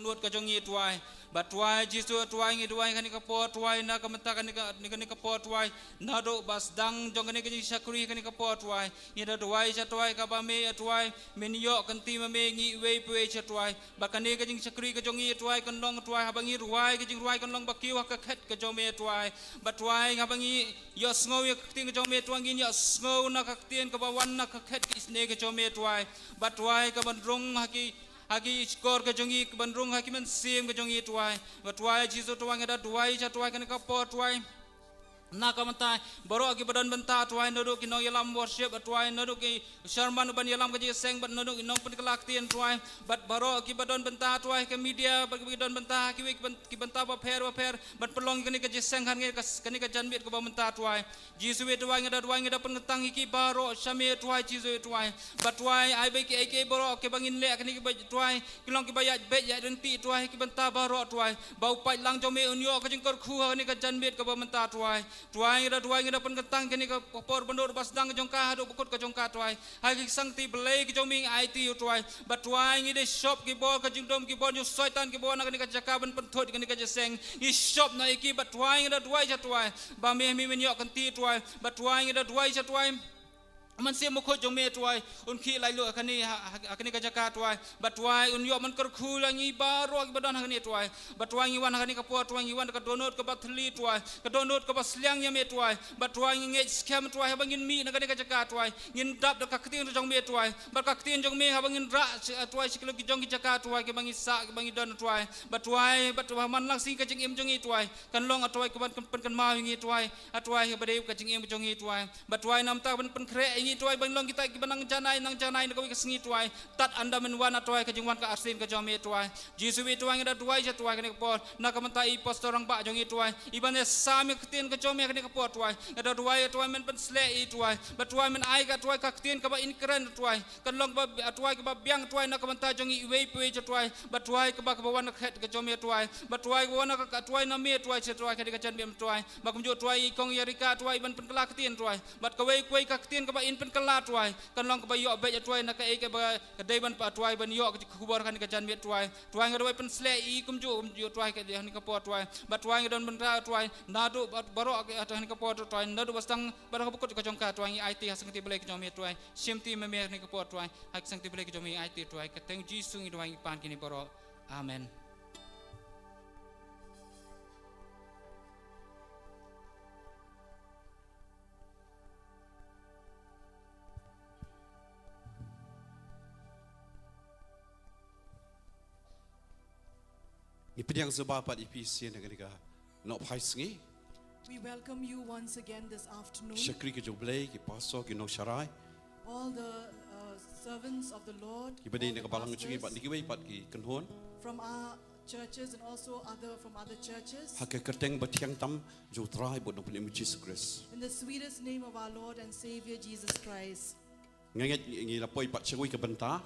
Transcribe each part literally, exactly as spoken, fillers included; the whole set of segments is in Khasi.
lut ka jong ngi Tuai. Bad Tuai Jisu Tuai ngi duwai kane ka por Tuai na ka mynta kane ka, kane ka por Tuai. Naduh ba sdang jong kane ka jingshakri kane ka por Tuai. Ngi da duwai sha Tuai kaba me Tuai. Men ïoh kynti ma me ngi iwei pa iwei sha Tuai. Bad kane ka jingshakri ka jong ngi Tuai kan long Tuai haba ngi rwai ka jingrwai kan long ba kiew ha ka khet ka jong me Tuai. Bad Tuai haba ngi ïohsngew ïa ka ktien ka jong me Tuai ngin ïohsngew na ka ktien kaba wan na ka khet ka isynei ka jong me Tuai. Bad Tuai kaban rung ha ki ha ki shkor ka jong ngi kaban rung ha ki mynsiem ka jong ngi Tuai. Bad Tuai Jisu Tuai nga da duwai sha Tuai kane ka por Tuai. Na ka mynta baroh kiba don bynta Tuai naduh ki nongïalam worship Tuai naduh ki Sharman uban ïalam ka jingïaseng bad naduh ki nongpynkylla ktien Tuai bad baroh kiba don bynta Tuai ka media bad kiba don bynta kiwei ki byn- ki bynta bapher bapher ban pynlong kane ka jingïaseng kane ka kane ka janmiet kaba mynta Tuai. Jisu ïa Tuai nga da duwai nga da pynkyntang ïa ki baroh sha me Tuai Jisu ïa Tuai. Bad Tuai ai ba ki ai ki baroh kiba ngin leh kane kiba Tuai ki long kiba ïaid beit ïaid ryntih Tuai ki bynta baroh Tuai. Ba u paidlang jong me un ïoh ka jingkyrkhu ha kane ka janmiet kaba mynta Tuai. Tuai nga da duwai nga da pynkyntang kane ka por ban dur ba sdang jong ka haduh ba kut ka jong ka Tuai. Ha ki sangti Blei ki jong me ngi aiti ïa u Tuai. Bad Tuai ngi dei shop ki bor ka jingdum ki bor jong Soitan kiba wan na kane ka jaka ban pynthut kane ka jingïaseng. Ngi shop na ïa ki bad Tuai nga da duwai sha Tuai. Ba me me men ïoh kynti Tuai. Bad Tuai nga da duwai sha Tuai. Mynsiem Bakhuid jong me Tuai un khih laitluid ha kane ha ha- ha kane ka jaka Tuai. Bad Tuai un ïoh ban kyrkhu la ngi baroh kiba don ha kane Tuai. Bad Tuai ngi wan ha kane ka por Tuai ngi wan da ka dohnud kaba thylli Tuai. Ka dohnud kaba sliang ïa me Tuai. Bad Tuai ngi ngeit skhem Tuai haba ngin mih na kane ka jaka Tuai. Ngin dap da ka ktien jong me Tuai. Bad ka ktien jong me haba ngin rah Tuai sha ki jong ki jaka Tuai kiba ngi sah kiba ngi don Tuai. Bad Tuai bad Tuai man lang sngi ka jingim jong ngi Tuai. Kan long Tuai kaban pynkynnam ïa ngi Tuai. Tuai haba dei ka jingim jong ngi Tuai. Bad Tuai namar ta ban pynkhreh ïa ngi Tuai ban long kita kiba nang janai nang janai na kawei ka sngi Tuai. Tad ynda men wan Tuai ka jingwan ka arsien ka jong me Tuai. Jisu ïa Tuai nga da duwai sha Tuai kane ka por. Na ka mynta i pastor rangbah jong ngi Tuai. I ban ïa sam ïa ka ktien ka jong me kane ka por Tuai. Nga da duwai ïa Tuai men pynshlur ïa i Tuai. Bad Tuai men ai ka Tuai ka ktien kaba in kren Tuai. Kan long ba Tuai kaba biang Tuai na ka mynta jong ngi iwei pa iwei sha Tuai. Bad Tuai kaba kaba wan na ka khet ka jong me Tuai. Bad Tuai kaba wan na ka Tuai na me Tuai sha Tuai kane ka janmiet Tuai. Ba kumjuh Tuai i kong ïa Rika Tuai ban pynkylla ka ktien Tuai. Bad kawei kawei ka ktien kaba in pynkylla Tuai. Kan long kaba ïoh beit ïa Tuai na kaei kaba ka dei ban pa Tuai ban ïoh ka khubor kane ka janmiet Tuai. Tuai nga da duwai pynshlur ïa i kumjuh kumjuh Tuai ka dei ha kane ka por Tuai. Bad Tuai nga don bynta Tuai. Naduh bad baroh ka ha kane ka por Tuai. Naduh ba sdang bad ha ka bakut ka jong ka Tuai ngi aiti ha sangti Blei ka jong me Tuai. Shim ti ma me ha kane ka por Tuai. Ha sangti Blei ka jong me ngi aiti Tuai. Ka kyrteng Jisu ngi duwai ngi pan kine baroh. Amen. Ngi pdiang sngewbha pat ïa phi sien ha kane ka nohphai sngi. We welcome you once again this afternoon. Shakri ka jong U Blei, ki pastor, ki nongsharai. All the uh, servants of the Lord, kiba dei all na the ka balang jong ngi pastors, bad na kiwei pat ki kynhun. From our churches and also other from other churches. Ha ka kyrteng ba thiang tam jong U Trai bad Nongpynim U Jisu Khrist. In the sweetest name of our Lord and Savior Jesus Christ. Nga ngeit ngi la poi pat sha kawei ka bynta.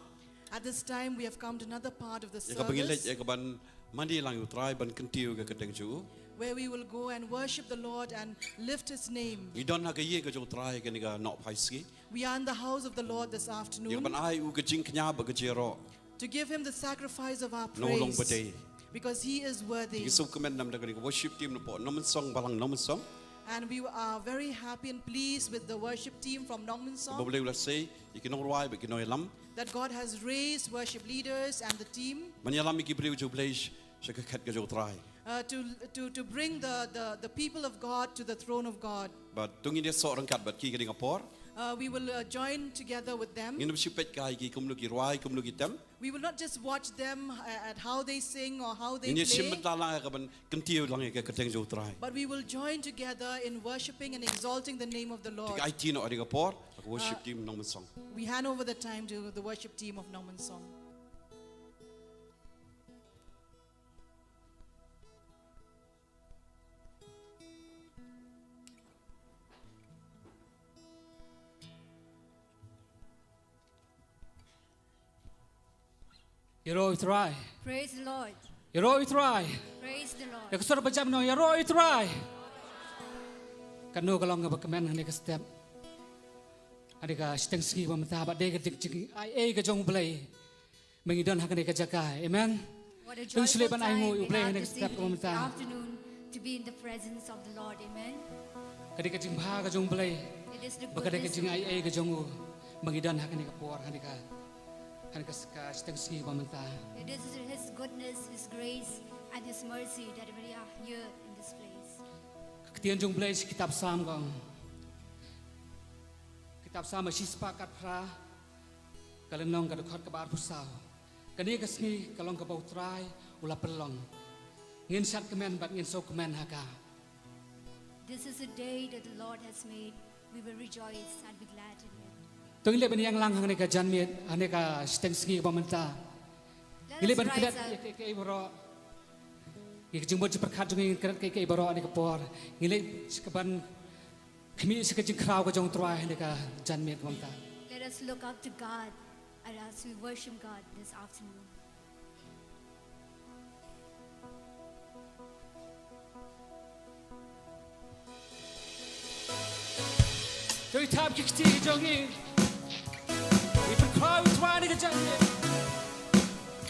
At this time, we have come to another part of the service. Ïa kaba ngin leit ïa kaban mane lang ïa U Trai ban kyntiew ïa ka kyrteng jong u. Where we will go and worship the Lord and lift his name. Ngi don ha ka ïing ka jong U Trai ha kane ka nohphai sngi. We are in the house of the Lord this afternoon. Ïa kaban ai u ka jingkñia bad ka jingïaroh. To give him the sacrifice of our praise. Na u long badei. Because he is worthy. Ngi sngewkmen namar da kane ka worship team na pdeng Nongmynsong, balang Nongmynsong. And we are very happy and pleased with the worship team from Nongmynsong. Ba U Blei u la sei ïa ki nongrwai bad ki nongïalam. That God has raised worship leaders and the team. Ban ïalam ïa ki briew jong U Blei sha ka khet ka jong U Trai. Uh, to, to, to bring the, the, the people of God to the throne of God. Bad to ngin ïasoh ryngkat bad ki ha kane ka por. Uh, we will uh, join together with them. Ngin ym shu peit kai ïa ki kumno ki rwai, kumno ki tem. We will not just watch them uh, at how they sing or how they play. Ngin ïa shim bynta lang ïa kaban kyntiew lang ïa ka kyrteng jong U Trai. But we will join together in worshiping and exalting the name of the Lord. Te ngi aiti noh ha kane ka por ha ka worship team Nongmynsong. We hand over the time to the worship team of Nongmynsong. Ïaroh ïa U Trai. Praise the Lord. Ïaroh ïa U Trai. Praise the Lord. Ïa ka sur ba jam noh, ïaroh ïa U Trai. Kano ka long kaba kmen ha kane ka step, ha kane ka shiteng sngi ba mynta, ba dei ka jing, jingaiei ka jong U Blei ba ngi don ha kane ka jaka. Amen. What a joyful time we have this evening, this afternoon, to be in the presence of the Lord. Amen. Ka dei ka jingbha ka jong U Blei. It is the goodness of God. Ba ka dei ka jingai ei ka jong u ba ngi don ha kane ka por, ha kane ka, ha kane ka, ka shiteng sngi ba mynta. It is His goodness, His grace, and His mercy that we are here in this place. Ka ktien jong U Blei sha kitab Salm ka ong. Kitab Salm shispah khatphra, ka lynnong ka dkhot kaba arphew saw. Kane ka sngi ka long kaba U Trai u la pynlong. Ngin shad kmen bad ngin sngewkmen ha ka. This is a day that the Lord has made. We will rejoice and be glad in it. To ngin leit ban ïalang ha kane ka janmiet, ha kane ka shiteng sngi kaba mynta. Let us rise up. Ngin leit ban klet ïa kiei kiei baroh. Ïa ka jingmut jingpyrkhat jong ngi ngin klet kiei kiei baroh ha kane ka por. Ngin leit sha kaban khmih sha ka jingkhraw ka jong U Trai ha kane ka janmiet kaba mynta. Let us look up to God as we worship God this afternoon. To ïa thap ki kti jong ngi. Ngi pynkhraw ïa U Trai ha kane ka janmiet.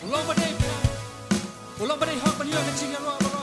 U long ba dei, u long ba dei hok ban ïoh ka jingïaroh baroh.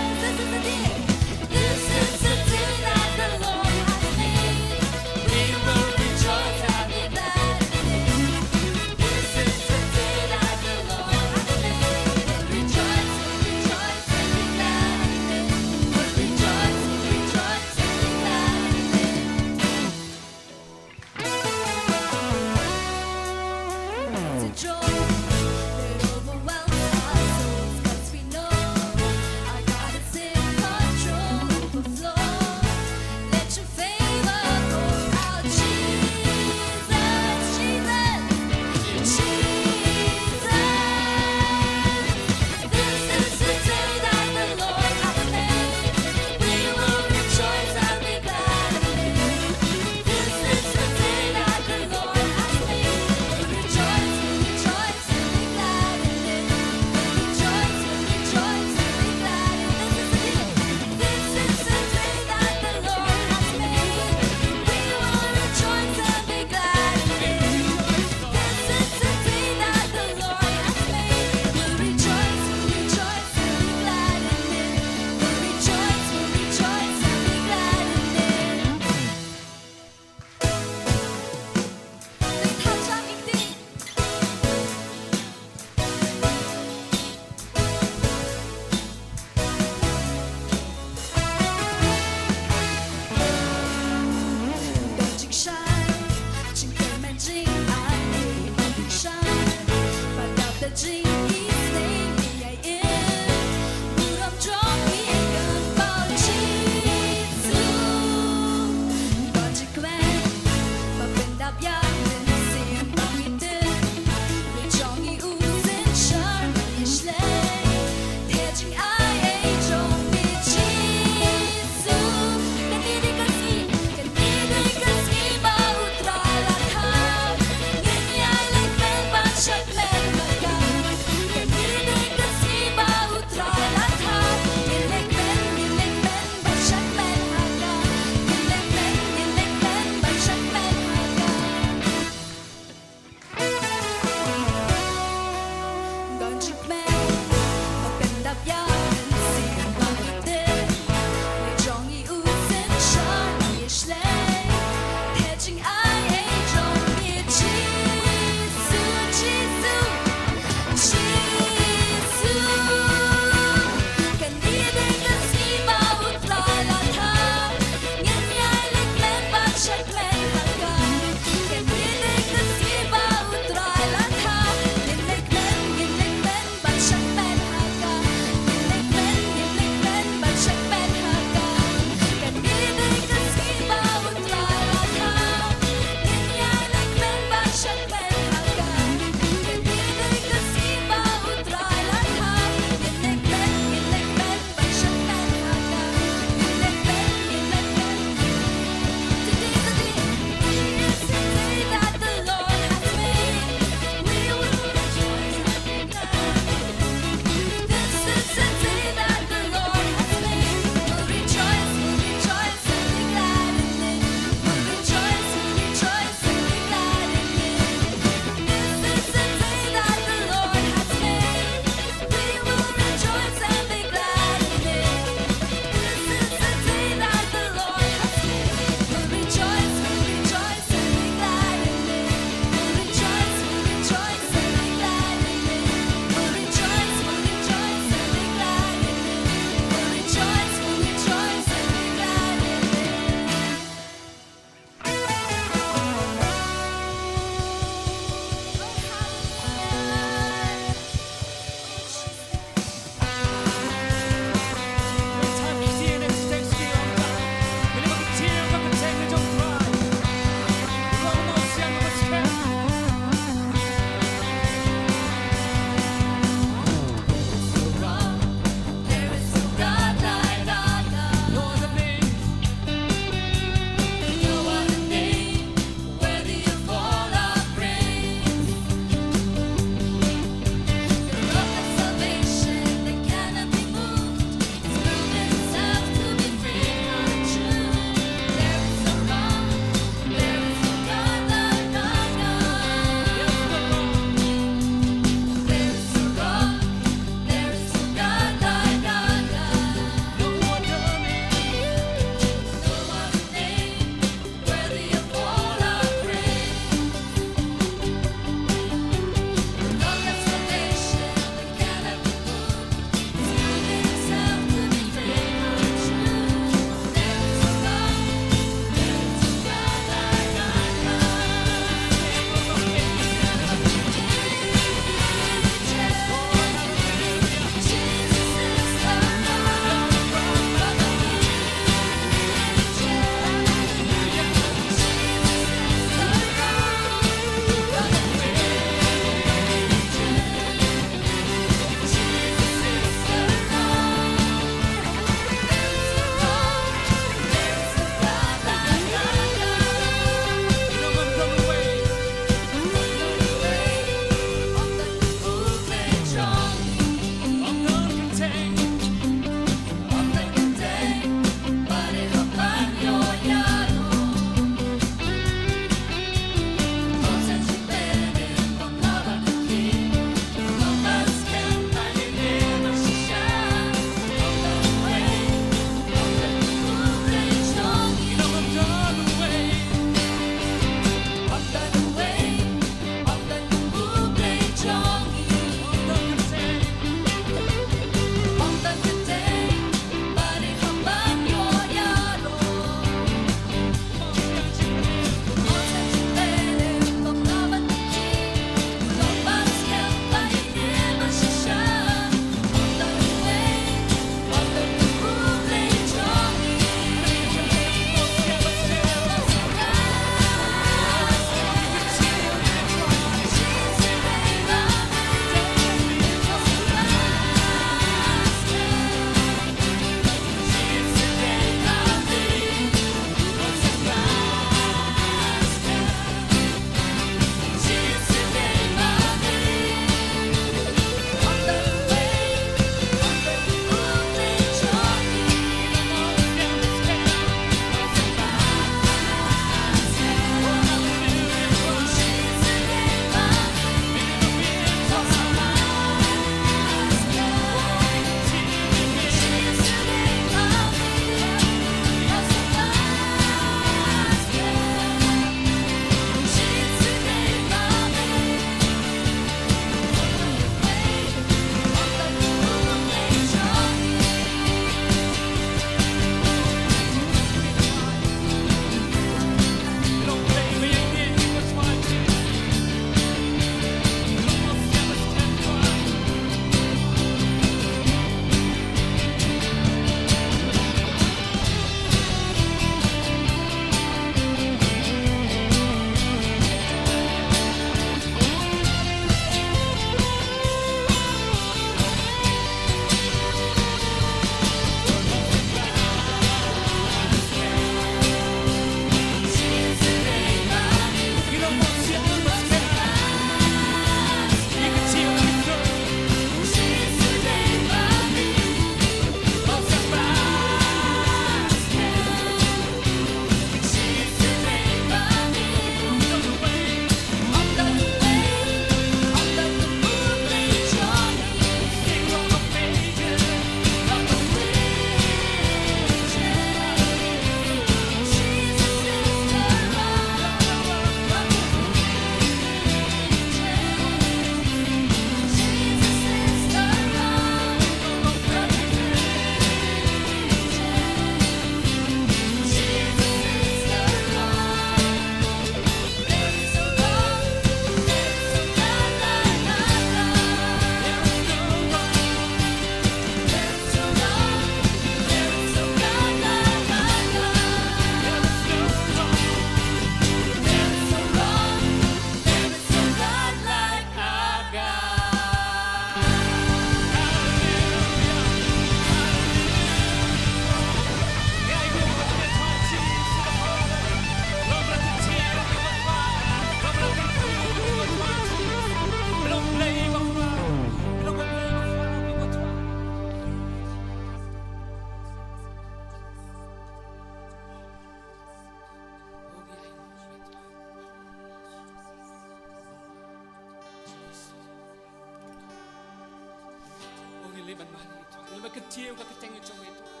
Ngi la kyntiew ka kyrteng jong me Trai.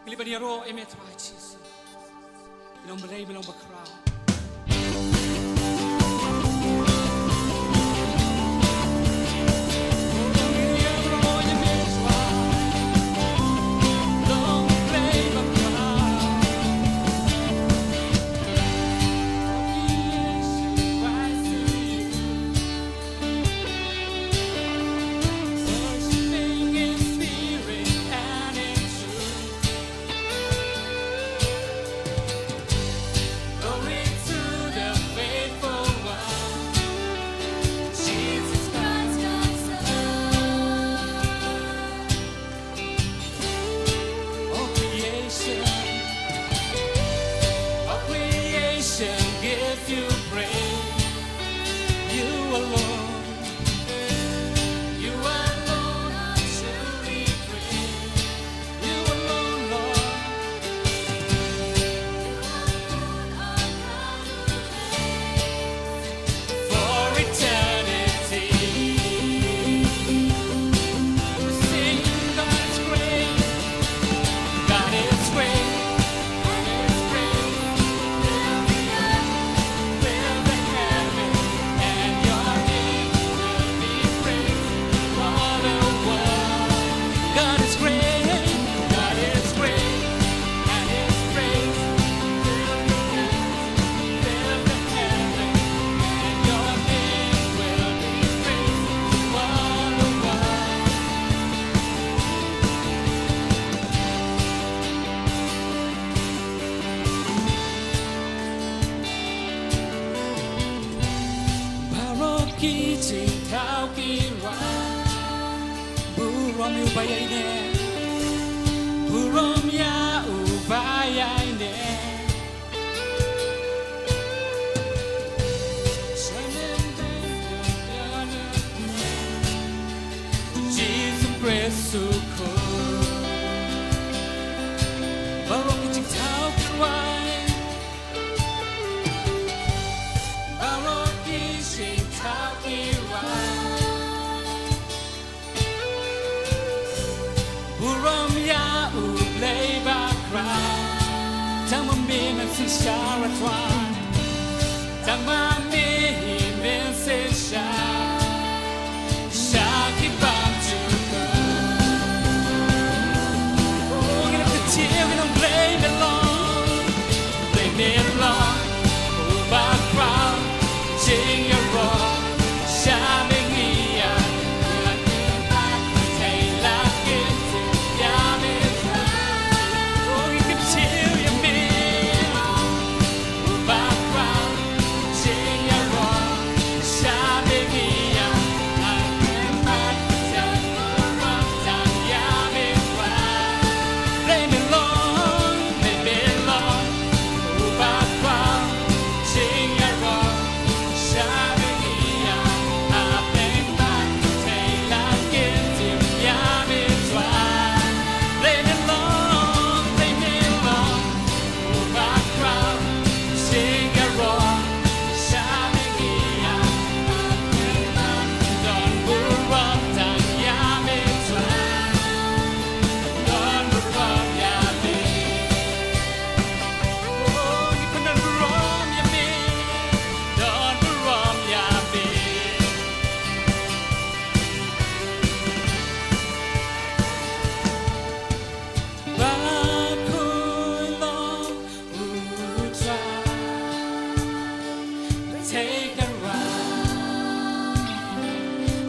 Ngi la ban ïaroh ïa me Trai Jisu. Me long Blei, me long Bakhraw. Worshiping in spirit and in truth. Glory to the faithful one, Jesus Christ, God's Son. All creation, all creation gives you praise. You alone, you alone are truly great. You alone, Lord. You alone are God who reigns. For eternity, we sing, God is great. God is great. God is great. Fill the earth, fill the heaven, and your name will be praised all the world. God is great. God is great. And his praise fill the earth. Baroh ki jingthaw ki rwai, burom ïa u ba ïaineh, burom ïa u ba ïaineh. Baroh ki jingthaw ki rwai, baroh ki jingthaw ki rwai. Burom ïa u Blei bakhraw. Tang ma me mynsiem sha Khrist. Tang ma me hi mynsiem sha, sha ki bymjukut. Oh, ngi la kyntiew, ngi la ong Blei me long. Blei me long, u bakhraw jingïaroh, sha me ngi ïa, ïa ki bad tei la kynti ïa me Trai. Oh, ngi kyntiew ïa me, u bakhraw jingïaroh, sha me ngi ïa, ai me mat, jan burom tang ïa me Trai. Blei me long, Blei me long, u bakhraw jingïaroh, sha me ngi ïa, ai me mat, tei la kynti ïa me Trai. Blei me long, Blei me long, u bakhraw jingïaroh, sha me ngi ïa, ai me mat, don burom tang ïa me Trai. Don burom ïa me. Oh, ngi pyndon burom ïa me. Don burom ïa me. Bakhuid long u Trai. Pyrthei kan rwai.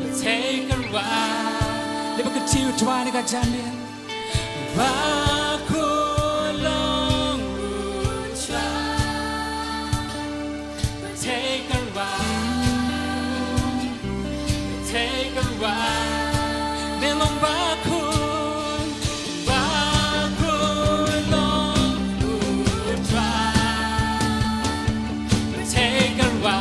Pyrthei kan rwai. Dei ba ka jiw Trai na ka jingim. Bakhuid long u Trai. Pyrthei kan rwai. Pyrthei kan rwai. Me long bakhuid. Bakhuid long u Trai. Pyrthei kan rwai.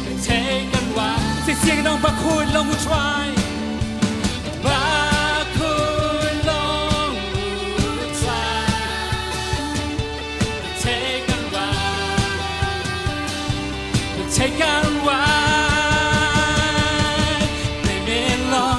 Pyrthei kan rwai. Shisien ngi ong bakhuid long u Trai. Bakhuid long u Trai. Pyrthei kan rwai. Pyrthei kan rwai. Blei me long.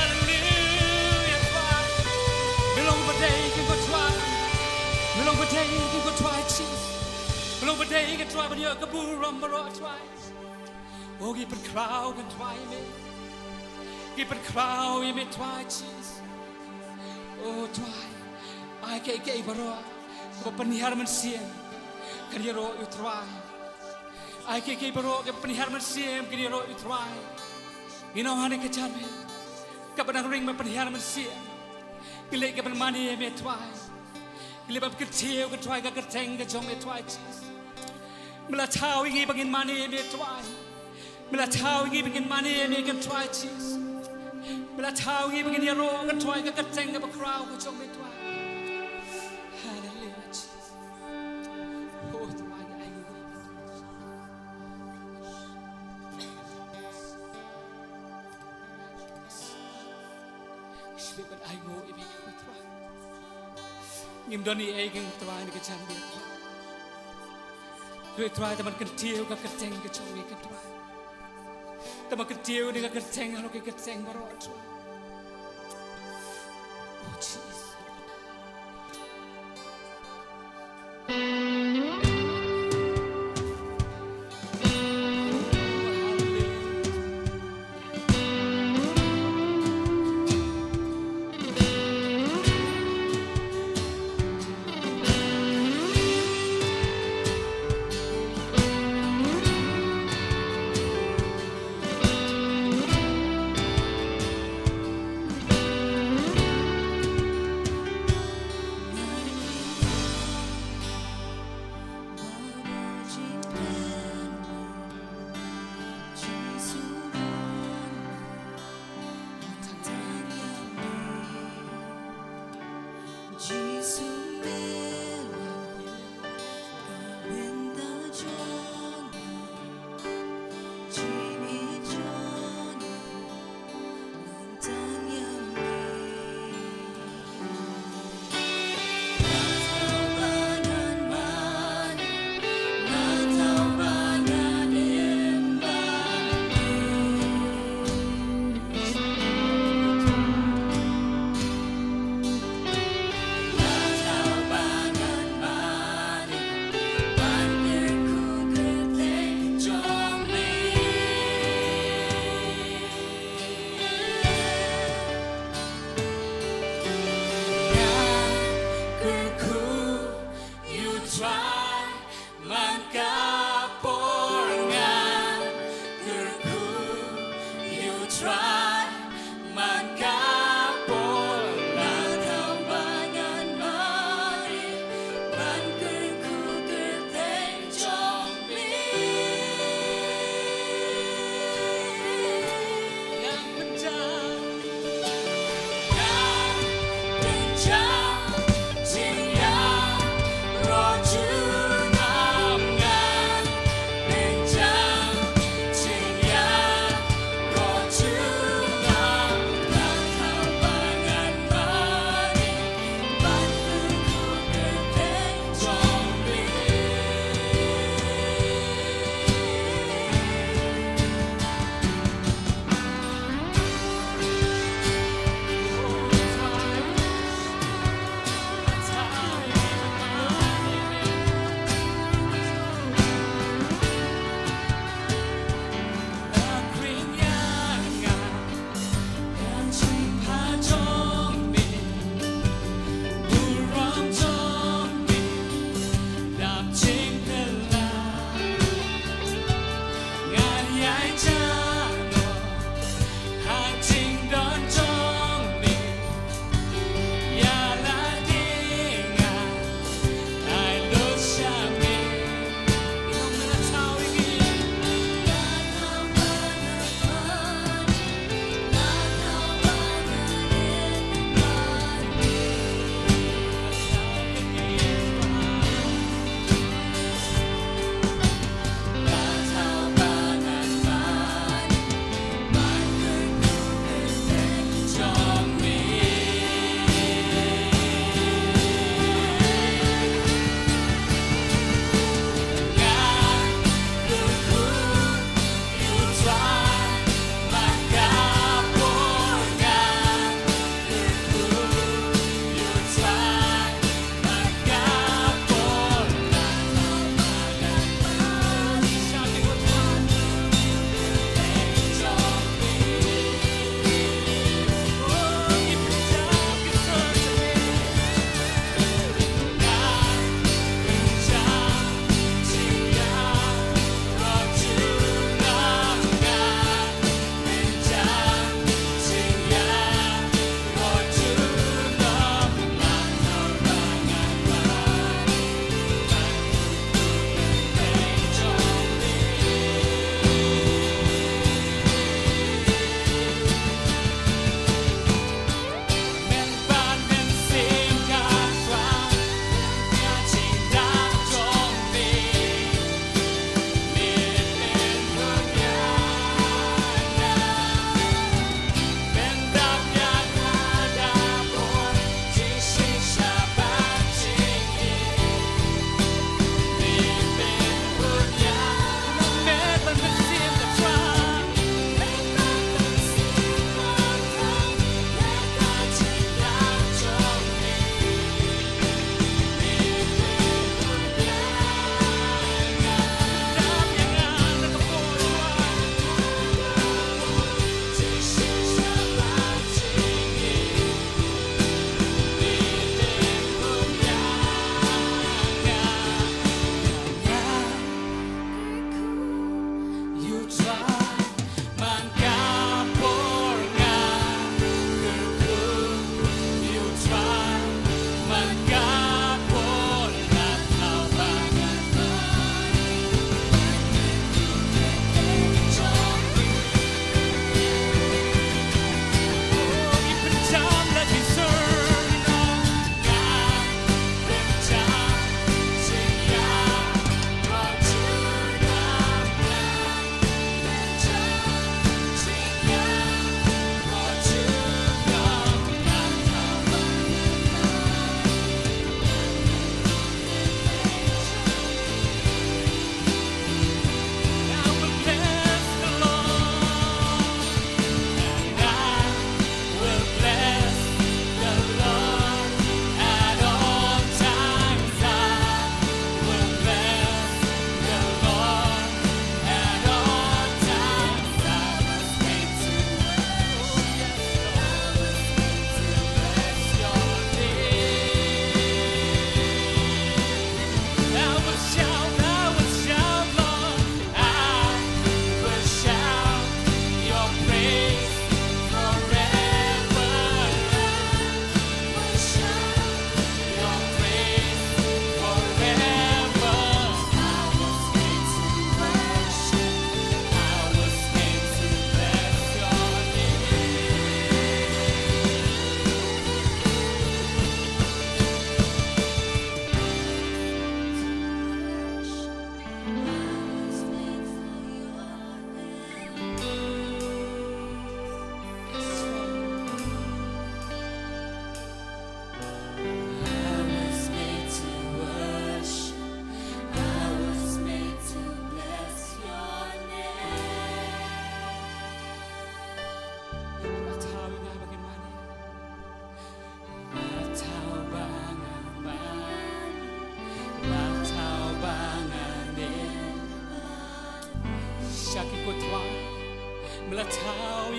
Haleluya, Trai. Me long ba dei ïa ka, Trai. Me long ba dei ïa ka, Trai Jisu. Me long ba dei ïa ka, Trai, ban ïoh ka burom baroh, Trai. O, ngi pynkhraw, Trai, ïa me. Ngi pynkhraw ïa me, Trai Jisu. O Trai, ai kiei kiei baroh kiba pynhiar mynsiem kin ïaroh ïa u Trai. Ai kiei kiei baroh kiba pynhiar mynsiem kin ïaroh ïa u Trai. Ngi ong ha kane ka janmiet, kaba dang ring ban pynhiar mynsiem, ngi leit ka ban mane ïa me, Trai. Ngi leit ban kyntiew, Trai, ka kyrteng ka jong me, Trai Jisu. Me la thaw ïa ngi ba ngin mane ïa me, Trai. Me la thaw ïa ngi ba ngin mane ïa me, Trai Jisu. Me la thaw ïa ngi ba ngin ïaroh, Trai, ka kyrteng kaba khraw ka jong me, Trai. Haleluya, Jisu. O Trai, ngi ai nguh. Ngi shu leit ban ai nguh ïa me, Trai. Ngim don ei ei, Trai, ha kane ka janmiet, Trai. Hynrei, Trai, tang ban kyntiew ka kyrteng ka jong me, Trai. Tang ban kyntiew ïa ka kyrteng halor ki kyrteng baroh, Trai. O Jisu.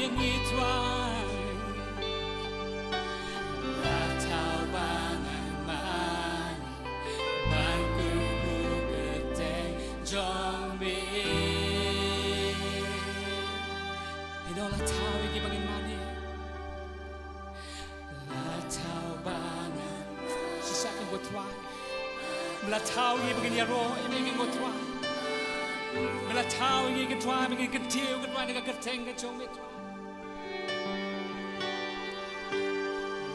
Ngi thrang la thaw ba ngan mane ban kyrkhu kyrteng jong me. Ïa la thaw ïa ngi ba ngin mane. La thaw ba ngan. Shisha ko Trai. Me la thaw ïa ngi ba ngin ïaroh ïa me ko Trai. Me la thaw ïa ngi ko Trai ba ngin kyntiew ko Trai na ka kyrteng ka jong me Trai.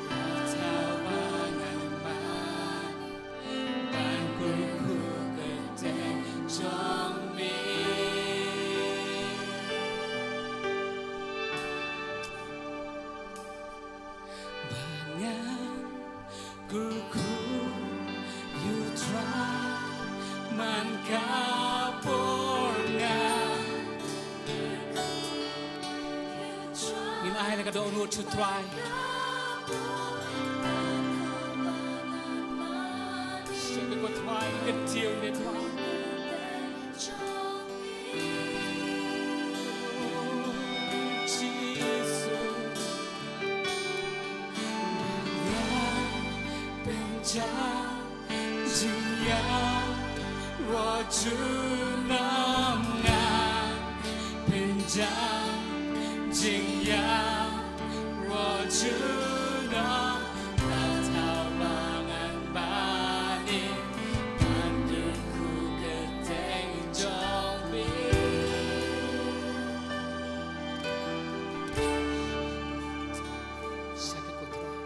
La thaw ba ngan mane ban kyrkhu kyrteng jong me. Ba ngan kyrkhu ïa u Trai man ka por nga. Ngin ai la ka dohnud sha u Trai. Shisha ko Trai, kyntiew ïa me Trai. Jisu. Pynjah jingïaroh junom, nga pynjah jingïaroh junom. La thaw ba ngan mane ban kyrkhu kyrteng jong me. Shisha ko Trai.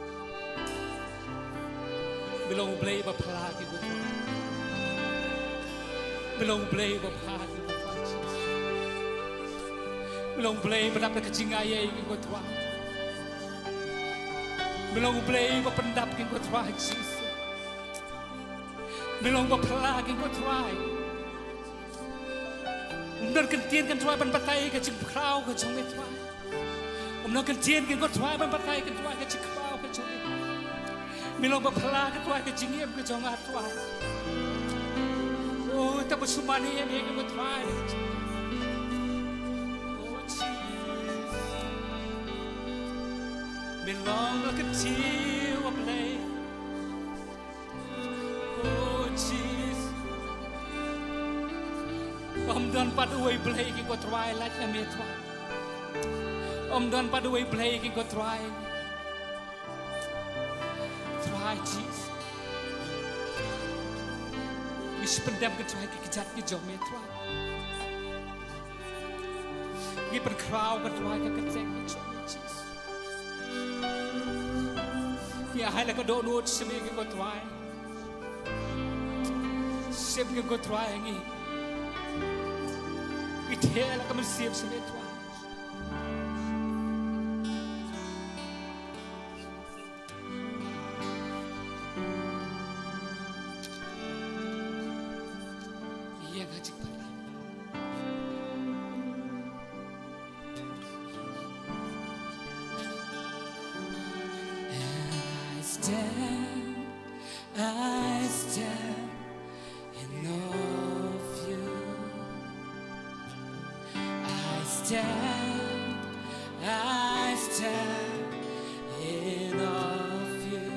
Me long U Blei ba phylla ki ko Trai. Me long U Blei ba phylla ki ko Trai Jisu. Me long U Blei ba dap da ka jingaiei ki ko Trai. Me long U Blei ba pyndap ki ko Trai Jisu. Me long ba phylla ki ko Trai. Ym don kyntien ko Trai ban batai ka jingpyrkhat ka jong me Trai. Ym don kyntien ko Trai ban batai ko Trai ka jingpyrkhat ka jong me. Me long ba phylla ko Trai ka jingim ka jong nga Trai. O, ta ba sumar ïa me ko Trai. O, Jisu. Me long la ka jingïaroh Blei. O Jisu. Ym don pat uwei Blei ki ko Trai lait na me Trai. Ym don pat uwei Blei ki ko Trai. Trai Jisu. Ngi shu pyndem ko Trai ki kjat ki jong me Trai. Ngi pynkhraw ko Trai ka kyrteng ka jong me Jisu. Ngi ai la ka dohnud sha me ko Trai. Shim ko Trai ngi. Ngi theh la ka mynsiem sha me Trai. Ïa nga jingpyrkhat. And I stand, I stand in awe of you. I stand, I stand in awe of you.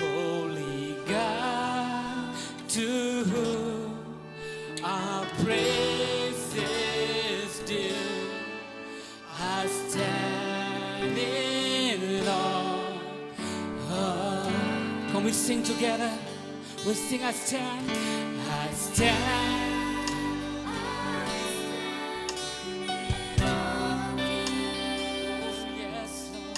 Holy God, to whom our praise is due. I stand in awe of. Can we sing together? We'll sing, I stand, I stand. Yes, Lord.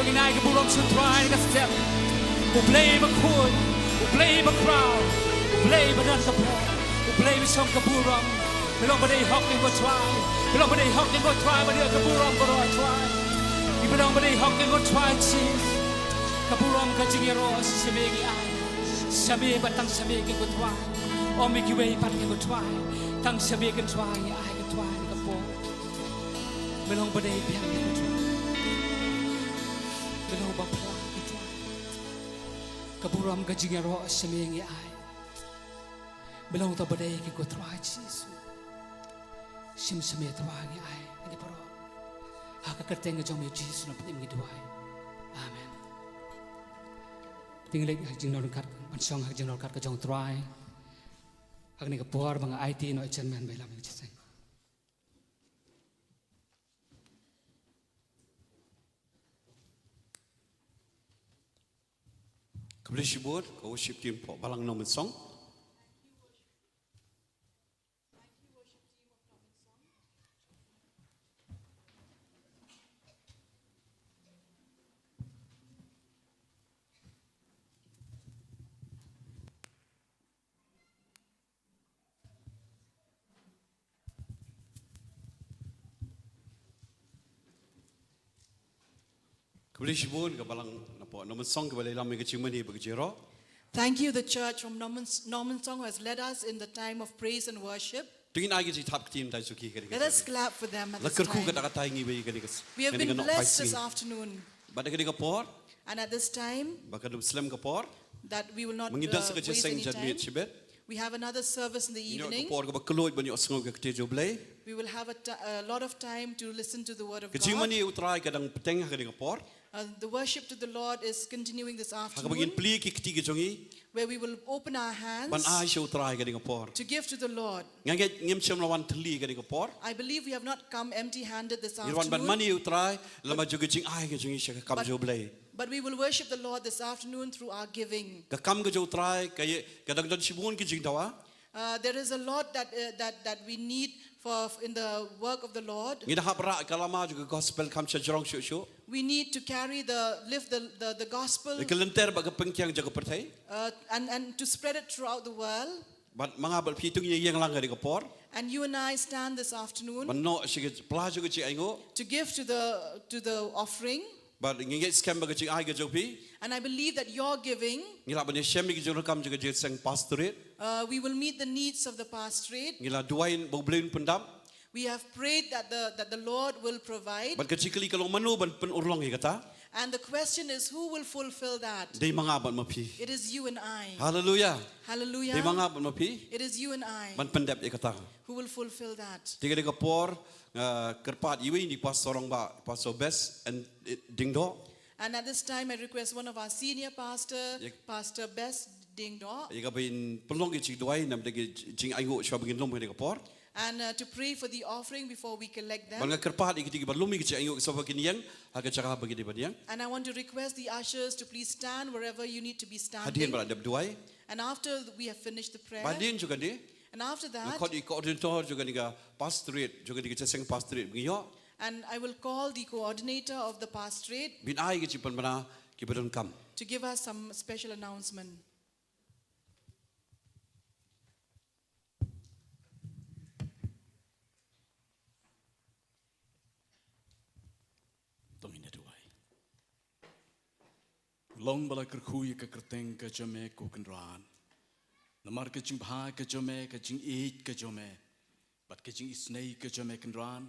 Ngi ai ka burom sha u Trai ha kane ka step. U Blei bakhuid, u Blei bakhraw, u Blei badon ka bor, u Blei bashong ka burom. Me long ba dei hok ïa ngi ko Trai. Me long ba dei hok ïa ngi ko Trai, ba dei ka burom baroh Trai. Ngi ba long ba dei hok ïa ngi ko Trai Jisu. Ka burom ka jingïaroh sha me ngi ai. Sha me bad tang sha me ko Trai. Ym ïa kiwei pat ko Trai. Tang sha me ko Trai ngi ai ko Trai ka burom. Me long ba dei biang ko Trai. Me long ba pla ko Trai. Ka burom ka jingïaroh sha me ngi ai. Me long to ba dei ko Trai Jisu. Shim sha me Trai ngi ai. Ngi baroh. Ha ka kyrteng ka jong me Jisu nongpynim ngi duwai. Amen. Te ngin leit ha ka jingdonkam, ban shong ha ka jingdonkam ka jong u Trai. Ha kane ka por ba nga aiti noh ïa u chairman ba ïalam ïa ka jingïaseng. Khublei shibun, ka worship team pdeng balang Nongmynsong. Khublei shibun ka balang na pdeng Nongmynsong kaba la ïalam ïa ka jingmane bad ka jingïaroh. Thank you, the church from Norman, Norman Song has led us in the time of praise and worship. To ngin ai ka jingthap ktien tai suki ka dei. Let us clap for them at this time. La kyrkhu ka dak ka tai ngi ba ïa ka dei ka s-, we have been blessed this afternoon. Bad ka dei ka por. And at this time, ba kan ym slem ka por. That we will not, uh, waste any time. Ma ngin don sa ka jingïaseng janmiet shibit. We have another service in the evening. Ngin ïoh ka por kaba kylluid ban ïohsngew ka ktien jong U Blei. We will have a t-, a lot of time to listen to the word of God. Ka jingmane U Trai ka dang bteng ha kane ka por. Uh, the worship to the Lord is continuing this afternoon. Ha kaba ngin plie ki kti ki jong ngi. Where we will open our hands. Ban ai sha U Trai ha kane ka por. To give to the Lord. Nga ngeit ngim shym la wan thylli ha kane ka por. I believe we have not come empty-handed this afternoon. Ngi wan ban mane U Trai lem bad ka jingai ka jong ngi sha ka kam jong U Blei. But we will worship the Lord this afternoon through our giving. Ka kam ka jong U Trai ka ïa, ka dang don shibun ki jingdawa. Uh, there is a lot that, uh, that, that we need for, in the work of the Lord. Ngi da hap rah ka lama jong ka gospel kam shajrong shuh shuh. We need to carry the, lift the, the, the gospel. Ïa ka lynter bad ka pynkiang jong ka pyrthei. Uh, and, and to spread it throughout the world. Bad ma nga bad phi to ngi ïeng lang ha kane ka por. And you and I stand this afternoon. Ban noh sha ka pla jong ka jingainguh. To give to the, to the offering. Bad ngi ngeit skhem ba ka jingai ka jong phi. And I believe that your giving. Ngi lah ban ïashem ïa ka jingdonkam jong ka jingïaseng pastorate. Uh, we will meet the needs of the pastorate. Ngi la duwai ba U Blei un pyndap. We have prayed that the, that the Lord will provide. Bad ka jingkylli ka long mano ban pynurlong ïa kata. And the question is, who will fulfill that? Dei ma nga bad ma phi. It is you and I. Hallelujah. Hallelujah. Dei ma nga bad ma phi. It is you and I. Ban pyndep ïa kata. Who will fulfill that? Te ha kane ka por nga kyrpad ïa uwei na ki pastor rangbah, Pastor Best and, eh, Diengdoh. And at this time, I request one of our senior pastor, ïa, Pastor Best Diengdoh. Ïa kaba in pynlong ki jingduwai namar ka jingainguh shuwa ba ngin lum ha kane ka por. And, uh, to pray for the offering before we collect them. Bad nga kyrpad ïa kito kiba lum ïa ka jingainguh shuwa ba kin ïeng ha ka jaka ba ki dei ban ïeng. And I want to request the ushers to please stand wherever you need to be standing. Hadien ba la dep duwai. And after we have finished the prayer. Bad hadien jong kane. And after that, nga khot ïa i coordinator jong kane ka pastorate, jong kane ka jingïaseng pastorate ba ngi ïoh. And I will call the coordinator of the pastorate. Ban ai ka jingpynbna kiba donkam. To give us some special announcement. To ngin ïa duwai. Long ba la kyrkhu ïa ka kyrteng ka jong me ko Kynrad. Namar ka jingbha ka jong me, ka jingïeit ka jong me, bad ka jingisynei ka jong me Kynrad,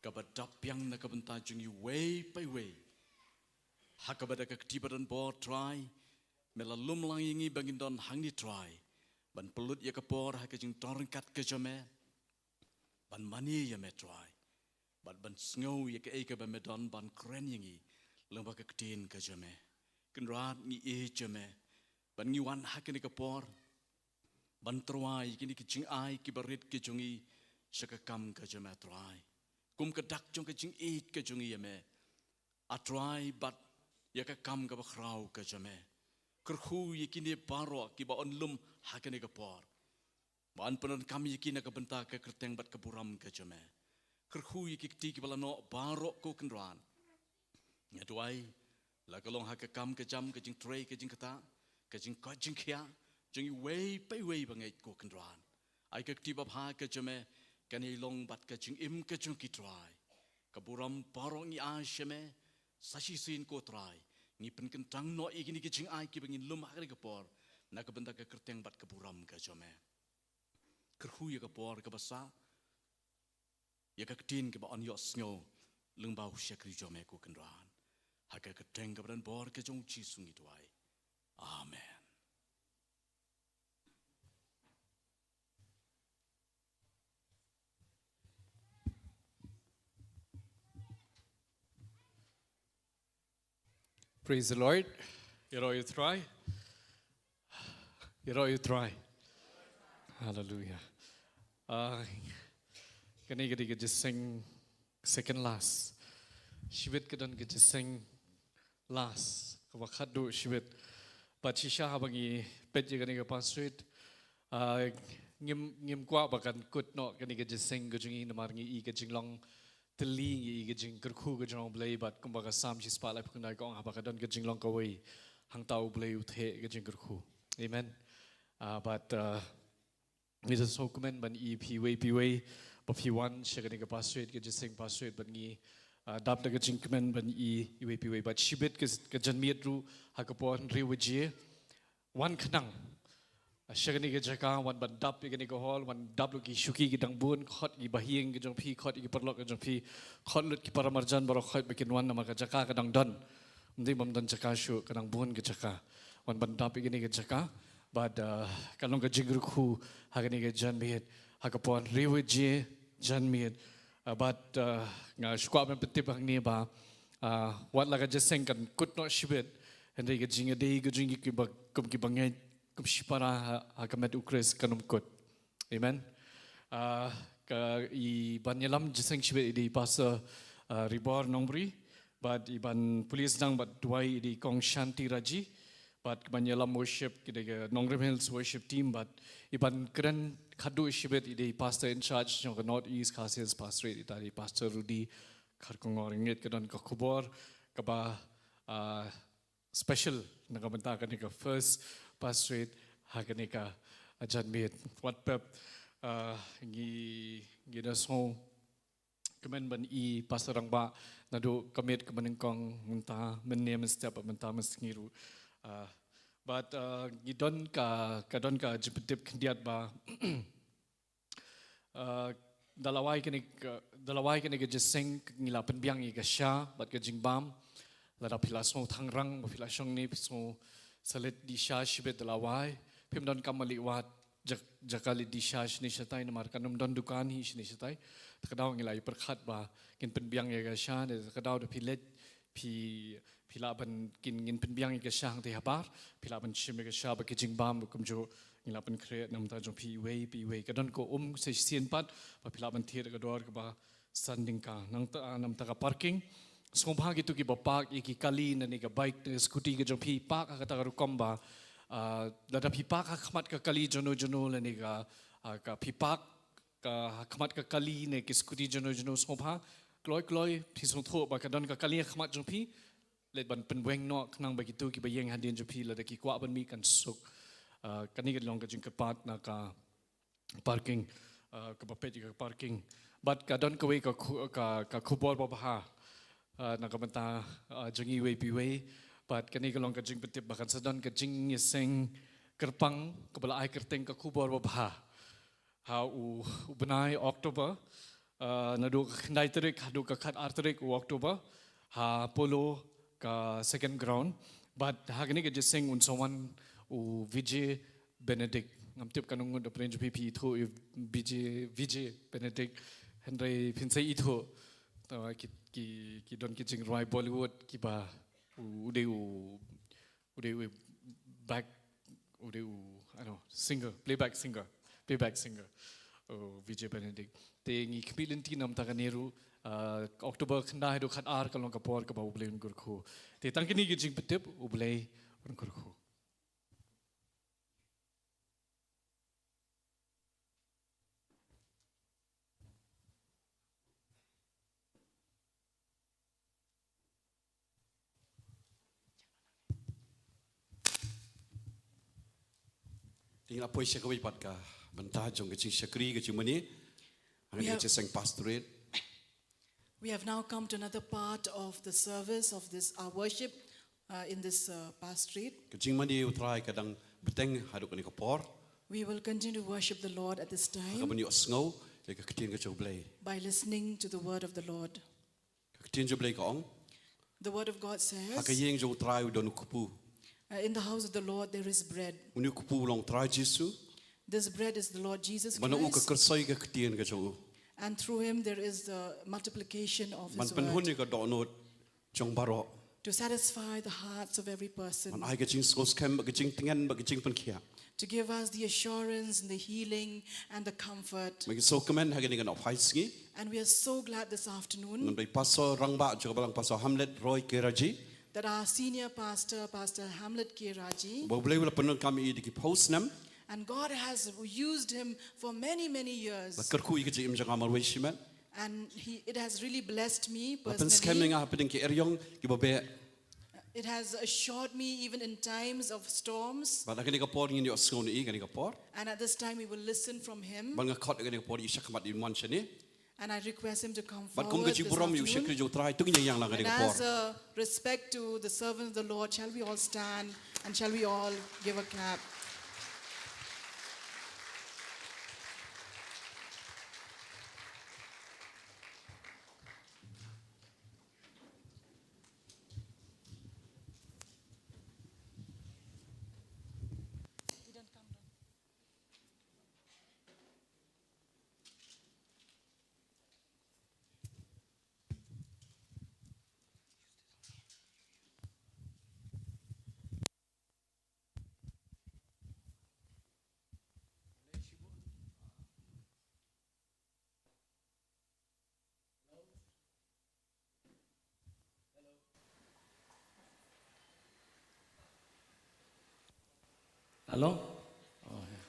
kaba dap biang na ka bynta jong ngi iwei pa iwei. Ha kaba da ka kti ba don bor Trai, me la lum lang ïa ngi ba ngin don hangne Trai. Ban pynlut ïa ka por ha ka jingdon ryngkat ka jong me. Ban mane ïa me Trai. Bad ban sngew ïa kaei kaba me don ban kren ïa ngi lyngba ka ktien ka jong me. Kynrad ngi ïeit ïa me. Bad ngi wan ha kane ka por ban tyrwa ïa kine ki jingai kiba rit ki jong ngi sha ka kam ka jong me Trai. Kum ka dak jong ka jingïeit ka jong ngi ïa me. A Trai bad ïa ka kam kaba khraw ka jong me. Kyrkhu ïa kine baroh kiba yn lum ha kane ka por. Ban pyndonkam ïa ki na ka bynta ka kyrteng bad ka burom ka jong me. Kyrkhu ïa ki kti kiba la noh baroh ko Kynrad. Nga duwai, la ka long ha ka kam ka jam, ka jingtrei, ka jingktah, ka jingkoit jingkhiah jong iwei pa iwei ba ngeit, ko Kynrad. Ai ka kti babha ka jong me kan ïai long bad ka jingim ka jong ki trai. Ka burom baroh ngi ai sha me, sa shisien, ko Trai. Ngi pynkyntang noh ïa kine ki jingai kiba ngin lum ha kane ka por na ka bynta ka kyrteng bad ka burom ka jong me. Kyrkhu ïa ka por kaba sah, ïa ka ktien kaba yn ïohsngew lyngba u shakri jong me, ko Kynrad. Ha ka kyrteng kaba don bor ka jong u Jisu ngi duwai. Amen. Praise the Lord. Ïaroh ïa u Trai. Ïaroh ïa u Trai. Hallelujah. Ah, kane ka dei ka jingïaseng second last. Shibit ka don ka jingïaseng last kaba khatduh shibit. Bad shisha haba ngi peit ïa kane ka pastorate, ah, ngim, ngim kwah ba kan kut noh kane ka jingïaseng ka jong ngi, namar ngi i ka jinglong tylli, ngi i ka jingkyrkhu ka jong U Blei, bad kumba ka Salm shispah laiphew khyndai ka ong, haba ka don ka jinglong kawei, hangta U Blei u theh ka jingkyrkhu. Amen. Ah, bad, ah, ngi da sngewkmen ban i phi iwei pa iwei ba phi wan sha kane ka pastorate, ka jingïaseng pastorate, bad ngi, ah, dap da ka jingkmen ban i iwei pa iwei. Bad shibit ka, ka janmiet ruh ha ka por hynriew baje, wan khnang sha kane ka jaka, wan ban dap ïa kane ka hall, wan dap lut ki shuki ki dang bun, khot ïa ki bahaïing ka jong phi, khot ïa ki paralok ka jong phi, khot lut ki paramarjan baroh khoit ba kin wan, namar ka jaka ka dang don. Ym dei bym don jaka shuh, ka dang bun ka jaka. Wan ban dap ïa kane ka jaka. Bad, ah, ka long ka jingkyrkhu ha kane ka janmiet, ha ka por hynriew baje janmiet. Ah, bad, ah, nga shu kwah ban pyntip hangne ba, ah, wat la ka jingïaseng kan kut noh shibit, hynrei ka jingïadei ka jong ngi kiba, kum kiba ngeit, kum shipara ha, ha ka met U Khrist kan ym kut. Amen. Ah, ka i ban ïalam jingïaseng shibit i dei i Pastor, ah, Ribor Nongbri, bad i ban pule sdang bad duwai i dei i Kong Shanti Raji, bad ka ban ïalam worship ki dei ka Nongrim Hills Worship Team, bad i ban kren khatduh shibit i dei i Pastor in charge jong ka North East Khasi Hills Pastorate, ita i Pastor Rudy Kharkongor. Ngeit ka don ka khubor kaba, ah, special na ka bynta kane ka first pastorate ha kane ka, ah, janmiet. Wat pep, ah, ngi, ngi da sngewkmen ban i Pastor Rangbah naduh ka miet kaba nyngkong mynta, mynne mynstep, mynta mynsngi ruh. Ah, bad, ah, ngi don ka, ka don ka jingpyntip khyndiat ba, ah, da la wai kane ka, da la wai kane ka jingïaseng ngi la pynbiang ïa ka sha bad ka jingbam. Lada phi la sngew thangrang ba phi la shong ne phi sngew sa leit die sha shibit, da la wai. Phim donkam ban leit wad jak-, jaka leit die sha shane shatai, namar kan ym don dukan hi shane shatai. Te ka daw ngi la ïa pyrkhat ba ngin pynbiang ïa ka sha, ne te ka daw da phi leit, phi, phi lah ban, kin, ngin pynbiang ïa ka sha hangtei habar, phi lah ban shim ïa ka sha bad ka jingbam, kumjuh ngi lah ban khreh na ka bynta jong phi iwei pa iwei. Ka don ka um sa shisien pat ba phi lah ban thied ka dor kaba san tyngka. Nangta, ah, na ka bynta ka parking, sngewbha kito kiba park ïa ki kali ne ka bike ne scooty ka jong phi, park ha kata ka rukom ba, ah, lada phi park ha khmat ka kali jong no jong no lane ka, ah, ka phi park ka ha khmat ka kali ne ki scooty jong no jong no, sngewbha kloi kloi phi sngewthuh ba ka don ka kali ha khmat jong phi, leit ban pynweng noh khnang ba kito kiba ïeng hadien jong phi lada ki kwah ban mih kan suk. Ah, kane ka long ka jingkyrpad na ka parking, ah, kaba peit ïa ka parking. Bad ka don kawei ka khu-, ka, ka khubor babha, ah, na ka bynta, ah, jong ngi iwei pa iwei. Bad kane ka long ka jingpyntip ba kan sa don ka jingïaseng kyrpang kaba la ai kyrteng ka khubor babha ha u, u bnai October, ah, naduh ka khyndai tarik haduh ka khatar tarik u October, ha Polo ka second ground. Bad ha kane ka jingïaseng un sa wan u Vijay Benedict. Ngam tip katno ngut na pdeng jong phi phi ithuh ïa u Vijay, Vijay Benedict. Hynrei phin sa ithuh. Te ki, ki, ki don ki jingrwai Bollywood kiba u, u dei u u dei u back, u dei u, ano, singer, playback singer, playback singer. U Vijay Benedict. Te ngi khmih lynti na ka bynta kane ruh, ah, October khyndai haduh khatar ka long ka por kaba U Blei un kyrkhu. Te tang kine ki jingpyntip, U Blei un kyrkhu. Ngi la poi sha kawei pat ka bynta jong ka jingshakri ka jingmane ha kane ka jingïaseng pastorate. We have now come to another part of the service of this, our worship, uh, in this, uh, pastorate. Ka jingmane ïa U Trai ka dang bteng haduh kane ka por. We will continue to worship the Lord at this time. Ka ban ïohsngew ïa ka ktien ka jong U Blei. By listening to the word of the Lord. Ka ktien jong U Blei ka ong, the word of God says, ha ka ïing jong U Trai u don u kpu. Uh, in the house of the Lord there is bread. Une u kpu u long U Trai Jisu. This bread is the Lord Jesus Christ. Ban u ka kyrsoi ka ktien ka jong u. And through him there is the multiplication of his word. Ban pynhun ïa ka dohnud jong baroh. To satisfy the hearts of every person. Ban ai ka jingsngewskhem bad ka jingtngen bad ka jingpynkhiah. To give us the assurance and the healing and the comfort. Ngi sngewkmen ha kane ka nohphaisngi. And we are so glad this afternoon. Namar ba i Pastor Rangbah jong ka Balang, Pastor Hamlet Roy Keraji. That our senior pastor, Pastor Hamlet Keraji. Ba U Blei u la pyndonkam ïa i da ki phew snem. And God has used him for many, many years. La kyrkhu ïa ka jingim jong nga marwei shimet. And he, it has really blessed me personally. La pynskhem ïa nga hapdeng ki eriong kiba beh. It has assured me even in times of storms. Bad ha kane ka por ngin ïohsngew na i ha kane ka por. And at this time we will listen from him. Bad nga khot ha kane ka por i shakhmat i mon shane. And I request him to come forward this afternoon. Bad kum ka jingburom ïa u shakri jong U Trai, to ngin ïeng lang ha kane ka por. And as a respect to the servants of the Lord, shall we all stand and shall we all give a clap? Hello? Oh, ïa.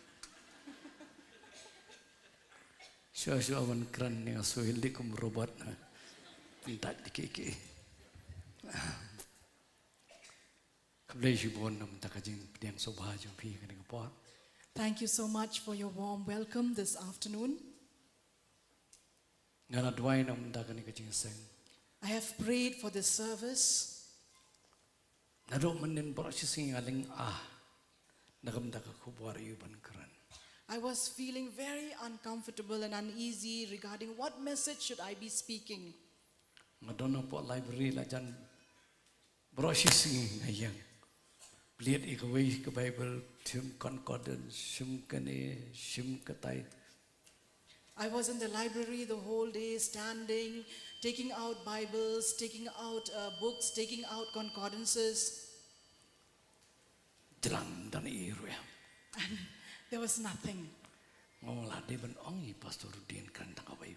Shuwa shuwa ban kren ïa nga shu hildi kum robot. Ntat di ki ki. Khublei shibun namar ka jingpdiang sngewbha jong phi kane ka por. Thank you so much for your warm welcome this afternoon. Nga la duwai namar kane ka jingïaseng. I have prayed for this service. Naduh mynnin baroh shi sngi nga lynga na ka bynta ka khubor aïu ban kren. I was feeling very uncomfortable and uneasy regarding what message should I be speaking. Nga don hapoh library la jan baroh shi sngi nga ïeng. Plie ïa kawei ka Bible, shim concordance, shim kane, shim katai. I was in the library the whole day, standing, taking out Bibles, taking out, uh, books, taking out concordances. Jlan don ei ruh ïa. And there was nothing. Nga la dei ban ong ïa i Pastor Rudy un kren tang kawei.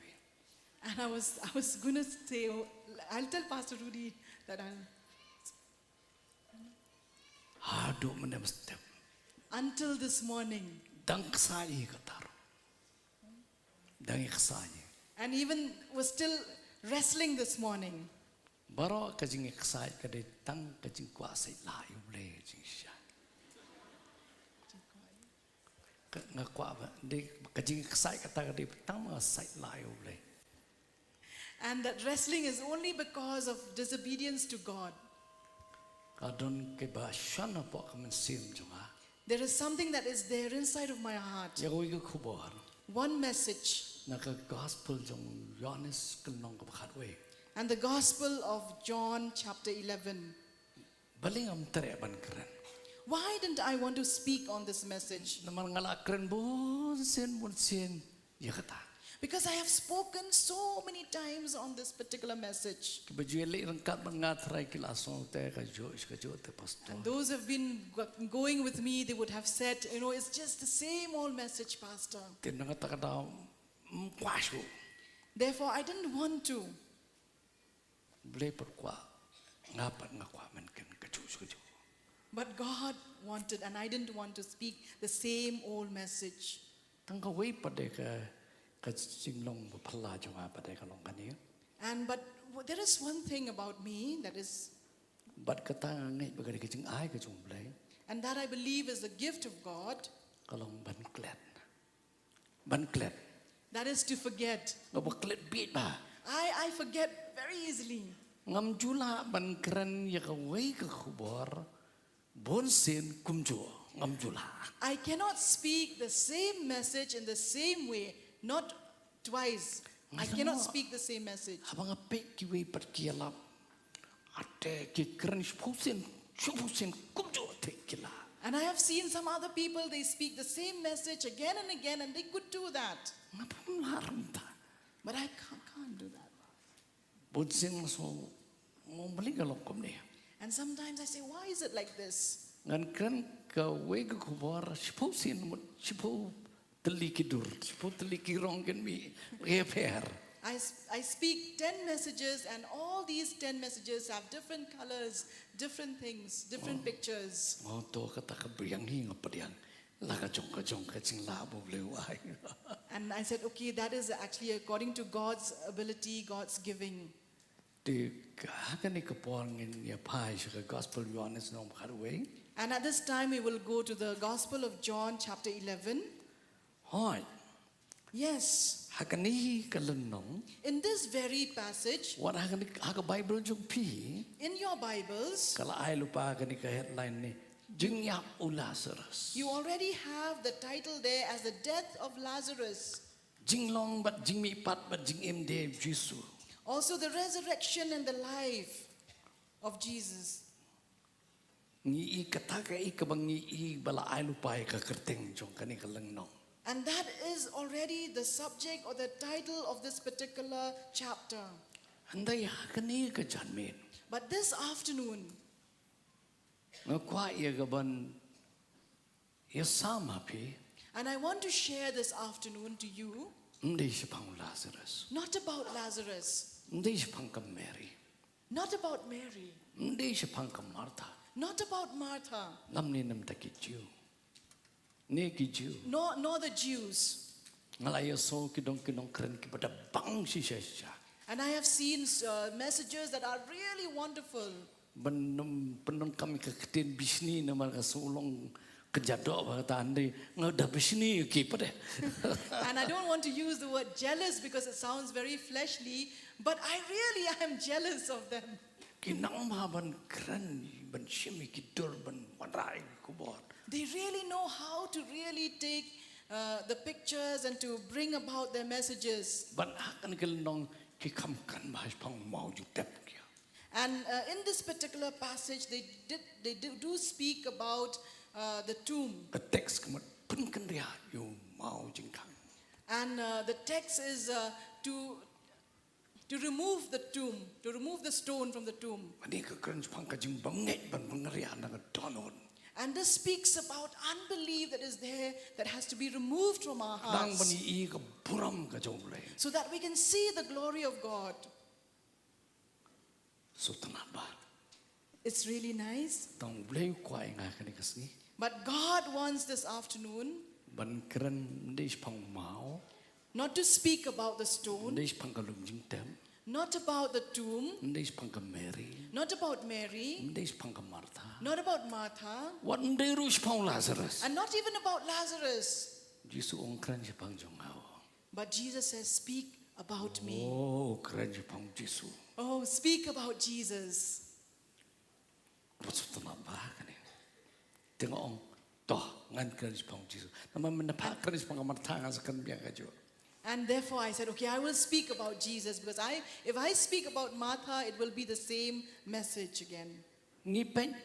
And I was, I was gonna say, oh, I'll tell Pastor Rudy that I'll Haduh mynne mynstep. Until this morning. Dang ksai ïa kata ruh. Dang ïa ksai. And even was still wrestling this morning. Baroh ka jingïaksaid ka dei tang ka jingkwah said lah ïa U Blei jingshisha. Ka, nga kwah ba dei ka jingïaksaid kata ka dei tang ba nga said lah ïa U Blei. And that wrestling is only because of disobedience to God. Ka don kiba shon hapoh ka mynsiem jong nga. There is something that is there inside of my heart. Ïa kawei ka khubor. One message. Na ka gospel jong u Ïoannis ka lynnong kaba khatwei. And the gospel of John chapter eleven. Balei ngam treh ban kren? Why didn't I want to speak on this message? Namar nga la kren bunsien bunsien ïa kata. Because I have spoken so many times on this particular message. Kiba ju ïaleit ryngkat bad nga trai ki la sngew te kajuh kajuh te pastor. And those who've been go-, going with me, they would have said, you know, it's just the same old message, Pastor. Te na kata ka daw, mm, kwah shuh. Therefore, I didn't want to. Blei pat kwah, nga pat nga kwah ban kren kajuh kajuh. But God wanted, and I didn't want to speak the same old message. Tang kawei pat de ka, ka jinglong ba phylla jong nga pat de ka long kane. And but w-, there is one thing about me that is Bad kata nga ngeit ba ka dei ka jingai ka jong U Blei. And that I believe is the gift of God. Ka long ban klet. Ban klet. That is to forget. Nga ba klet bit ba. I, I forget very easily. Ngam ju lah ban kren ïa kawei ka khubor bun sien kumjuh. Ngam ju lah. I cannot speak the same message in the same way, not twice. I cannot speak the same message. Haba nga peit kiwei pat ki ïalap, ate ki kren shiphew sien, shiphew sien kumjuh te ki lah. And I have seen some other people, they speak the same message again and again, and they could do that. Nga pum haram ta. But I can't, can't do that. Bun sien nga sngew, mo bali ka long kumne. And sometimes I say, why is it like this? Ngan kren kawei ka khubor, shiphew sien mut, shiphew tylli ki dur, shiphew tylli ki rong kin mih, refer. I, s- I speak ten messages, and all these ten messages have different colors, different things, different pictures. Oh, to kata ka biang hi nga pdiang. La ka jong ka jong ka jinglah ba u Blei u ai. And I said, okay, that is actually according to God's ability, God's giving. Te ha kane ka por ngin ïa phai sha ka Gospel Ïoannis lynnong ba khatwei. And at this time, we will go to the Gospel of John, chapter eleven. Hooid. Yes. Ha kane ka lynnong. In this very passage, wat ha kane, ha ka Bible jong phi, in your Bibles, ka la ai lypa kane ka headline ne, jingïap u Lazarus. You already have the title there as the death of Lazarus. Jinglong bad jingmihpat bad jingim de Jisu. Also the resurrection and the life of Jesus. Ngi i kata ka i kaba ngi i ba la ai lypa ïa ka kyrteng jong kane ka lynnong. And that is already the subject or the title of this particular chapter. Hynrei ha kane ka janmiet. But this afternoon, nga kwah ïa ka ban ïa sam ha phi. And I want to share this afternoon to you. Ym dei shaphang Lazarus. Not about Lazarus. Ym dei shaphang ka Mary. Not about Mary. Ym dei shaphang ka Martha. Not about Martha. Lymne namar ki Jiw. Ne ki Jiw. Nor, nor the Jews. Nga la ïohsngew ki dong ki nongkren kiba da bang shisha shisha. And I have seen uh, messages that are really wonderful. Ban nym pyndonkam ïa ka ktien bishni namar ka shu long ka jadok ba kata hynrei nga da bishni ïa ki pat de. And I don't want to use the word jealous because it sounds very fleshly, but I really am jealous of them. Ki nang ma ban kren, ban shim ïa ki dur, ban wanrah ïa ki khubor. They really know how to really take uh, the pictures and to bring about their messages. Ban ha kane ka lynnong ki kham kren bha shaphang u maw jingtep ki. And uh, in this particular passage, they did they do, do speak about uh, the tomb. Ka text ka mut pynkynriah ïa u maw jingkhang. And uh, the text is uh, to to remove the tomb, to remove the stone from the tomb. Kane ka kren shaphang ka jingbymngeit ban pynkynriah na ka dohnud. And this speaks about unbelief that is there that has to be removed from our hearts. Nang ban ïohi ka burom ka jong u Blei. So that we can see the glory of God. Sngewtynnat bha. It's really nice. Tang u Blei u kwah ïa nga kane ka sngi. But God wants this afternoon. Ban kren ym dei shaphang u maw. Not to speak about the stone. Ym dei shaphang ka lum jingtep. Not about the tomb. Ym dei shaphang ka Mary. Not about Mary. Ym dei shaphang ka Martha. Not about Martha. Wat ym dei ruh shaphang u Lazarus. And not even about Lazarus. Jisu u ong kren shaphang jong nga. But Jesus says, speak about me. Oh, kren shaphang Jisu. Oh, speak about Jesus. Wat sngewtynnat bha kane. Te nga ong, to, ngan kren shaphang Jisu. Namar mynta pha kren shaphang Martha ngan sa kren biang kajuh. And therefore I said, okay, I will speak about Jesus because I, if I speak about Martha, it will be the same message again. Ngi peit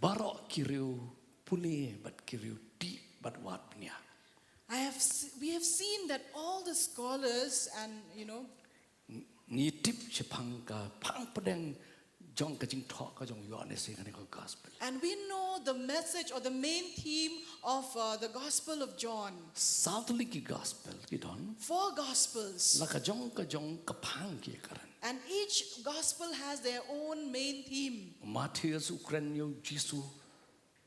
baroh ki riew pule bad ki riew dih bad wad bniah. I have, we have seen that all the scholars and, you know, ngi tip shaphang ka phang pdeng jong ka jingthoh ka jong u Ïoannis ïa kane ka gospel. And we know the message or the main theme of uh, the Gospel of John. Saw tylli ki gospel ki don. Four Gospels. La ka jong ka jong ka phang ki kren. And each Gospel has their own main theme. Mathaios u kren ïa u Jisu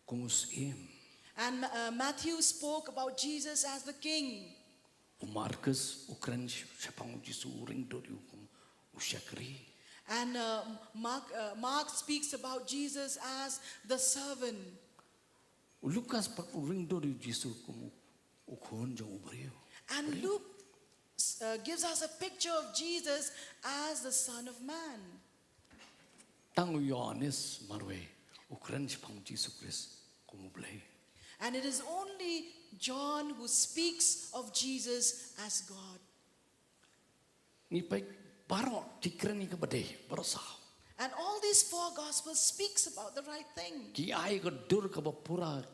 kum u syiem. And uh, Matthew spoke about Jesus as the king. U Markus u kren shaphang u Jisu u ring dud ïa u kum u shakri. And uh, Mark, uh, Mark speaks about Jesus as the servant. U Lukas pat u ring dur ïa u Jisu kum u khun jong u briew. And Luke uh, gives us a picture of Jesus as the Son of Man. Tang u Ïoannis marwei u kren shaphang u Jisu Khrist kum u Blei. And it is only John who speaks of Jesus as God. Ngi peit baroh ki kren ïa kaba dei, baroh saw. And all these four gospels speaks about the right thing. Ki ai ka dur kaba pura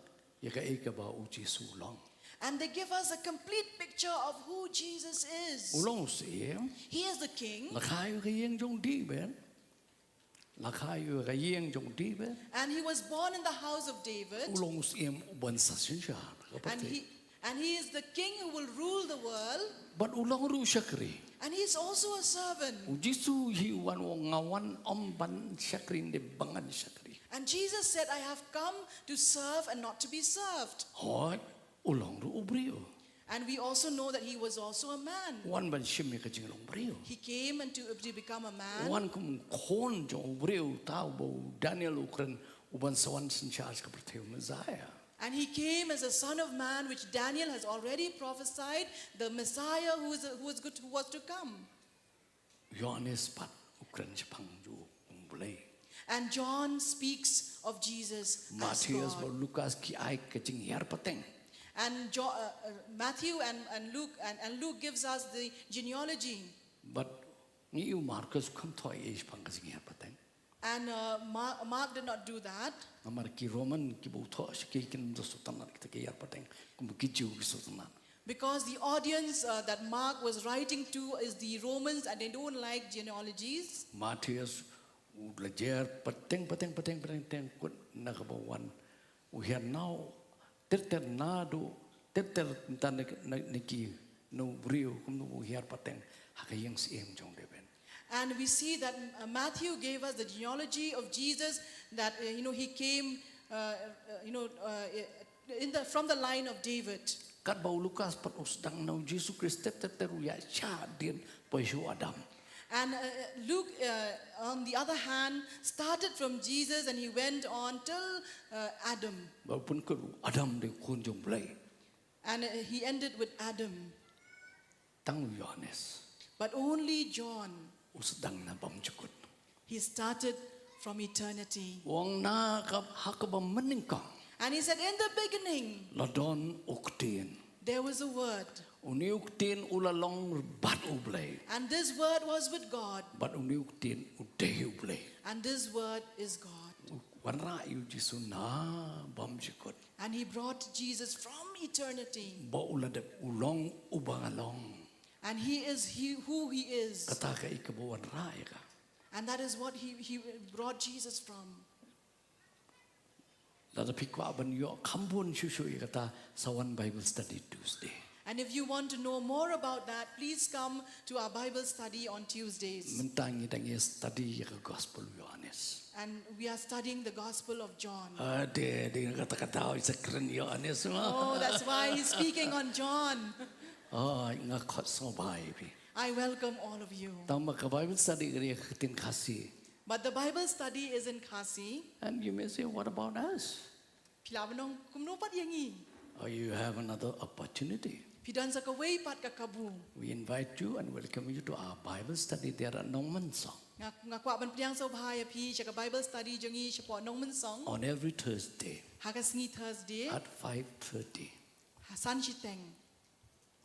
ïa kaei kaba u Jisu u long. And they give us a complete picture of who Jesus is. U long u syiem. He is the king. La kha ïa ka ïing jong u David. La kha ïa ka ïing jong u David. And he was born in the house of David. U long u syiem uban sa synshar. And he, and he is the king who will rule the world. Bad u long ruh u shakri. And he is also a servant. U Jisu hi u wan u ong nga wan ym ban shakri hynrei ba ngan shakri. And Jesus said, "I have come to serve and not to be served." Hooid, u long ruh u briew. And we also know that he was also a man. U wan ban shim ïa ka jinglong briew. He came and to, to become a man. U wan kum u khun jong u briew, uta uba u Daniel u kren uban sa wan synshar sha ka pyrthei, u Messiah. And he came as a son of man, which Daniel has already prophesied, the Messiah who is, who is good, who was to come. U Ïoannis pat u kren shaphang u kum u Blei. And John speaks of Jesus as God. Mathaios bad Lukas ki ai ka jinghiar pateng. And Jo- uh, uh, Matthew and, and Luke and, and Luke gives us the genealogy. Bad ngi ïohi u Markos kam thoh ei shaphang ka jinghiar pateng. And uh, Mark, Mark did not do that. Namar ki Roman kiba u thoh sha ki kim da sngewtynnat kita ki hiar pateng, kum ki Jiw ki sngewtynnat. Because the audience uh, that Mark was writing to is the Romans and they don't like genealogies. Mathaios u la jer pateng, pateng, pateng, pateng, pateng, kut na kaba wan u hiar na u ter ter naduh ter ter na, na, na ki, na u briew, kumno u hiar pateng ha ka ïing syiem jong u David. And we see that uh, Matthew gave us the genealogy of Jesus, that uh, you know, he came uh, uh, you know, uh, in the, from the line of David. Katba u Lukas pat u sdang na u Jisu Khrist ter ter ter u ïaid shadien poi sha u Adam. And uh, Luke, uh, on the other hand, started from Jesus and he went on till uh, Adam. Ba u pynkut u Adam dei u khun jong u Blei. And uh, he ended with Adam. Tang u Ïoannis. But only John. U sdang na bymjukut. He started from eternity. U ong na ka, ha kaba mynnyngkong. And he said, "In the beginning, la don u Ktien." There was a word. Une u Ktien u la long bad u Blei. And this word was with God. Bad une u Ktien u dei u Blei. And this word is God. U wanrah ïa u Jisu na bymjukut. And he brought Jesus from eternity. Ba u la dep u long uba nga long. And he is he, who he is. Kata kaei kaba u wanrah ïa ka. And that is what he, he brought Jesus from. Lada phi kwah ban ïoh kham bun shuh shuh ïa kata, sa wan Bible study Tuesday. And if you want to know more about that, please come to our Bible study on Tuesdays. Mynta ngi dang ïa study ïa ka Gospel u Ïoannis. And we are studying the Gospel of John. Ah, de, de, kata kata, sa kren ïa u Ïoannis ma. Oh, that's why he's speaking on John. Oh, nga khot sngewbha ïa phi. I welcome all of you. Tang ba ka Bible study ka dei ka ktien Khasi. But the Bible study is in Khasi. And you may say, "What about us?" Phi lah ban ong, "Kumno pat ïa ngi?" Oh, you have another opportunity. Phi don sa kawei pat ka kabu. We invite you and welcome you to our Bible study there at Nongmynsong. Nga, nga kwah ban pdiang sngewbha ïa phi sha ka Bible study jong ngi shapoh Nongmynsong. On every Thursday. Ha ka sngi Thursday. At five thirty. Ha san shiteng.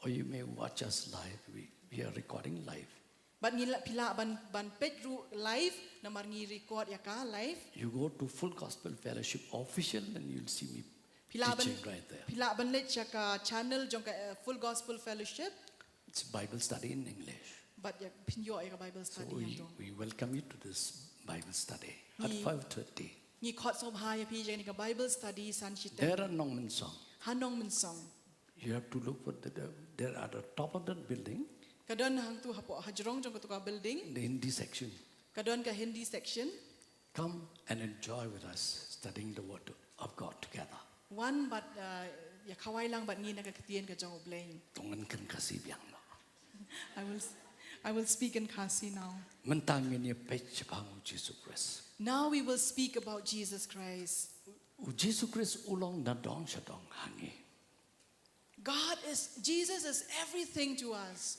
Or you may watch us live. We, we are recording live. Bad ngi lah, phi lah ban, ban peit ruh live, namar ngi record ïa ka live. You go to Full Gospel Fellowship official and you'll see me teaching right there. Phi lah ban, phi lah ban leit sha ka channel jong ka uh, Full Gospel Fellowship. It's Bible study in English. Bad ïa phin ïoh ïa ka Bible study. So we, we welcome you to this Bible study at five thirty. Ngi khot sngewbha ïa phi ïa kane ka Bible study san shiteng. There at Nongmynsong. Ha Nongmynsong. You have to look for the, the, there at the top of that building. Ka don hangtu hapoh hajrong jong katu ka building. The Hindi section. Ka don ka Hindi section. Come and enjoy with us studying the word of God together. Wan bad uh, ïa khawai lang bad ngi na ka ktien ka jong U Blei. To ngan kren Khasi biang noh. I will, I will speak in Khasi now. Mynta ngin ïa peit shaphang u Jisu Khrist. Now we will speak about Jesus Christ. U Jisu Khrist u long nadong shadong ha ngi. God is, Jesus is everything to us.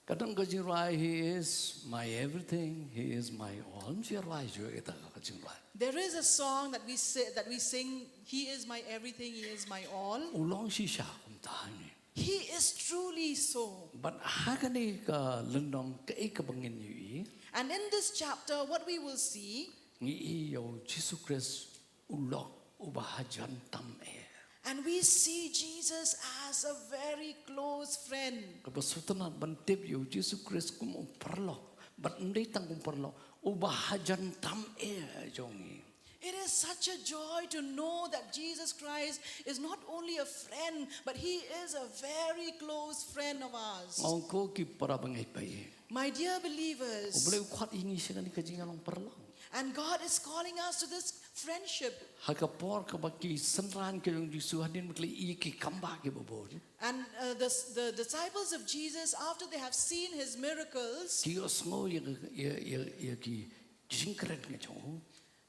Ka don ka jingrwai, "He is my everything, He is my all." Ym jingrwai ju ita ka jingrwai. There is a song that we say, that we sing, "He is my everything, He is my all." U long shisha kumta ha ngi. He is truly so. Bad ha kane ka lynnong kaei kaba ngin ïohi? And in this chapter, what we will see, Ngi ïohi ïa u Jisu Khrist u long uba hajan tam eh. And we see Jesus as a very close friend. Kaba sngewtynnat ban tip ïa u Jisu Khrist kum u paralok. Bad ym dei tang kum u paralok, uba hajan tam eh jong ngi. It is such a joy to know that Jesus Christ is not only a friend, but He is a very close friend of ours. Nga ong ko ki para bangeit ba ïeit, My dear U believers, Blei u khot ïa ngi sha kane ka jingïalong paralok. And God is calling us to this friendship. Ha ka por kaba ki synran ki jong u Jisu hadien ba ki la ïohi ki kambah kiba bun, And uh, the, the disciples of Jesus, after they have seen His miracles, ki ïohsngew ïa, ïa, ïa, ïa ki jingkren ki jong u.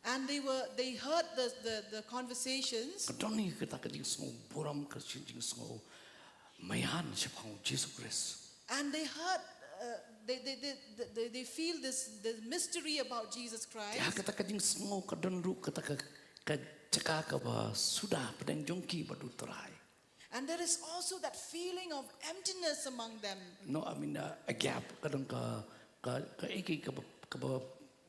And they were they heard the, the, the conversations. Ka don hi kata ka jingsngew burom, ka jingsngew maian shaphang u Jisu Khrist. And they heard, uh, they, they, they, they, they feel this, this mystery about Jesus Christ. Te ha kata ka jingsngew ka don ruh kata ka, ka jaka kaba suda pdeng jong ki bad u Trai. And there is also that feeling of emptiness among them. No, I mean, uh, a gap, ka don ka, ka, ka, eh, ki, kaba, kaba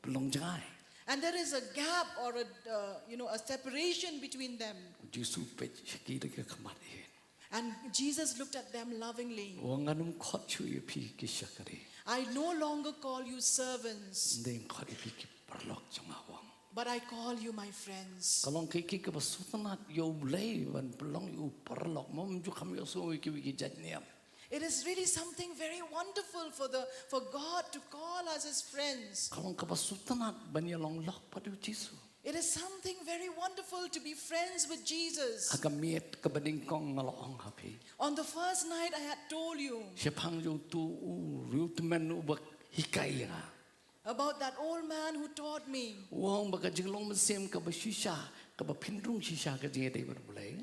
long jngai. And there is a gap or a, uh, you know, a separation between them. U Jisu u peit sha ki da ka khmat ïeit. And Jesus looked at them lovingly. U ong, ngan ym khot shuh ïa phi ki shakri. I no longer call you servants, Ym dei, nga khot ïa phi ki paralok jong nga, u ong. But I call you my friends. Ka long kaei kaei kaba sngewtynnat ïa U Blei ban long ïa u paralok. Mo, ym ju kham ïohsngew ïa kiwei ki jait niam. It is really something very wonderful for the for God to call us as friends. Ka long kaba sngewtynnat ban ïalong lok bad u Jisu. It is something very wonderful to be friends with Jesus. Ha ka miet kaba nyngkong nga la ong ha phi. On the first night I had told you. Shaphang jong utu u riewtymmen uba hikai ïa nga. About that old man who taught me. U ong ba ka jinglong mynsiem kaba shisha, kaba pynrung shisha ka jingïadei bad U Blei.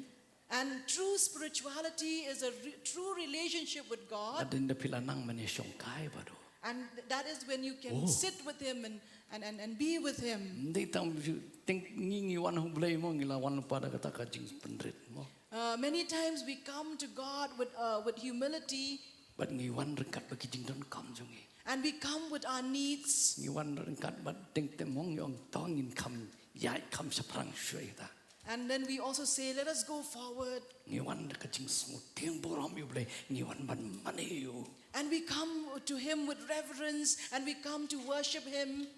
And true spiritiality is a re- true relationship with God. Hadien ba phi la nang ban ïashongkai bad u. And that is when you can sit with him and, and, and, and be with him. Ym dei tang, teng ngi ngi wan ha U Blei mo, ngi la wan lypa da kata ka jingpynrit mo. Uh, many times we come to God with, uh, with humility. Bad ngi wan ryngkat bad ki jingdonkam jong ngi. And we come with our needs. Ngi wan ryngkat bad teng teng mo ngi ong to ngin kham ïaid kham shaphrang shuwa ïa kata. And then we also say, "Let us go forward." Ngi wan da ka jingsngewtieng burom ïa U Blei, ngi wan ban mane ïa u. And we come to him with reverence and we come to worship him.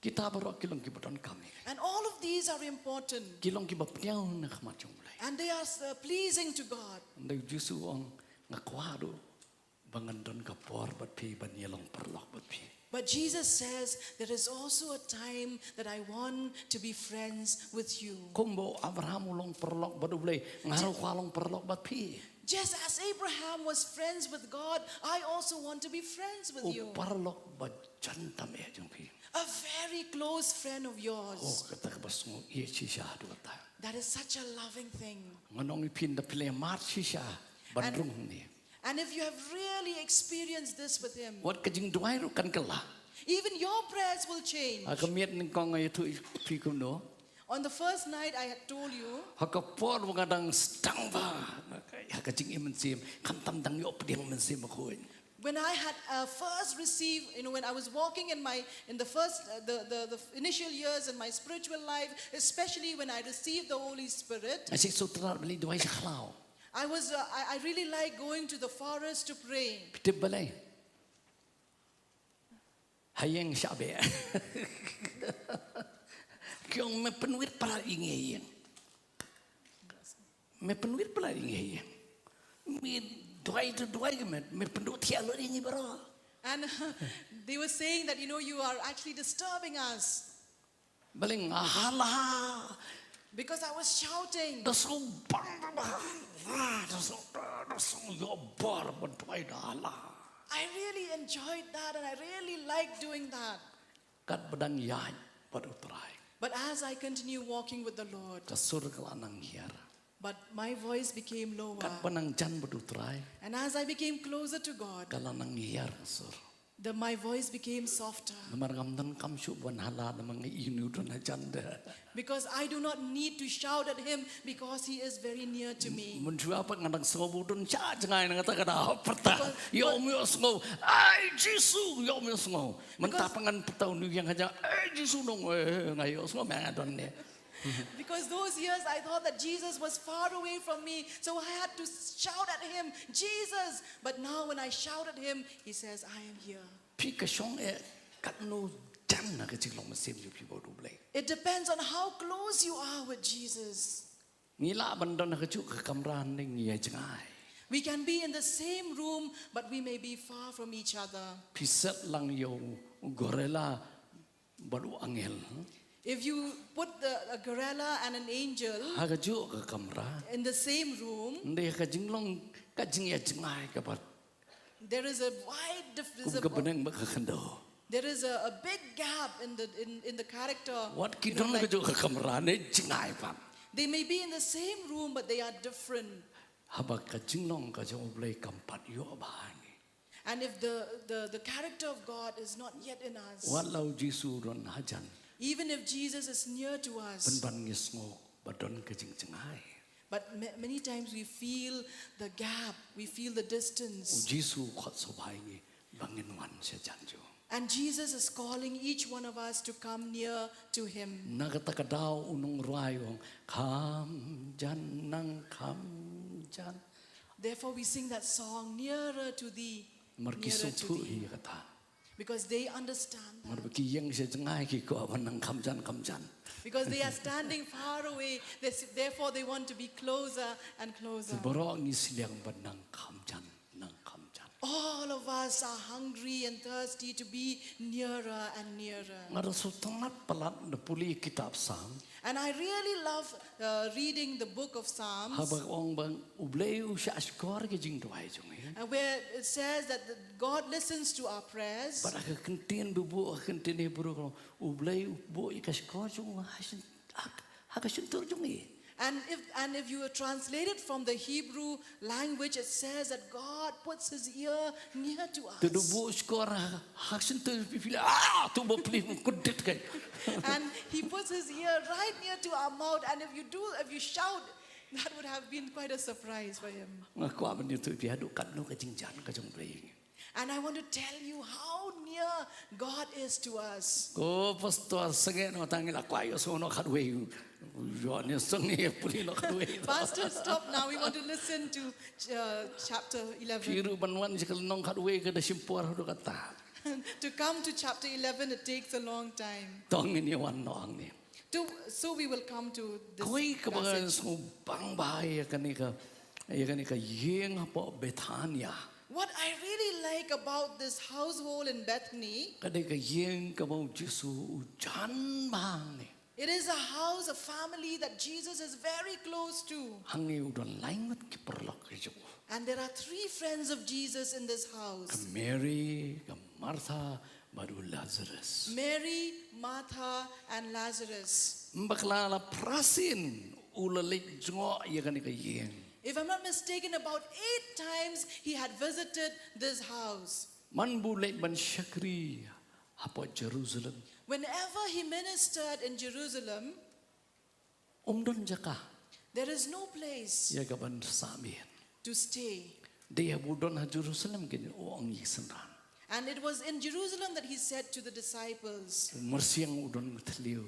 Kita baroh ki long kiba donkam ïa ngi. And all of these are important. Ki long kiba pdiang na khmat jong U Blei. And they are, uh, pleasing to God. Ym dei, u Jisu u ong, nga kwah ruh ba ngan don ka por bad phi, ban ïalong paralok bad phi. But Jesus says, "There is also a time that I want to be friends with you." Kumba u Abraham u long paralok bad U Blei, nga ruh kwah long paralok bad phi. Just as Abraham was friends with God, I also want to be friends with you. U paralok ba jan tam eh jong phi. A very close friend of yours. Oh, kata kaba sngewsih shisha haduh katta. That is such a loving thing. Ngan ong ïa phi, ynda phi la ïamad shisha ban rung hangne. And if you have really experienced this with him, wat ka jingduwai ruh kan kylla. Even your prayers will change. Ha ka miet nyngkong nga ïathuh ïa phi kumno. On the first night I had told you. Ha ka por ba nga dang sdang bha ha ka jingim mynsiem, khamtam dang ïoh pdiang mynsiem bakhuid. When I had, uh, first received, you know, when I was walking in my, in the first, uh, the, the, the initial years in my spiritual life, especially when I received the Holy Spirit, nga sngewthuh ba nga duwai sha khlaw. I was, uh, I, I really like going to the forest to pray. Phi tip balei? Ha ïing shah beh. Ki ong me pynwit palat ïa ngi ha ïing. Me pynwit palat ïa ngi ha ïing. Me duwai to duwai, me, me pynduh thiah lut ïa ngi baroh. And they were saying that, you know, you are actually disturbing us. Balei nga hala? Because I was shouting. Da sngewbang ba nga hala, da sngew, da sngew ïoh bor ban duwai da hala. I really enjoyed that and I really liked doing that. Katba dang ïaid bad U Trai. But as I continue walking with the Lord, ka sur ka la nang hiar. But my voice became lower. Katba nang jan bad U Trai. And as I became closer to God, ka la nang hiar ka sur. The, my voice became softer. Namar ngam donkam shuh ban hala namar nga ïohi u don hajan de. Because I do not need to shout at him because he is very near to me. Mynshuwa pat nga dang sngew ba u don shah jngai na kata ka daw, pyrta. Ïoh me ïohsngew, ai Jisu, ïoh me ïohsngew. Mynta pat ngan pyrta u ïeng hajan, ai Jisu nong, eh, nga ïohsngew me nga don ne. Because those years I thought that Jesus was far away from me, so I had to shout at him, Jesus. But now when I shout at him, he says, I am here. Phi ka shong eh katno dang na ka jinglong mynsiem jong phi bad U Blei. It depends on how close you are with Jesus. Ngi lah ban don ha kajuh ka kamra ne ngi ïa jngai. We can be in the same room, but we may be far from each other. Phi set lang ïa u gorilla bad u angel. If you put the, a gorilla and an angel ha kajuh ka kamra, in the same room, hynrei ha ka jinglong ka jingïa jngai ka bad, there is a wide dif- there's a, kum ka bneng bad ka khyndew. There is a, a big gap in the in, in the character. Wat ki don ha kajuh ka kamra ne jngai pat. They may be in the same room, but they are different. Haba ka jinglong ka jong U Blei kam pat ïoh bha ha ngi. And if the, the, the character of God is not yet in us, wat la U Jisu u don hajan, even if Jesus is near to us, pynban ngi sngew ba don ka jingjngai. But ma- many times we feel the gap, we feel the distance. U Jisu u khot sngewbha ïa ngi ba ngin wan sha jan jong u. And Jesus is calling each one of us to come near to Him. Na kata ka daw u nongrwai u ong, kham jan nang kham jan. Therefore, we sing that song, Nearer to Thee, Mar ki Nearer to sngewthuh Thee. Ïa kata. Because they understand that. Mar ba ki ïeng sha jngai ki kwah ban nang kham jan kham jan. Because they are standing far away, they, s- therefore they want to be closer and closer. Baroh ngi sliang ban nang kham jan, nang kham jan. All of us are hungry and thirsty to be nearer and nearer. Nga da sngewtynnat palat da pule kitab Salm. And I really love uh, reading the book of Psalms. Haba ong ba U Blei u shah shkor ki jingduwai jong ngi. And where it says that the, God listens to our prayers. Bad ha ka kyntien ba buh ha ka kyntien Hebru ka ong U Blei u buh ïa ka shkor jong u ha shin-, ha, ha ka shyntur jong ngi. And if, and if you translate it from the Hebrew language, it says that God puts his ear near to us. Te da buh shkor ha, ha shyntur phi phi la, ah, tu ba pli kudit kai. And he puts his ear right near to our mouth. And if you do, if you shout, that would have been quite a surprise for him. Nga kwah ban ïathuh ïa phi haduh katno ka jingjan ka jong U Blei. And I want to tell you how near God is to us. Ko pastor, sngewbha tang la kwah ïohsngew noh khatwei. Ïoh ne sngewbha pule noh khatwei. Pastor, stop now. We want to listen to uh, chapter eleven. Phi ruh ban wan sha ka lynnong khatwei ka da shim por haduh katta. To come to chapter eleven, it takes a long time. To ngin ïa wan noh hangne. To, so we will come to this passage. Kawei kaba nga sngewbang bha ïa kane ka, ïa kane ka ïing hapoh Bethania. What I really like about this household in Bethany, ka dei ka ïing kaba U Jisu u jan bha hangne. It is a house, a family that Jesus is very close to. Hangne u don lai ngut ki paralok ki jong u. And there are three friends of Jesus in this house. Ka Mary, ka Martha, bad u Lazarus. Mary, Martha, and Lazarus. Bakla la phra sien u la leit jngoh ïa kane ka ïing. If I'm not mistaken, about eight times he had visited this house. Man ba u leit ban shakri hapoh Jerusalem. Whenever he ministered in Jerusalem, um don jaka. There is no place. Ïa ka ban sah miet. To stay. Dei haba u don ha Jerusalem kin u ong ïa ki synran. And it was in Jerusalem that he said to the disciples, u myrsiang u don thliew.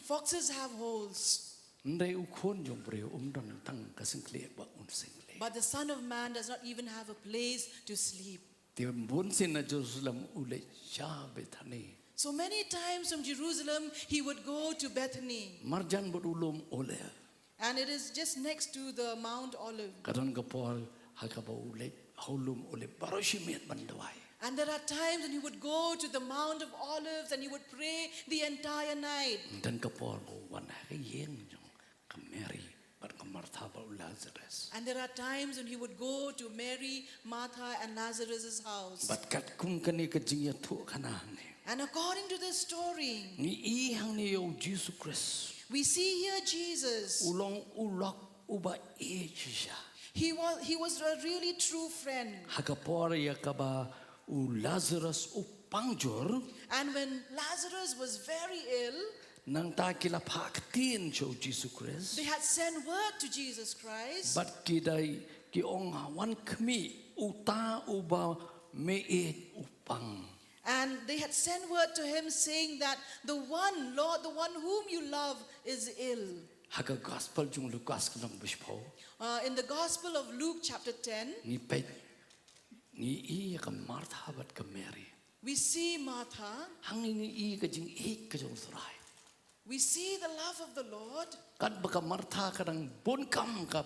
Foxes have holes. Hynrei u khun jong u briew um don tang ka singklieh ba un singklieh. But the Son of Man does not even have a place to sleep. Te bun sien na Jerusalem u leit sha Bethany. So many times from Jerusalem, he would go to Bethany. Marjan bad u lum Olive. And it is just next to the Mount Olive. Ka don ka por ha kaba u leit ha u lum Olive baroh shi miet ban duwai. And there are times when he would go to the Mount of Olives and he would pray the entire night. Don ka por ba u wan ha ka ïing jong ka Mary bad ka Martha bad u Lazarus. And there are times when he would go to Mary, Martha, and Lazarus' house. Bad katkum kane ka jingïathuhkhana hangne, And according to this story, ngi i hangne ïa u Jisu Khrist. We see here Jesus. U long u lok uba ïeit shisha. He was, he was a really true friend. Ha ka por ïa kaba u Lazarus u pang jur, And when Lazarus was very ill, nangta ki la phah ktien sha u Jisu Khrist. They had sent word to Jesus Christ. Bad ki dei ki ong, ha, wan khmih, uta uba me ïeit u pang. And they had sent word to him saying that the one, Lord, the one whom you love is ill. Ha ka gospel jong u Lukas ka lynnong ba shiphew, Uh, in the Gospel of Luke, chapter ten, ngi peit, ngi i ïa ka Martha bad ka Mary. We see Martha. Hangne ngi i ka jingïeit ka jong u Trai. We see the love of the Lord. Katba ka Martha ka dang bun kam ka,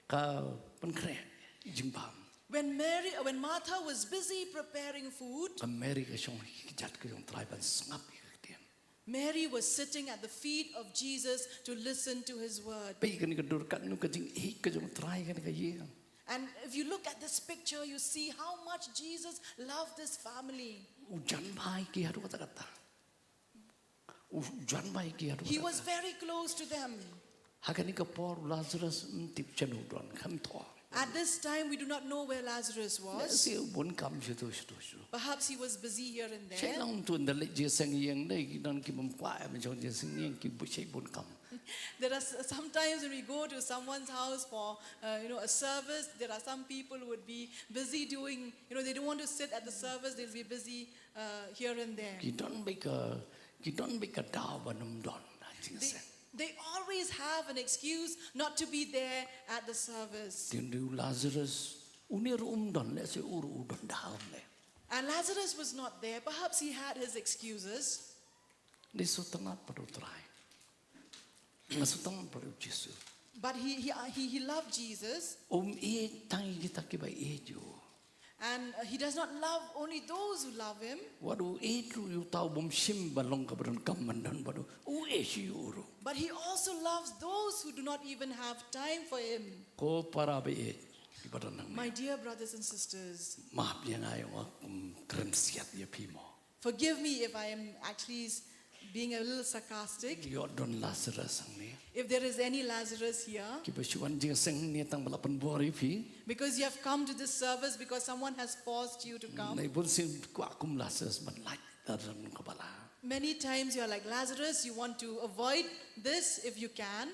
ka pynkhreh jingbam, When Mary, when Martha was busy preparing food, ka Mary ka shong ha ki kjat ka jong u Trai ban sngap ïa ka ktien. Mary was sitting at the feet of Jesus to listen to his word. Peit kane ka dur, katno ka jingïeit ka jong u Trai kane ka ïing. And if you look at this picture, you see how much Jesus loved this family. U jan bha ïa ki haduh katta katta. U jan bha ïa ki haduh He katta was katta. Very close to them. Ha kane ka por u Lazarus ym tip shano u don, kam thaw. At this time, we do not know where Lazarus was. Lehse u bun kam shato shato shato. Perhaps he was busy here and Shen there. long tu ynda leit jingseng ïing, dei ki don ki bym kwah ban shong jingseng ïing, ki bun, shei bun kam. There are s- sometimes when we go to someone's house for, uh, you know, a service, there are some people who would be busy doing, you know, they don't want to sit at the service, they'll be busy uh, here and there. Ki don beit ka, ki don beit ka daw ban ym don ha They, jingseng. They always have an excuse not to be there at the service. Te u Lazarus, une ruh um don, lehse u ruh u don daw ne. And Lazarus was not there. Perhaps he had his excuses. Dei sngewtynnat pat u Trai. Nga sngewtynnat pat u Jisu. But he, he, he, he loved Jesus. Um ïeit tang ïa kita kiba ïeit ïa u. And uh, he does not love only those who love him, Wat u ïeit ruh ïa uta u bym shim ba long kaba donkam ban don bad u. U ïeit ïa u ruh. But he also loves those who do not even have time for him. Ko para ba ïeit, kiba don hangne. My dear brothers and sisters, Map ïa nga ïoh nga kum kren siat ïa phi mo. Forgive me if I am actually s- being a little sarcastic. Ïoh don Lazarus hangne. If there is any Lazarus here, Kiba shu wan jingseng hangne tang ba la pynbor ïa phi. Because you have come to this service because someone has forced you to come. Nai bun sien kwah kum Lazarus ban lait da ram kaba la. Many times you're like Lazarus, you want to avoid this if you can.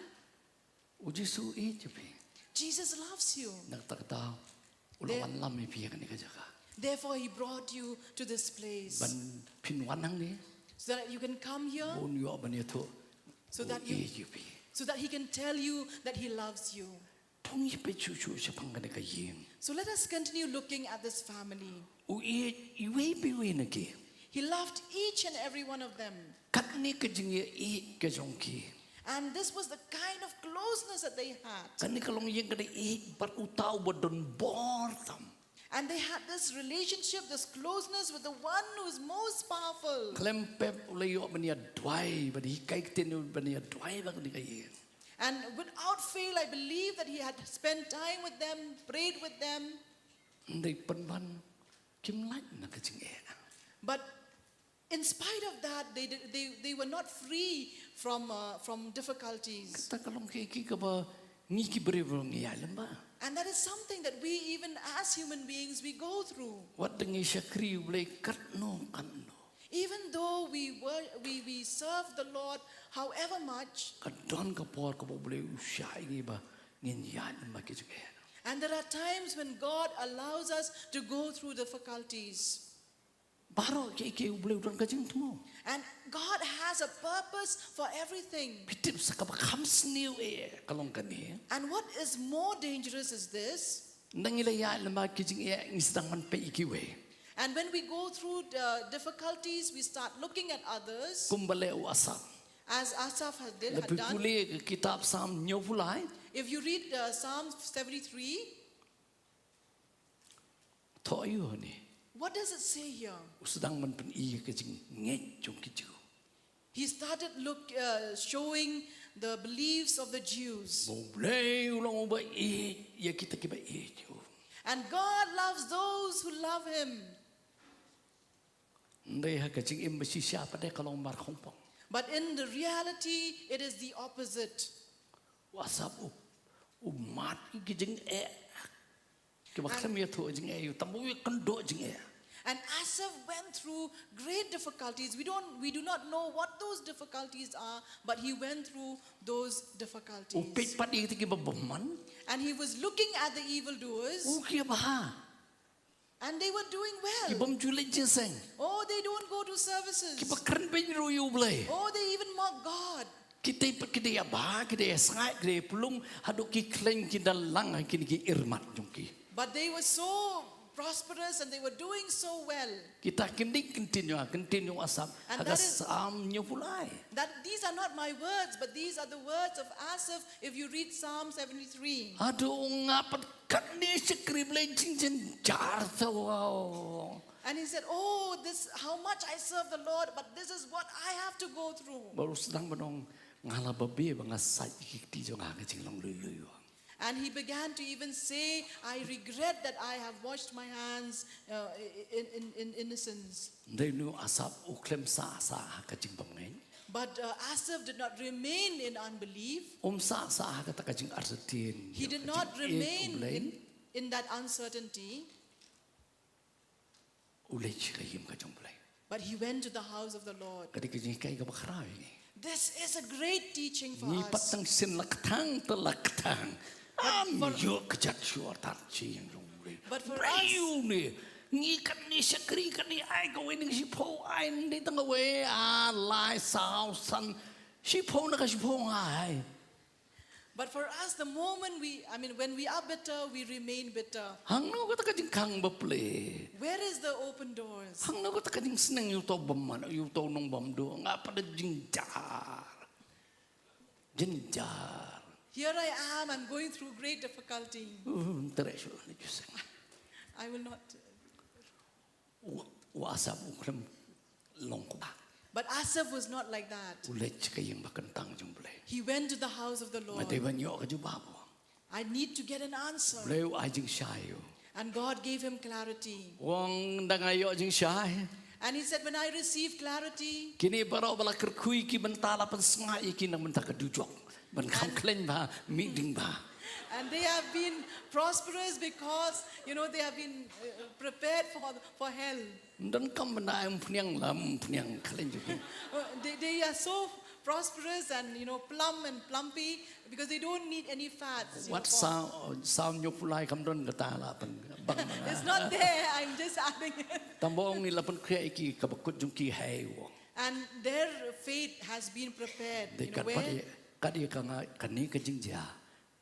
U Jisu u ïeit ïa phi. Jesus loves you. Nangta kata u la There- wanlam ïa phi ha kane ka jaka. Therefore, he brought you to this place. Ban phin wan hangne. So that you can come here, Bun ïoh ban ïathuh. So that U you- ïeit ïa phi. So that he can tell you that he loves you. Pung ïa phi shuh shuh shaphang kane ka ïing. So let us continue looking at this family. U ïeit iwei pa iwei na ki. He loved each and every one of them. Katne ka jingïeit ka jong ki. And this was the kind of closeness that they had. Kane ka longïing ka dei ïeit bad uta uba don bor tam. And they had this relationship, this closeness with the one who is most powerful. Khlem pep u la ïoh ban ïaduwai, ban hikai ktien, ban ïaduwai bad kane ka ïing. And without fail, I believe that he had spent time with them, prayed with them. Hynrei pynban kim lait na ka jingeh. But in spite of that, they, did, they, they were not free from, uh, from difficulties. Kata ka long kaei kaei kaba ngi ki briew ngi ïaid lem bha. And that is something that we, even as human beings, we go through. Wat da ngi shakri U Blei katno katno. Even though we, were, we, we serve the Lord however much, Ka don ka por kaba U Blei u shah ïa ngi ba ngin ïaid lem bad ki jingeh. And there are times when God allows us to go through difficulties. Baroh kiei kiei U Blei u don ka jingthmu. And God has a purpose for everything. Phi tip sa kaba kham sniew eh ka long kane. And what is more dangerous is this. Ynda ngi la ïaid lem bad ki jingeh ngi sdang ban peit ïa kiwei. And when we go through the difficulties, we start looking at others. Kumba leh u Asaph. As Asaph had, did, Lada had phi done. Pule ka kitab Salm hynñiewphew lai. If you read uh, Psalm seventy-three, Thoh aïu hangne. What does it say here? U sdang ban pyni ïa ka jingngeit jong ki Jiw. He started look, uh, showing the beliefs of the Jews. Ba U Blei u long uba ïeit ïa kita kiba ïeit ïa u. And God loves those who love Him. Hynrei ha ka jingim ba shisha pat de ka long markhongpong. But in the reality, it is the opposite. U Asaph u, u mad ïa ki jingeh. Kiba khlem ïathuh jingeh ïa u, tang ba u ïakynduh jingeh. And Asaph went through great difficulties. We don't, we do not know what those difficulties are, but he went through those U difficulties. peit pat ïa kita kiba bymman. And he was looking at the evildoers, U ki bha. And they were doing well. Ki bym ju leit jingïaseng. Oh, they don't go to services. Ki ba kren beiñ ruh ïa U Blei. Oh, they even mock God. Kita pat ki dei ïa bha, ki dei ïa sngaid, ki dei ïa pulung, haduh ki khlaiñ ki da lang ha kine ki irmat jong ki. But they were so prosperous and they were doing so well. Kita kim dei ki ktien jong nga, ki ktien jong u Asaph. And Ha ka that is- Salm hynñiewphew lai. That these are not my words, but these are the words of Asaph if you read Psalm seventy-three. Haduh nga pat katne shakri Blei jingjynjar sa wow. And he said, "Oh, this, how much I serve the Lord, but this is what I have to go through." Bad u sdang ban ong nga la babe ba nga sait ïa ki kti jong nga ha ka jinglong lui lui wow. And he began to even say, "I regret that I have washed my hands uh, in, in, in innocence." Hynrei une u Asaph u khlem sah sah ha ka jingbymngeit. But uh, Asaph did not remain in unbelief. Um sah sah ha kata ka jingartatien. He did not remain in, in that uncertainty. U leit sha ka ïing ka jong U Blei. But he went to the house of the Lord. Ka dei ka jinghikai kaba khraw ïa ngi. This is a great teaching for Ngi pat us. Tang shen la ktang te la ktang. Am for- ïoh ka jait shuwa tar chi ïa jong U Blei. But for Blei us- u ne. Ngi katne shakri katne ai kawei na ka shiphew ai, ngi tang kawei, ah, lai, saw, san. Shiphew na ka shiphew nga ai. But for us, the moment we, I mean, when we are bitter, we remain bitter. Hangno kata ka jingkhang ba plie. Where is the open doors? Hangno kata ka jingsneng ïa uto u bymman, ïa uto u nongbymduh, nga pat da jynjar. Jynjar. Here I am, I'm going through great difficulty. Uh, tere shu ni ju seng. I will not. U, u Asaph u khlem long kumta. But Asaph was not like that. U leit sha ka ïing ba kyntang jong U Blei. He went to the house of the Lord. Nga dei ban ïoh ka jubab. I need to get an answer. Blei u ai jingshai ïa u. And God gave him clarity. U ong, ynda nga ïoh jingshai. And he said, "When I receive clarity," Kine baroh ba la kyrkhu ïa ki mynta la pynsngaid ïa ki na ka bynta ka dujok. Ban kham khlaiñ bha, mih ding bha. and they have been prosperous because, you know, they have been uh, prepared for, for hell. Ym donkam ban ai umphniang la umphniang khlaiñ jong ki. Uh, they, they are so prosperous and, you know, plump and plumpy because they don't need any fats. You know, Wat for- saw, saw hynñiewphew lai kam don kata la pyn bang. It's not there. I'm just adding it. Tang ba ong ngi la pynkhreh ïa ki kaba kut jong ki hei u ong. And their fate has been prepared. Dei You know, kat pat where ïa, kat ïa ka nga, kane ka jingjia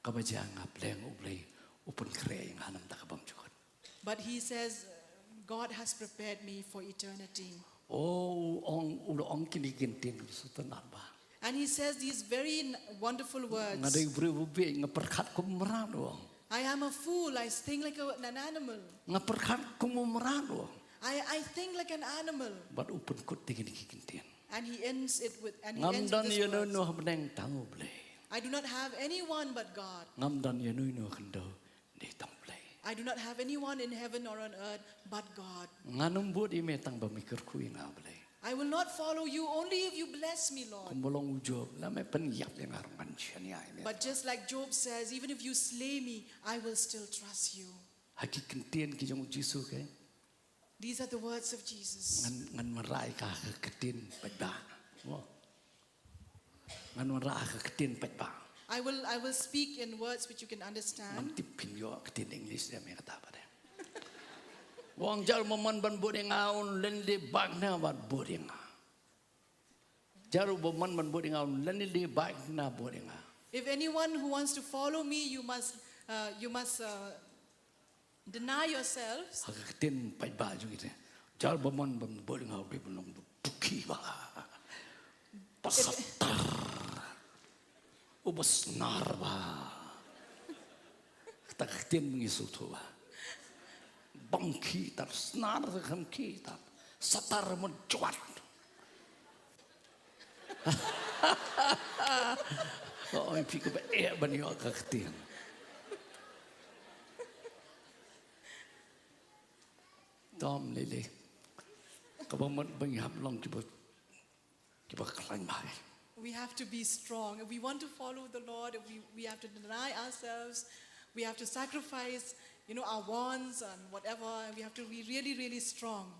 kaba jia nga pleng U Blei u pynkhreh ïa nga ha ka bymjukut. But he says, "God has prepared me for eternity." O, u ong, u la ong kine ki ktien kiba sngewtynnat bha. And he says these very n- wonderful words. Nga dei u briew ba bieit, nga pyrkhat kum u mrad, u ong. "I am a fool. I think like a, an animal. Nga pyrkhat kum u mrad, u ong. I, I think like an animal." Bad u pynkut da kine ki ktien. And he ends it with, and he Ngam ends don with ïa these uno uno words. ha bneng tang U Blei. "I do not have anyone but God." Ngam don ïa uno uno ha khyndew, dei tang U Blei. "I do not have anyone in heaven or on earth but God." Ngan ym bud ïa me tang ba me kyrkhu ïa nga, Blei. "I will not follow you only if you bless me, Lord." Kumba long u Job, lada me pynïap ïa nga ruh ngan shaniah ïa me. But just like Job says, "Even if you slay me, I will still trust you." Ha ki ktien ki jong u Jisu ke. These are the words of Jesus. Ngan, ngan wanrah ïa ka ha ka ktien paidbah. Mo. Ngan wanrah ha ka ktien paidbah. I will, I will speak in words which you can Ngam understand. tip phin ïoh ka ktien English de, me kata pat de. U ong, jar uba mon ban bud ïa nga un lynti bad kane bad bud ïa nga. Jar uba mon ban bud ïa nga un lynti bad kane bud ïa nga. If anyone who wants to follow me, you must, uh, you must uh, deny yourselves. Ha ka ktien paidbah jong ngi te. Jar uba mon ban bud ïa nga u dei ban long uba dukhi bha. Uba satar. Uba snar bha. Kata ka ktien ba ngi sngewthuh bha. Bam khie tar, snar kham khie tar. Satar mynjwat. Oi, phi kaba eh ban ïoh ka ktien. Tom lele. Kaba mut ban ïap long kiba, kiba khlaiñ bha. We have to be strong. If we want to follow the Lord, if we, we have to deny ourselves, we have to sacrifice, you know, our wants and whatever. We have to be really, really strong.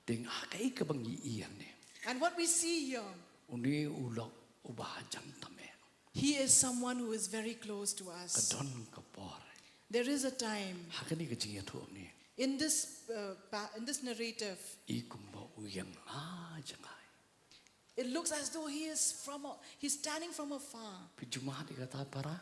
Deng ha kaei kaba ngi ïohi ne. And what we see here, une u lok uba hajan tam eh. He is someone who is very close to us. Ka don ka por. There is a time. Ha kane ka jingïathuh ne. In this, uh, pa-, in this narrative, i kumba u ïeng ha jngai. It looks as though he is from a, he's standing from afar. Phi ju mad ïa kata para?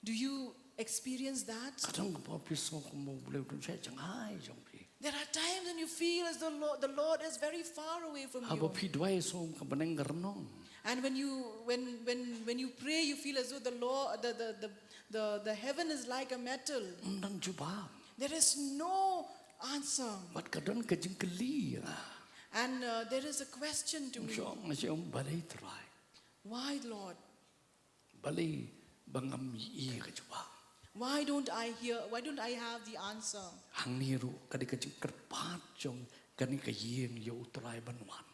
Do you experience that? Ka don ka por phi sngew kumba U Blei u don sha jngai jong phi. There are times when you feel as though Lord, the Lord is very far away from you. Haba phi duwai sngewbha ka bneng ka rnong. And when you, when, when, when you pray, you feel as though the Lord, the, the, the, the, the heaven is like a metal. Ym don jubab. There is no answer. Bad ka don ka jingkylli ïa nga. And, uh, there is a question to me. Nga shu ong, nga shu ong, balei Trai? Why, Lord? Balei ba ngam ïohi ka jubab? Why don't I hear, why don't I have the answer? Hangne ruh ka dei ka jingkyrpad jong kane ka ïing ïa U Trai ban wan.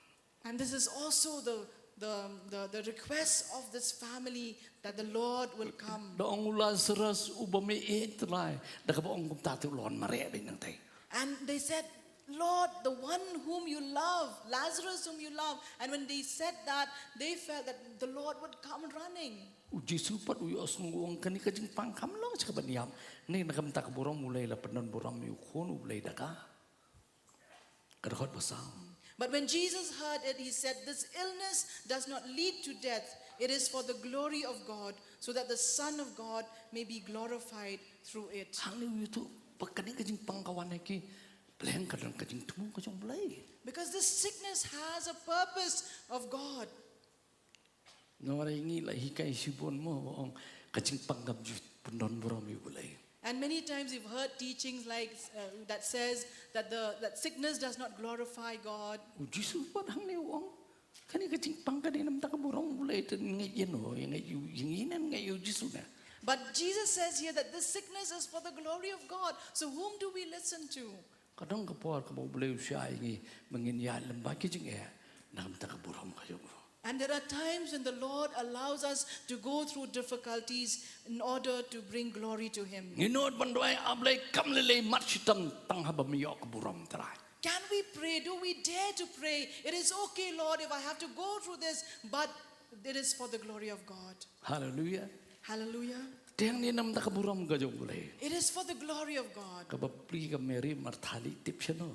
And this is also the, the, the, the request of this family that the Lord will come. Da ong u Lazarus uba mih eh Trai, da kaba ong kumta te u la wan mareh beit nangtai. And they said, Lord, the one whom you love, Lazarus whom you love. And when they said that, they felt that the Lord would come running. U Jisu pat u ïohsngew u ong kane ka jingpang kam long sha ka ban ïap. Ne na ka bynta ka burom U Blei la pyndon burom ïa u Khun U Blei da ka. Ka dkhot ba saw. But when Jesus heard it, he said, this illness does not lead to death. It is for the glory of God, so that the Son of God may be glorified through it. Hangne u ïathuh ba kane ka jingpang ka wan ha ki, pleng ka don ka jingthmu ka jong U Blei. Because this sickness has a purpose of God. Namar ngi la hikai shibun mo, ong ka jingpang kam ju pyndon burom ïa U Blei. And many times we've heard teachings like, uh, that says that the, that sickness does not glorify God. U Jisu pat hangne u ong, kane ka jingpang ka dei na ka bynta ka burom U Blei, te ngeit ïano, ngeit ïa u, ngeit ïa u Jisu ne. But Jesus says here that this sickness is for the glory of God. So whom do we listen to? Ka don ka por kaba U Blei u shah ïa ngi ba ngin ïaid lem bad ki jingeh na ka bynta ka burom ka jong u. And there are times when the Lord allows us to go through difficulties in order to bring glory to Him. Ngin nud ban duwai, A Blei, kam lei lei mat shitom tang haba me ïoh ka burom Trai. Can we pray? Do we dare to pray? It is okay, Lord, if I have to go through this, but it is for the glory of God. Hallelujah. Hallelujah. Te hangne na ka bynta ka burom ka jong U Blei. It is for the glory of God. Kaba plie ka Mary Martha leit tip shano?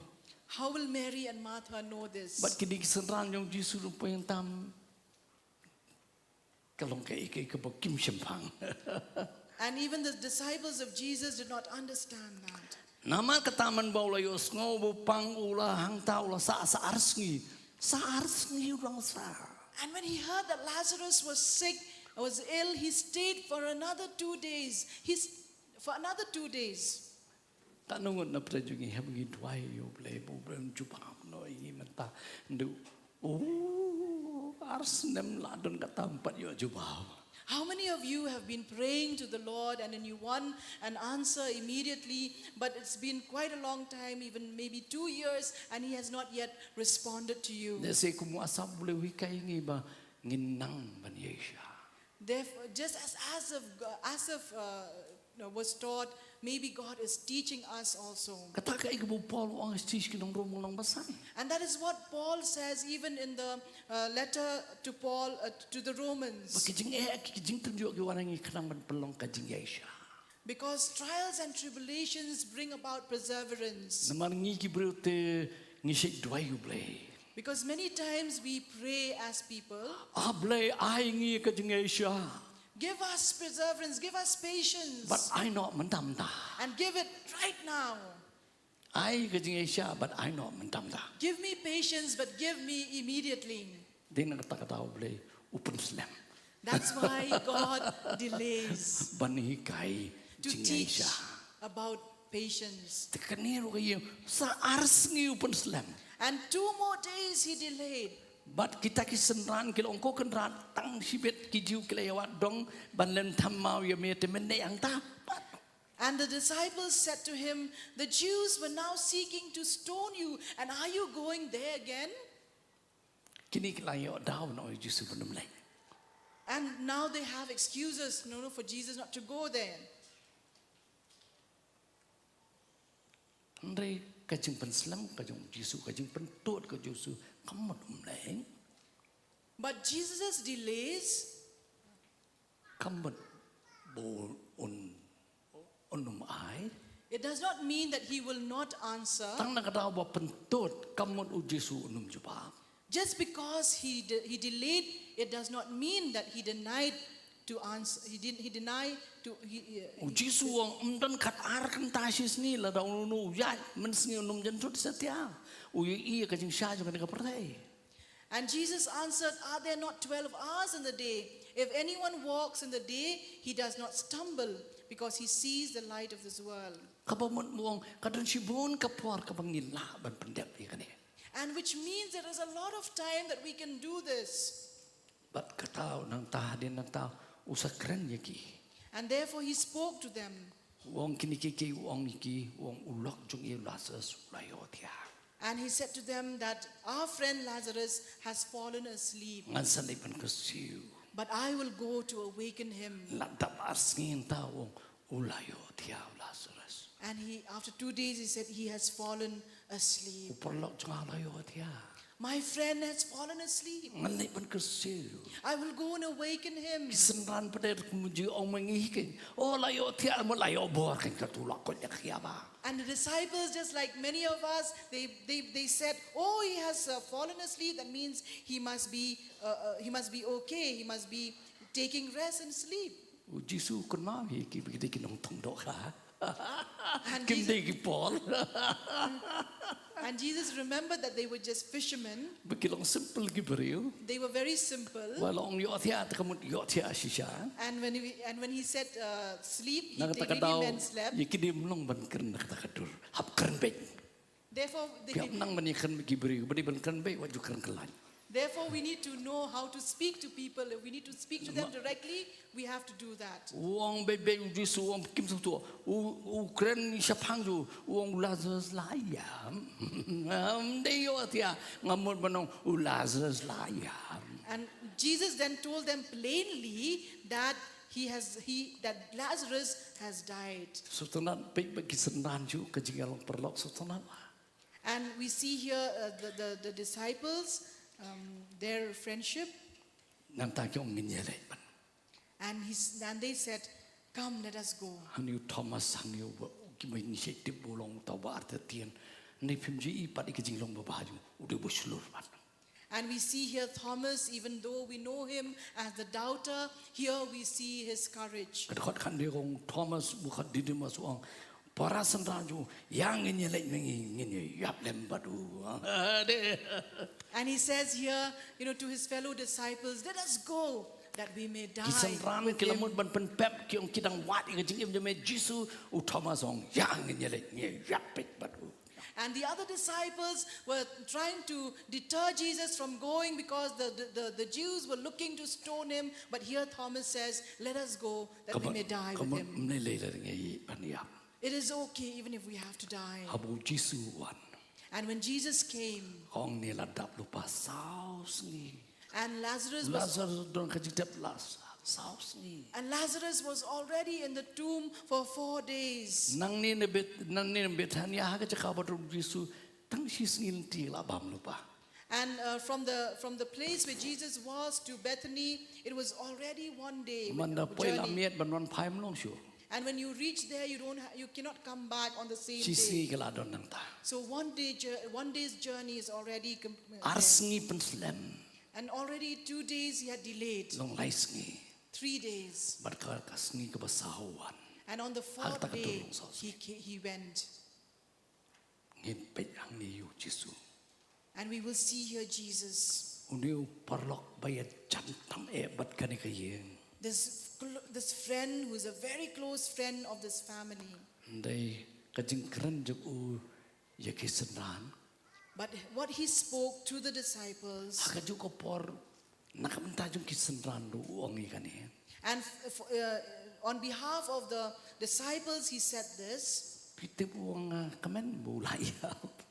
How will Mary and Martha know this? Bad kine ki synran jong U Jisu ruh poi tam. Ka long kaei kaei kaba kim shemphang. And even the disciples of Jesus did not understand that. Namar kata man ba u la ïohsngew ba u pang u la hangta u la sah sa ar sngi. Sa ar sngi u dang sah. And when he heard that Lazarus was sick, was ill, he stayed for another two days. He's, for another two days. Katno ngut na pyrthei jong ngi haba ngi duwai ïa U Blei, ba U Blei un jubab noh ïa ngi mynta. Ndu, oh, ar snem la don kata ym pat ïoh jubab. How many of you have been praying to the Lord and then you want an answer immediately, but it's been quite a long time, even maybe two years, and He has not yet responded to you? Lehse kum u Asaph U Blei u hikai ïa ngi ba ngin nang ban ïaishah. Therefore, just as Asaph, Asaph, uh, was taught, maybe God is teaching us also. Kata kaei kaba u Paul u ong sha ki nong Rom lynnong ba san. And that is what Paul says even in the, uh, letter to Paul, uh, to the Romans. Ba ki jingeh, ki jingtynjuh ki wan ha ngi khnang ban pynlong ka jingïaishah. Because trials and tribulations bring about perseverance. Namar ngi ki briew te ngi shait duwai ïa U Blei. Because many times we pray as people. A Blei, ai ngi ka jingïaishah. Give us perseverance, give us patience. Bad ai noh mynta mynta. And give it right now. Ai ka jingïaishah bad ai noh mynta mynta. Give me patience, but give me immediately. Dei na kata ka daw U Blei u pynslem. That's why God delays. Ban hikai, to teach jingïaishah. About patience. Te kane ruh ka ïa, sa ar sngi u pynslem. And two more days he delayed. Bad kita ki synran ki la ong, ko Kynrad, tang shibit ki Jiw ki la ïawad dong ban leit thaw maw ïa me, te men dei hangta pat. And the disciples said to him, "The Jews were now seeking to stone you, and are you going there again?" Kine ki la ïoh daw na u Jisu ban ym leit. And now they have excuses, no, no, for Jesus not to go there. Hynrei ka jingpynslem ka jong u Jisu, ka jingpyntud ka jong u Jisu, kam mut um leh. But Jesus' delays, kam mut ba un, un ym ai. It does not mean that he will not answer. Tang na ka daw ba pyntud, kam mut u Jisu un ym jubab. Just because he de-, he delayed, it does not mean that he denied to answer. He didn't. He denied to. He, he, U Jisu u ong, ym don khatar kynta shi sngi lada uno uno u ïaid mynsngi un ym jynthut satia. U ïohi ïa ka jingshai jong kane ka pyrthei. And Jesus answered, "Are there not twelve hours in the day? If anyone walks in the day, he does not stumble, because he sees the light of this world." Kaba mut u ong, ka don shibun ka por kaba ngi lah ban pyndep ïa kane. And which means there is a lot of time that we can do this. Bad kata u nangta, hadien nangta u sa kren ïa ki. And therefore he spoke to them. U ong kine kiei kiei, u ong ïa ki, u ong, u lok jong ngi u Lazarus u la ïohthiah. And he said to them that, "Our friend Lazarus has fallen asleep. Ngan sa leit ban kyrsiew. But I will go to awaken him." La dap ar sngi nangta u ong, u la ïohthiah u Lazarus. And he, after two days, he said, "He has fallen asleep." U paralok jong nga u la ïohthiah. "My friend has fallen asleep. Ngan leit ban kyrsiew." "I will go and awaken him." Ki synran pat de kumjuh ong ma ngi hi kein. Oh, la ïohthiah, mo la ïoh bor kein, katto la koit ïa ka khiah ba. And the disciples, just like many of us, they, they, they said, "Oh, he has, uh, fallen asleep. That means he must be, uh, uh, he must be okay. He must be taking rest and sleep." U Jisu u kynmaw ïa ki ba ki dei ki nongthong dohkha. And Kim Jesus dei ki por. And Jesus remembered that they were just fishermen. Ba ki long simple ki briew. They were very simple. Wat la ong ïohthiah te ka mut ïohthiah shisha. And when we, and when he said, uh, "Sleep," he, Na kata they ka really daw meant slept. Ïa ki dei ym long ban kren na kata ka dur. Hap kren beit. Therefore, they Phi hap did, nang ban ïakren bad ki briew, ba dei ban kren beit, wat ju kren kyllain. Therefore, we need to know how to speak to people. If we need to speak to them Ma- directly, we have to do that. U ong beit beit u Jisu, u ong kim sngewthuh. U, u kren shaphang ju, u ong u Lazarus la ïam. Ym dei ïohthiah, nga mut ban ong u Lazarus la ïam. And Jesus then told them plainly that he has, he, that Lazarus has died. Sngewtynnat beit ba ki synran ju, ka jingïalong paralok, sngewtynnat. And we see here, uh, the, the, the disciples, um, their friendship. Nangta ki ong ngin ïaleit ban. And he's, and they said, "Come, let us go." Hangne u Thomas, hangne u ba, ki ba ngi shait tip ba u long uta uba artatien. Hangne phim ju i pat ïa ka jinglong babha jong u, u dei uba shlur pat. And we see here Thomas, even though we know him as the doubter, here we see his courage. Ka dkhot khatduh ka ong Thomas, u khot Didymus u ong, para synran jong u, ïa ngin ïaleit ma ngi, ngin ïa ïap lem bad u. Dei. And he says here, you know, to his fellow disciples, "Let us go, that we may die with him." Ki synran ki la mut ban pynpep, ki ong ki dang wad ïa ka jingim jong me Jisu, u Thomas u ong, ïa ngin ïaleit, ngin ïa ïap peit bad u. And the other disciples were trying to deter Jesus from going because the, the, the, the Jews were looking to stone him. But here Thomas says, "Let us go, that we may die with him." Ka mut, ka mut ym lei lei lada ngi ban ïap. It is okay even if we have to die. Haba u Jisu u wan. And when Jesus came, ka ong ne la dap lypa saw sngi. And Lazarus was Lazarus don ka jingtep la saw sngi. And Lazarus was already in the tomb for four days. Nangne na Beth-, nangne na Bethania ha ka jaka ba don u Jisu, tang shi sngi lynti la bam lypa. And, uh, from the, from the place where Jesus was to Bethany, it was already one day, uh, journey. Man da poi la miet ban wan phai ym long shuh. And when you reach there, you don't ha-, you cannot come back on the same day. Shi sngi ka la don nangta. So one day jour-, one day's journey is already com-, uh, there. Ar sngi pynslem. And already two days he had delayed. Long lai sngi. Three days. Bad ka, ka sngi kaba saw u wan. And on the fourth day, he ca-, he went. Ngin peit hangne ïa u Jisu. And we will see here Jesus. Une u paralok ba ïajan tam eh bad kane ka ïing. This cl-, this friend who is a very close friend of this family. Hynrei ka jingkren jong u ïa ki synran. But what he spoke to the disciples, ha kajuh ka por, na ka bynta jong ki synran ruh u ong ïa kane. And f- f- uh, on behalf of the disciples, he said this. Phi tip u ong, ah, kmen ba u la ïap.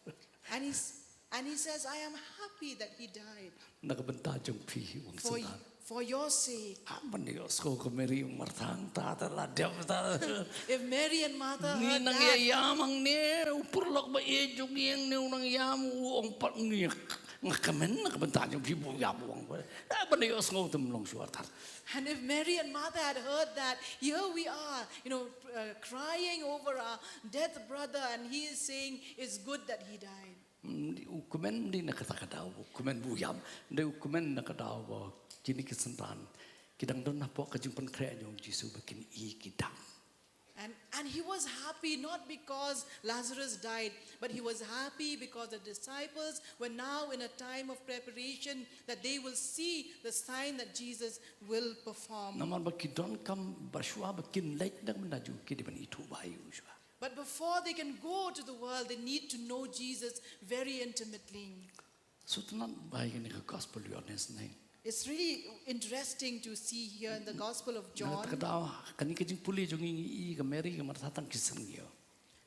And, he's, and he says, I am happy that he died. Na ka bynta jong phi, u ong, for, synran. For your sake. Ah, ban ïohsngew ka Mary Martha, ta ta la dep ta. If Mary and Martha heard that. Ngi nang ïa ïam hangne, u paralok ba ïeit jong ngi hangne u nang ïam, u ong pat ngi. Nga kmen na ka bynta jong phi ba u ïap, u ong. Ah, ban ïohsngew te ym long shuwa tar. And if Mary and Martha had heard that, here we are, you know, uh, crying over our dead brother, and he is saying it's good that he died. Mm, u kmen ym dei na kata ka daw, u kmen ba u ïap, ym dei, u kmen na ka daw ba kine ki synran ki dang don hapoh ka jingpynkhreh jong u Jisu ba kin ïoh ki dak. And, and he was happy not because Lazarus died, but he was happy because the disciples were now in a time of preparation that they will see the sign that Jesus will perform. Namar ba ki donkam ba shuwa ba kin leit na ka bynta jong u ki dei ban ithuh bha ïa u shuwa. But before they can go to the world, they need to know Jesus very intimately. Sngewtynnat bha ïa kane ka gospel u Ïoannis ne. It's really interesting to see here in the Gospel of John. Na kata ka daw, kane ka jingpule jong ngi, ngi i ka Mary ka Martha tang ki sngewthuh.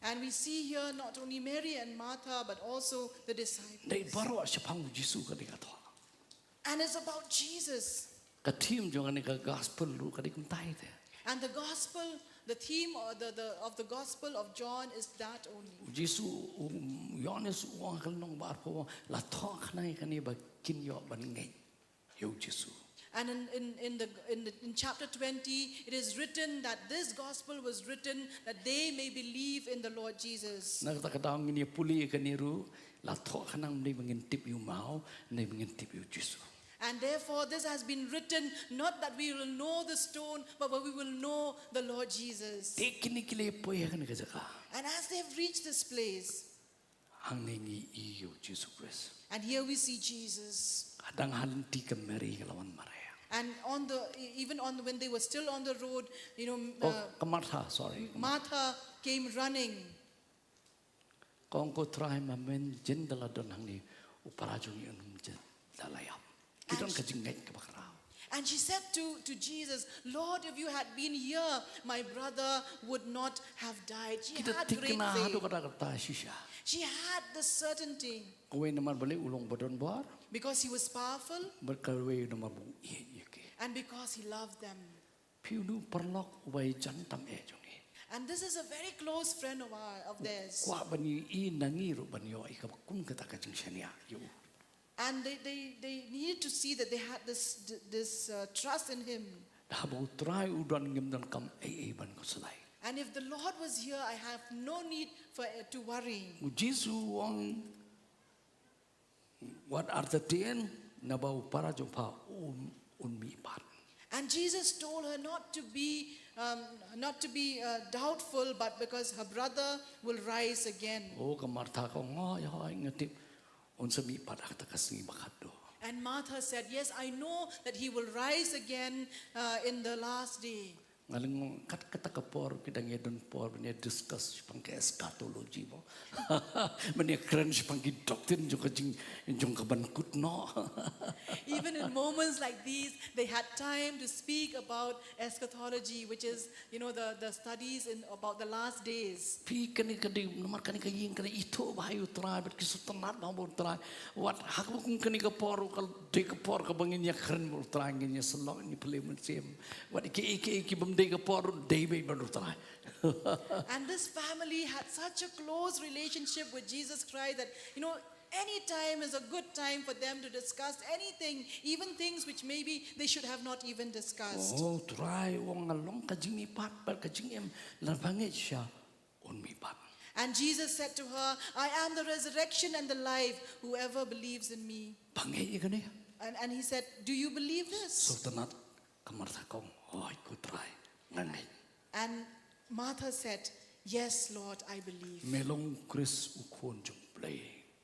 And we see here not only Mary and Martha, but also the disciples. Dei baroh shaphang u Jisu kane ka thoh. And it's about Jesus. Ka theme jong kane ka gospel ruh ka dei kumta hi te. And the gospel, the theme or the, the, of the gospel of John is that only. U Jisu, u Ïoannis u ong ha ka lynnong ba arphew, la thoh khnang ïa kane ba kin ïoh ban ngeit ïa u Jisu. And in, in, in, the, in, the, in chapter twenty, it is written that this gospel was written that they may believe in the Lord Jesus. Na kata ka daw ngin ïa pule ïa kane ruh, la thoh khnang ym dei ba ngin tip ïa u maw, ym dei ba ngin tip ïa u Jisu. And therefore, this has been written, not that we will know the stone, but that we will know the Lord Jesus. Te kine ki la poi ha kane ka jaka. And as they have reached this place, hangne ngi i ïa u Jisu Khrist. And here we see Jesus. Hadang ha lynti ka Mary ka la wan mareh. And on the, e- even on the, when they were still on the road, you know, Oh, uh, ka Martha, sorry. Martha came running. Ka ong, ko Trai, ma men jan da la don hangne, u para jong ngi un ym jan da la ïap. Ki don ka jingngeit kaba khraw. And she said to, to Jesus, Lord, if you had been here, my brother would not have died. She had great faith. Ki da thikna haduh katta katta shisha. She had the certainty. Kawei namar balei, u long ba don bor. Because he was powerful. Bad kawei namar ba u ïeit ïa ki. And because he loved them. Phi u dei u paralok uba ïajan tam eh jong ngi. And this is a very close friend of our, of theirs. U kwah ban ïohi na ngi ruh ban ïoh ïa kaba kum kata ka jingshaniah ïa u. And they, they, they needed to see that they had this, this uh, trust in him. Da haba u Trai u don, ngim donkam ei ei ban khuslai. And if the Lord was here, I have no need for uh, to worry. U Jisu u ong, wat artatien, naba u para jong pha un, un mihpat. And Jesus told her not to be, um, not to be uh, doubtful, but because her brother will rise again. Oh, ka Martha ka ong, hooid, hooid, nga tip un sa mihpat ha kata ka sngi ba khatduh. And Martha said, yes, I know that he will rise again uh, in the last day. Nga lyngngoh kat kata ka por ki dang ïa don por ban ïa discuss shaphang ka eschatology mo. Ban ïa kren shaphang ki doctrine jong ka jing, jong ka ban kut noh. Even in moments like these, they had time to speak about eschatology, which is, you know, the, the studies in about the last days. Phi kane ka dei, namar kane ka ïing ka dei ithuh bha ïa u Trai bad ki sngewtynnat bha bad u Trai. Wat ha kaba kum kane ka por ka dei ka por kaba ngin ïa kren bad u Trai, ngin ïa sngewlem, ngin ïa pule mynsiem. Wat kiei kiei ki bym dei ka por dei beit bad u Trai. And this family had such a close relationship with Jesus Christ that, you know, any time is a good time for them to discuss anything, even things which maybe they should have not even discussed. Oh, Trai u ong, nga long ka jingmihpat bad ka jingim, lada pha ngeit shisha un mihpat. And Jesus said to her, I am the resurrection and the life. Whoever believes in me. Pha ngeit ïa kane? And, and he said, do you believe this? Sngewtynnat ka Martha ka ong, hooid ko Trai, nga ngeit. And Martha said, yes Lord, I believe. Me long u Khrist u Khun jong u Blei.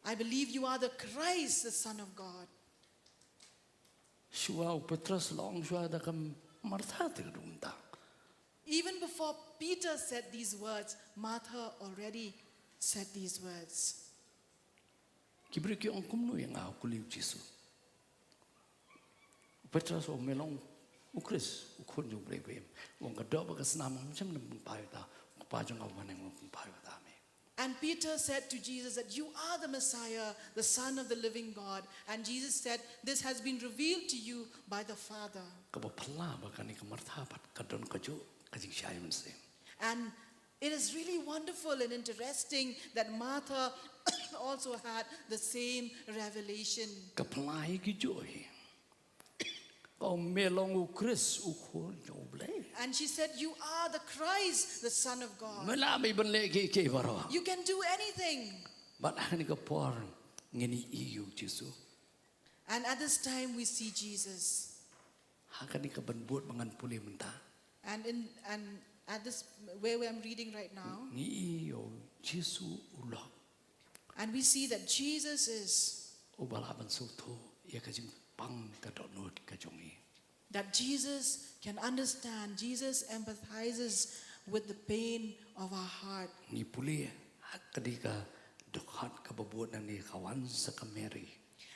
I believe you are the Christ, the Son of God. Shuwa u Petros la ong shuwa da ka Martha te ka dum ta. Even before Peter said these words, Martha already said these words. Ki briew ki ong kumno ïa nga, u kylli u Jisu. U Petros u ong me long u Khrist, u Khun jong u Blei ba im. U ong ka doh bad ka snam ngam shym nang pynpaw ïa uta, u Kpa jong nga uba ha bneng u pynpaw ïa uta me. And Peter said to Jesus that you are the Messiah, the Son of the living God. And Jesus said, this has been revealed to you by the Father. Kaba phylla ba kane ka Martha pat ka don kajuh ka jingshai mynsiem. And it is really wonderful and interesting that Martha also had the same revelation. Ka phylla hi kajuh hi. Ka ong me long u Khrist, u Khun jong u Blei. And she said, you are the Christ, the Son of God. Me lah ban leh kiei kiei baroh. You can do anything. Bad ha kane ka por ngin ïohi ïa u Jisu. And at this time we see Jesus. Ha kane kaban bud ba ngan pule mynta. And in, and at this, where, where I'm reading right now, ngi ïohi ïa u Jisu u lok. And we see that Jesus is, uba lah ban sngewthuh ïa ka jingpang ka dohnud ka jong ngi. That Jesus can understand, Jesus empathizes with the pain of our heart. Ngi pule ha kane ka dkhot kaba bud nangne ka wan sa ka Mary.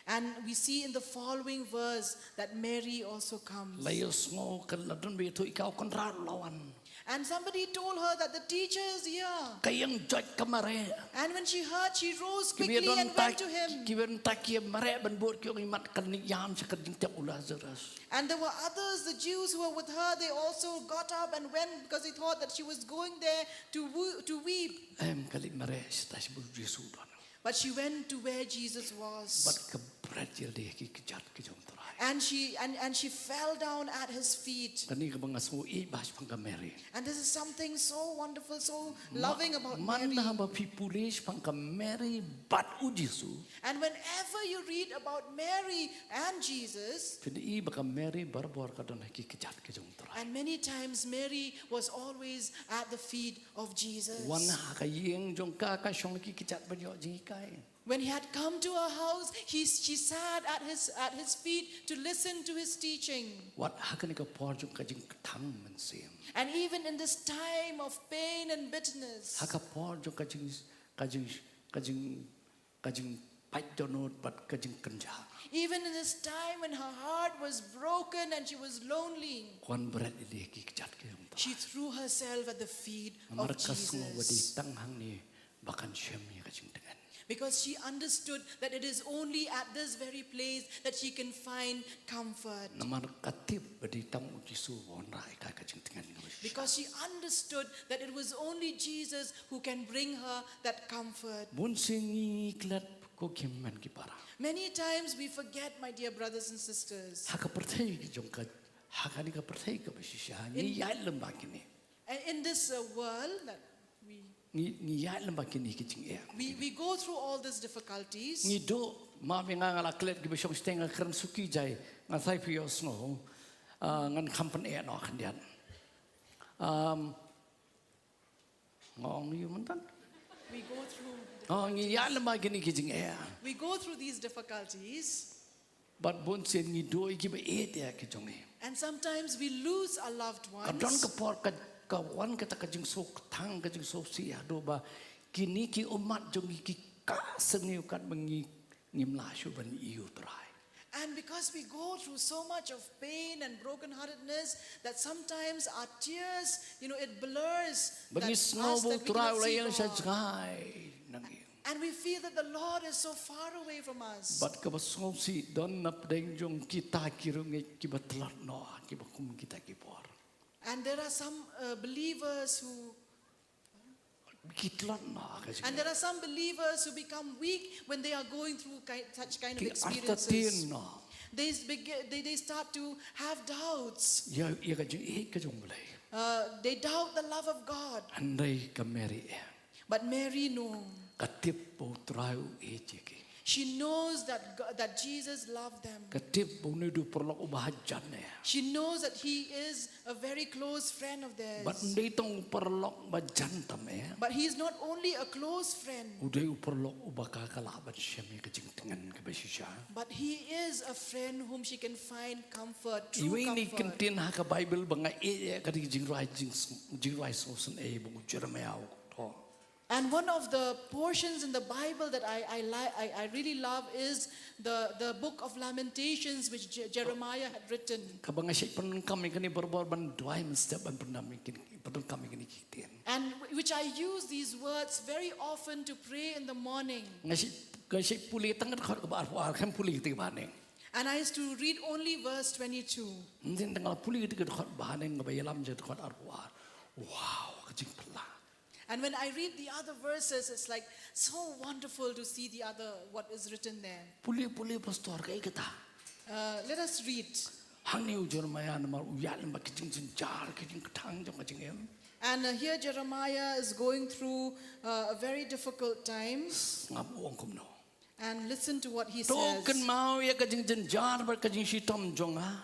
And we see in the following verse that Mary also comes. La ïohsngew ka, la don ba ïathuh ïa ka, u Kynrad u la wan. And somebody told her that the teacher is here. Ka ïeng joit ka mareh. And when she heard, she rose quickly and went to him. Kiba ïadon tad, kiba ïadon tad ki mareh ban bud ki ong, ïa mat kan ïam sha ka jingtep u Lazarus. And there were others, the Jews who were with her, they also got up and went because they thought that she was going there to woo, to weep. Em, ka leit mareh shata sha ba u Jisu u don. But she went to where Jesus was. Bad ka bret ïalade ha ki kjat ki jong u Trai. And she, and, and she fell down at his feet. Kane kaba nga sngew ïeit bha shaphang ka Mary. And this is something so wonderful, so loving about Mary. Manda haba phi pule shaphang ka Mary bad u Jisu. And whenever you read about Mary and Jesus, phin ïohi ba ka Mary barabor ka don ha ki kjat ki jong u Trai. And many times Mary was always at the feet of Jesus. Wat ha ka ïing jong ka, ka shong ha ki kjat ban ïoh jinghikai. When he had come to her house, he, she sat at his, at his feet to listen to his teaching. Wat ha kane ka por jong ka jingkthang mynsiem. And even in this time of pain and bitterness, ha ka por jong ka jing, ka jing, ka jing, ka jingpait dohnud bad ka jingkynjah. Even in this time when her heart was broken and she was lonely, ka wan bret ïalade ha ki kjat ki jong u Trai. She threw herself at the feet of Jesus. Namar ka sngew ba dei tang hangne ba kan shem ïa ka jingtngen. Because she understood that it is only at this very place that she can find comfort. Namar ka tip ba dei tang u Jisu uba wanrah ïa ka ka jingtngen kaba shisha. Because she understood that it was only Jesus who can bring her that comfort. Bun sien ngi klet ko ki hynmen ki para. Many times we forget, my dear brothers and sisters. Ha ka pyrthei ka jong ka, ha kane ka pyrthei kaba shisha, ngi ïaid lem bad kine. And in this, uh, world that we, ngi, ngi ïaid lem bad kine ki jingeh. We, we go through all these difficulties. Ngi duh, ma bynta nga, nga la klet kiba shong shiteng, nga kren suki jai, nga sa ïohsngew. Ah, ngan kham pyneh noh khyndiat. Um, nga ong ïa u mynta. We go through, oh, ngi ïaid lem bad kine ki jingeh. We go through these difficulties. Bad bun sien ngi duh ïa kiba ïeit ïa ki jong ngi. And sometimes we lose our loved ones. Ka don ka por ka, ka wan kata ka jingsngewthuh, ka jingsngewsih haduh ba kine ki ummat jong ngi ki kah sniew katba ngi, ngim lah shuh ban ïohi ïa u Trai. And because we go through so much of pain and brokenheartedness that sometimes our tears, you know, it blurs that, us, that we cannot see God. Ba ngi sngew ba u Trai u la ïeng sha jngai na ngi. And we feel that the Lord is so far away from us. Bad kaba sngewsih, don na pdeng jong kita ki riewngeit kiba tlot noh, kiba kum kita ki bor. And there are some, uh, believers who, ki tlot noh, ka jingeh. And there are some believers who become weak when they are going through ki-, such kind of experiences. Ki artatien noh. They s-, beg-, they, they start to have doubts. Ïa, ïa ka jingïeit ka jong u Blei. Uh, they doubt the love of God. Hynrei ka Mary eh. But Mary, no. Ka tip ba u Trai u ïeit ïa ki. She knows that Go-, that Jesus loved them. Ka tip ba une u dei u paralok uba hajan eh. She knows that he is a very close friend of theirs. Bad ym dei tang u paralok ba jan tam eh. But he is not only a close friend. U dei u paralok uba ka, ka lah ban shem ïa ka jingtngen kaba shisha. But he is a friend whom she can find comfort, true comfort. Iwei na ki kyntien ha ka Baibl ba nga ïeit eh ka dei ka jingrwai jing, jingrwai sngewsynei ba u Jeremiah u thoh. And one of the portions in the Bible that I, I, li- I, I really love is the, the book of Lamentations, which Je- Jeremiah had written. Kaba nga shait pyndonkam ïa kane barabor ban duwai mynstep ban pyndonkam ïa kine, pyndonkam ïa kine ki ktien. And w- which I use these words very often to pray in the morning. Nga shait, nga shait pule tang ka dkhot kaba arphew ar, khlem pule kata kaba haneng. And I used to read only verse twenty-two. Ntin tang la pule kata ka dkhot ba haneng kaba ïalam ïa ka dkhot arphew ar. Wow, ka jingphylla. And when I read the other verses, it's like so wonderful to see the other, what is written there. Pule, pule, pastor, kaei kata? Uh, let us read. Hangne u Jeremiah namar u ïaid lem bad ka jingjynjar, ka jingkthang jong ka jingim. And uh, here Jeremiah is going through uh, a very difficult time. Ngam, u ong kumno. And listen to what he To says. Kynmaw ïa ka jingjynjar bad ka jingshitom jong nga,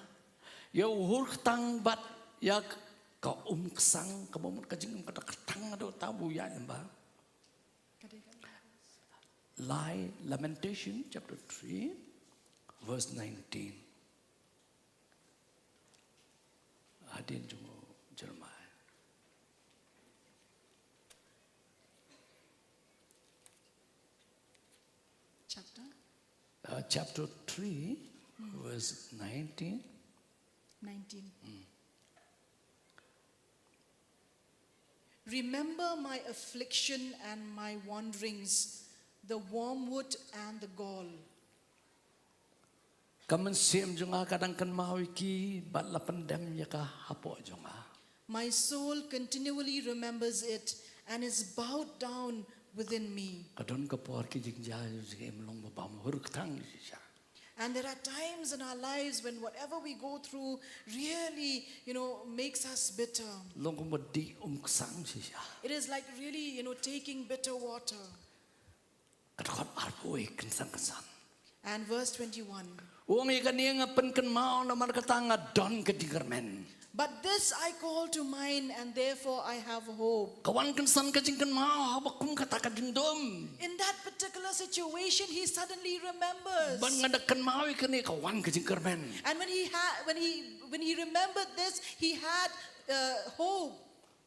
ïa u hur ktang bad ïa ka umksang, kaba mut ka jingim ka da ktang haduh ta ba u ïaid lem bad. Lai, Lamentation chapter three, verse nineteen. Hadien jong u Jeremiah. Chapter? Uh, chapter three, verse nineteen. Nineteen. Remember my affliction and my wanderings, the wormwood and the gall. Ka mynsiem jong nga ka dang kynmaw ïa ki bad la pyndem ïa ka hapoh jong nga. My soul continually remembers it and is bowed down within me. Ka don ka por ki jingjia jong ka jingim long ba bam hur ktang shisha. And there are times in our lives when whatever we go through really, you know, makes us bitter. Long kumba dih umksang shisha. It is like really, you know, taking bitter water. Ka dkhot arphew wei, kynsan kynsan. And verse twenty-one. U ong ïa kane, nga pynkynmaw namar kata nga don ka jingkyrmen. But this I call to mind, and therefore I have hope. Ka wan kynsan ka jingkynmaw haba kum kata ka jingdum. In that particular situation, he suddenly remembers. Bad nga da kynmaw ïa kane, ka wan ka jingkyrmen. And when he had, when he, when he remembered this, he had uh, hope.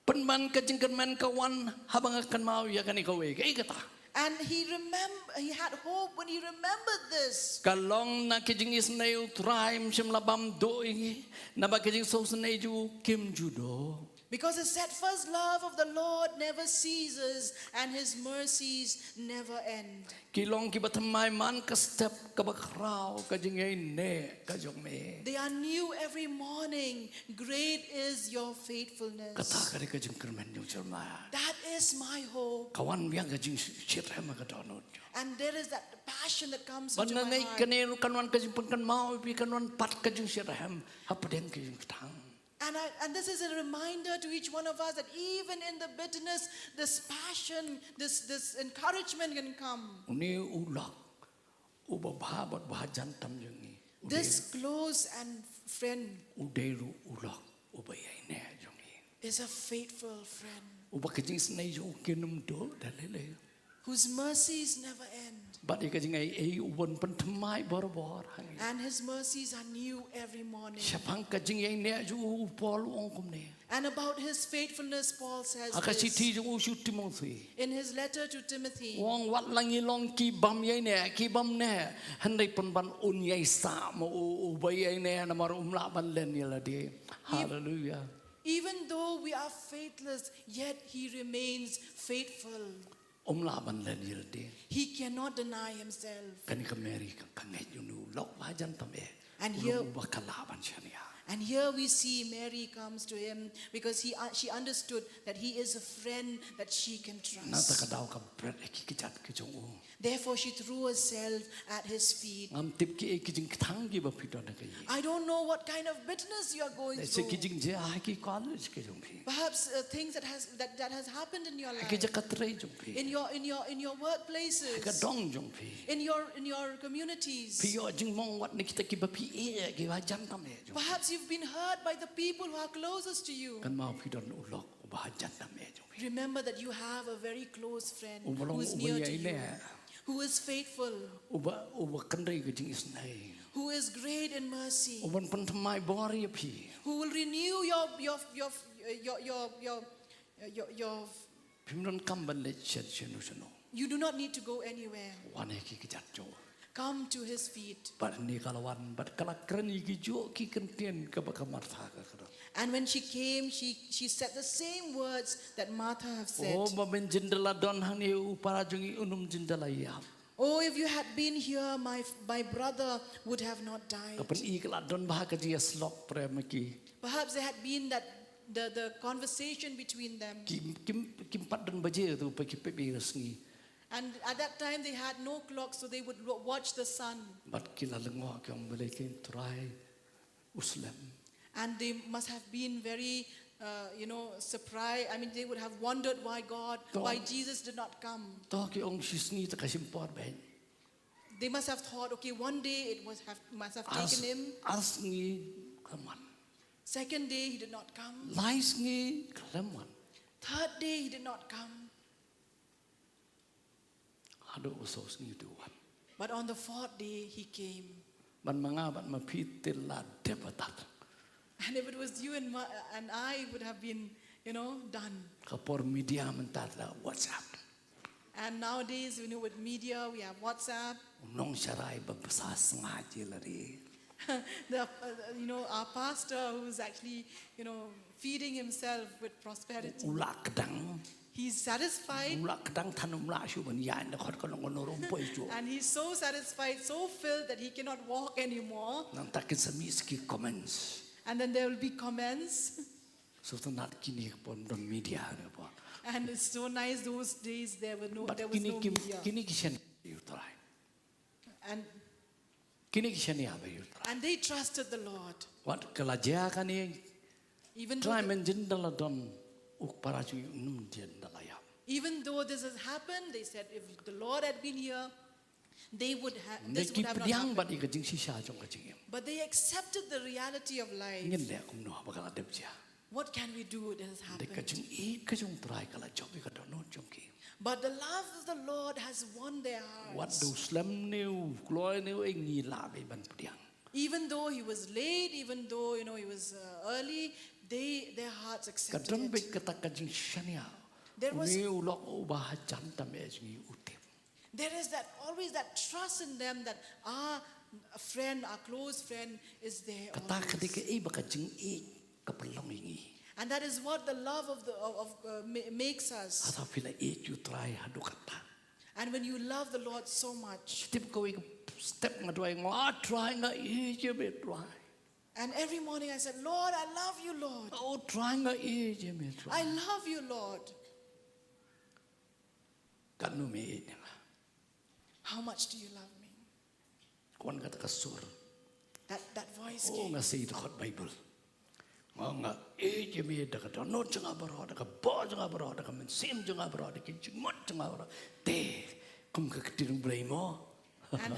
Pynban ka jingkyrmen ka wan haba nga kynmaw ïa kane kawei, kaei kata? And he remember, he had hope when he remembered this. Ka long na ki jingisynei U Trai ym shym la bam duh ïa ngi, naba ki jingsngewsynei jong u kim ju duh. Because the steadfast love of the Lord never ceases, and his mercies never end. Ki long kiba thymmai man ka step kaba khraw ka jingïaineh ka jong me. They are new every morning. Great is your faithfulness. Kata ka dei ka jingkyrmen jong u Jeremiah. That is my hope. Ka wan biang ka jingshitrhem ha ka dohnud jong. And there is that passion that comes into my heart. Bad nga ngeit kane ruh kan wan ka jingpynkynmaw ïa phi, kan wan pat ka jingshitrhem hapdeng ka jingkthang. And, I, and this is a reminder to each one of us that even in the bitterness, this passion, this, this encouragement can come. Une u lok uba bha bad uba hajan tam jong ngi, u dei, this close and friend, u dei ruh u lok uba ïaineh jong ngi, is a faithful friend. Uba ka jingisynei jong u kim duh da lei lei. Whose mercies never end. Bad ïa ka jingaiei u ban pynthymmai barabor ha ngi. And his mercies are new every morning. Shaphang ka jingïaineh jong u, u Paul u ong kumne. And about his faithfulness, Paul says this. Ha ka shithi jong u sha u Timothy. In his letter to Timothy. U ong wat la ngi long ki bym ïaineh, ki bym neh, hynrei pynban un ïaisah ma u, uba ïaineh namar um lah ban len ïa lade. Hallelujah. Even though we are faithless, yet he remains faithful. Um lah ban len ïa lade. He cannot deny himself. Kane ka Mary ka, ka ngeit ïa une u lok ba hajan tam eh. And here, u long uba ka lah ban shaniah. And here we see Mary comes to him because he, uh, she understood that he is a friend that she can trust. Nangta ka daw ka bret ïa ki kjat ki jong u. Therefore she threw herself at his feet. Ngam tip kiei ki jingkthang kiba phi don ha ka ïing. I don't know what kind of bitterness you are going through. Lehse ki jingjia ha ki college ki jong phi. Perhaps uh, things that has, that, that has happened in your life. Ha ki jaka trei jong phi. In your, in your, in your workplaces. Ha ka dong jong phi. In your, in your communities. Phi ïoh jingmong wat na kita kiba phi ïeit, kiba hajan tam eh jong phi. Perhaps you've been hurt by the people who are closest to you. Kynmaw phi don u lok uba hajan tam eh jong phi. Remember that you have a very close friend who's near to you, uba long uba ïaineh, who is faithful, uba, uba kynrei ka jingisynei, who is great in mercy, uban pynthymmai bor ïa phi, who will renew your, your, your, your, your, your, your, your Phim donkam ban leit sha shano shano. You do not need to go anywhere. Wan ha ki kjat jong u. Come to his feet. Bad hangne ka la wan bad ka la kren ïa kijuh ki kyntien kaba ka Martha ka kren. And when she came, she, she said the same words that Martha have said. O, ma men jin da la don hangne u para jong ngi un ym jin da la ïap. Oh, if you had been here, my, my brother would have not died. Ka pyni ka la don bha ka jingïasyllok prem ki. Perhaps there had been that the, the conversation between them. Kim, kim, kim pat don baje tu pa ki pep ïa ka sngi. And at that time, they had no clock, so they would lo- watch the sun. Bad ki la lyngngoh ki ong balei kin Trai u slem. And they must have been very, uh, you know, surprised. I mean, they would have wondered why God, To- why Jesus did not come. To ki ong shi sngi te ka shim por bad. They must have thought, okay, one day it was have, must have Ar, taken him. Ar sngi khlem wan. Second day, he did not come. Lai sngi khlem wan. Third day, he did not come. Haduh u saw sngi te u wan. But on the fourth day, he came. Ban ma nga bad ma phi te la dep atat. And if it was you and, my, and I, would have been, you know, done. Ka por media mynta la WhatsApp. And nowadays, you know, with media, we have WhatsApp. U nongsharai ba bsa snga ji la ri. The, uh, you know, our pastor who's actually, you know, feeding himself with prosperity. U la kdang. He's satisfied. U la kdang than um lah shuh ban ïaid na khot ka nong ka nong rum poi shuh. And he's so satisfied, so filled that he cannot walk anymore. Nangta kin sa mih sa ki comments. And then there will be comments. Sngewtynnat kine ki por ym don media ne por. And it's so nice those days there were no, Bad there was kine no ki, media. Kine ki shaniah ïa u Trai. And, Kine ki shaniah bha ïa u Trai. and they trusted the Lord. Wat ka la jia kane, Even though, Trai the, men jin da la don, u para jong ngi un ym jin da la ïap. Even though this has happened, they said if the Lord had been here, they would have, Ngi this ki would have not pdiang bad happened. Ïa ka jingshisha jong ka jingim. But they accepted the reality of life. Ngin leh kumno ba ka la dep jia. What can we do? It has Dei ka happened. Jingïeit ka jong u Trai ka la jop ïa ka dohnud jong ki. But the love of the Lord has won their Wat hearts. da u slem ne u kloi ne u, ngi lah beit ban pdiang. Even though he was late, even though, you know, he was, uh, early, they, their hearts Ka accepted don it. Beit kata ka jingshaniah. There was- Une u lok uba hajan tam eh jong ngi u tip. There is that, always that trust in them that our friend, our close friend is there. Kata ka dei Always. Kaei ba ka jingïeit ka pynlong ïa ngi. And that is what the love of the, of, of, uh, ma- makes us. Hata phi la ïeit ïa u Trai haduh katta. And when you love the Lord so much, Tip kawei ka step nga duwai, nga, "Ah, Trai, nga ïeit ïa me, Trai." and every morning I said, "Lord, I love you, Lord. "Oh, Trai, nga ïeit ïa me, Trai." I love you, Lord." Katno me ïeit ïa nga? How much do you love me? Ka wan kata ka sur. That, that voice Oh, came. Nga sei dkhot Baibl. Nga, nga ïeit ïa me da ka dohnud jong nga baroh, da ka bor jong nga baroh, da ka mynsiem jong nga baroh, da ki jingmut jong nga baroh. Te kum ka ktien U Blei mo. And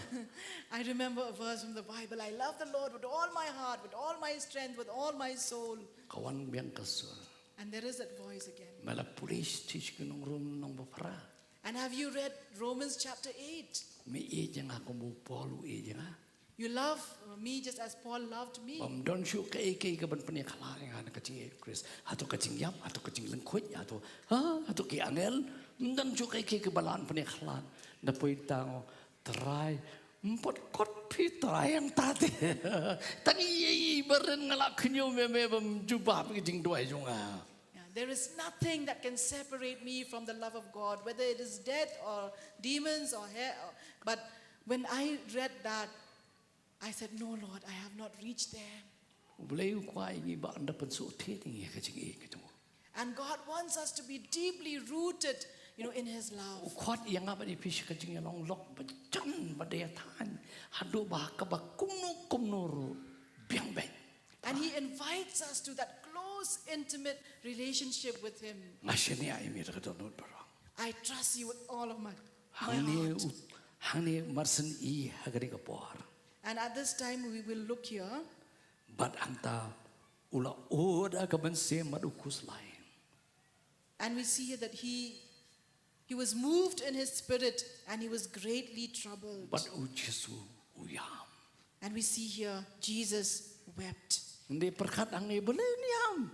I remember a verse from the Bible. "I love the Lord with all my heart, with all my strength, with all my soul." Ka wan biang ka sur. And there is that voice again. Me la pule sha ki nong Rom nong ba phra. And have you read Romans chapter eight? Me ïeit ïa nga kum u Paul u ïeit ïa nga. You love me just as Paul loved me. Bym don shuh kaei kaei kaban pynïakhlad ïa nga na ka jingïeit Khrist. Hato ka jingïap, hato ka jinglyngkhuid, hato, ha, hato ki angel. Bym don shuh kaei kaei kaba lah ban pynïakhlad. Na poi tang, Trai, ym pat kot phi Trai, ïa nga te. Tang ïa i ba ren nga la khñium ïa me bym jubab ka jingduwai jong nga. Yeah, there is nothing that can separate me from the love of God, whether it is death or demons or hell. But when I read that, I said, "No, Lord, I have not reached there." U Blei u kwah ïa ngi ba un da pynsngewthuh ïa ngi ka jingïeit ka jong u. And God wants us to be deeply rooted, you know, in His U love. khot ïa nga bad ïa phi sha ka jingïalong lok ba jan ba dei thaiñ haduh ba kaba kumno kumno ruh biang beit. And He invites us to that close, intimate relationship with Him. Nga shaniah ïa me da ka dohnud baroh. I trust you with all of my, my Hangne heart. U, hangne mar shen i ha kane ka por. And at this time, we will look here. Bad hangta u la ud ha ka mynsiem bad u khuslai. And we see here that he, he was moved in his spirit and he was greatly troubled. Bad u Jisu u ïam. And we see here Jesus wept. Ngi pyrkhat hangne balei un ïam.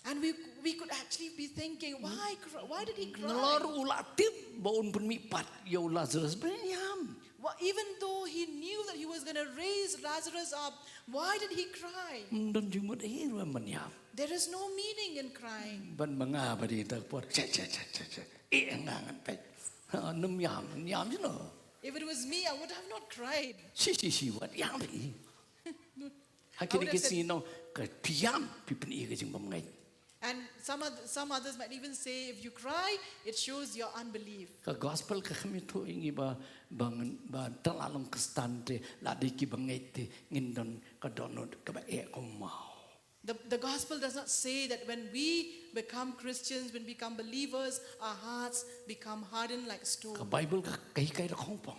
And we, we could actually be thinking, why, cr- why did he cry? Nalor u la tip ba un pynmihpat ïa u Lazarus, pynïam. Well, even though he knew that he was going to raise Lazarus up, why did he cry? Ym don jingmut ei ruh ban ïam. There is no meaning in crying. Ban ma nga ba dei ta por. Che che che che che. E nga ngan peit. Ha, nym ïam, nym ïam jino. If it was me, I would have not cried. Shi shi shi wat ïam phi. Ha I kine would ki have said- sngi nong ka phi ïam, phi pyni ka jingbymngeit. And some, oth- some others might even say, if you cry, it shows your unbelief. Ka gospel ka kham ïathuh ïa ngi ba ba ngan- ba tang la long Khristan te la dei ki bangeit te ngin don ka dohnud kaba eh kum u maw. The, the gospel does not say that when we become Christians, when we become believers, our hearts become hardened like Ka stone. Bible ka ka hikai da khongpong.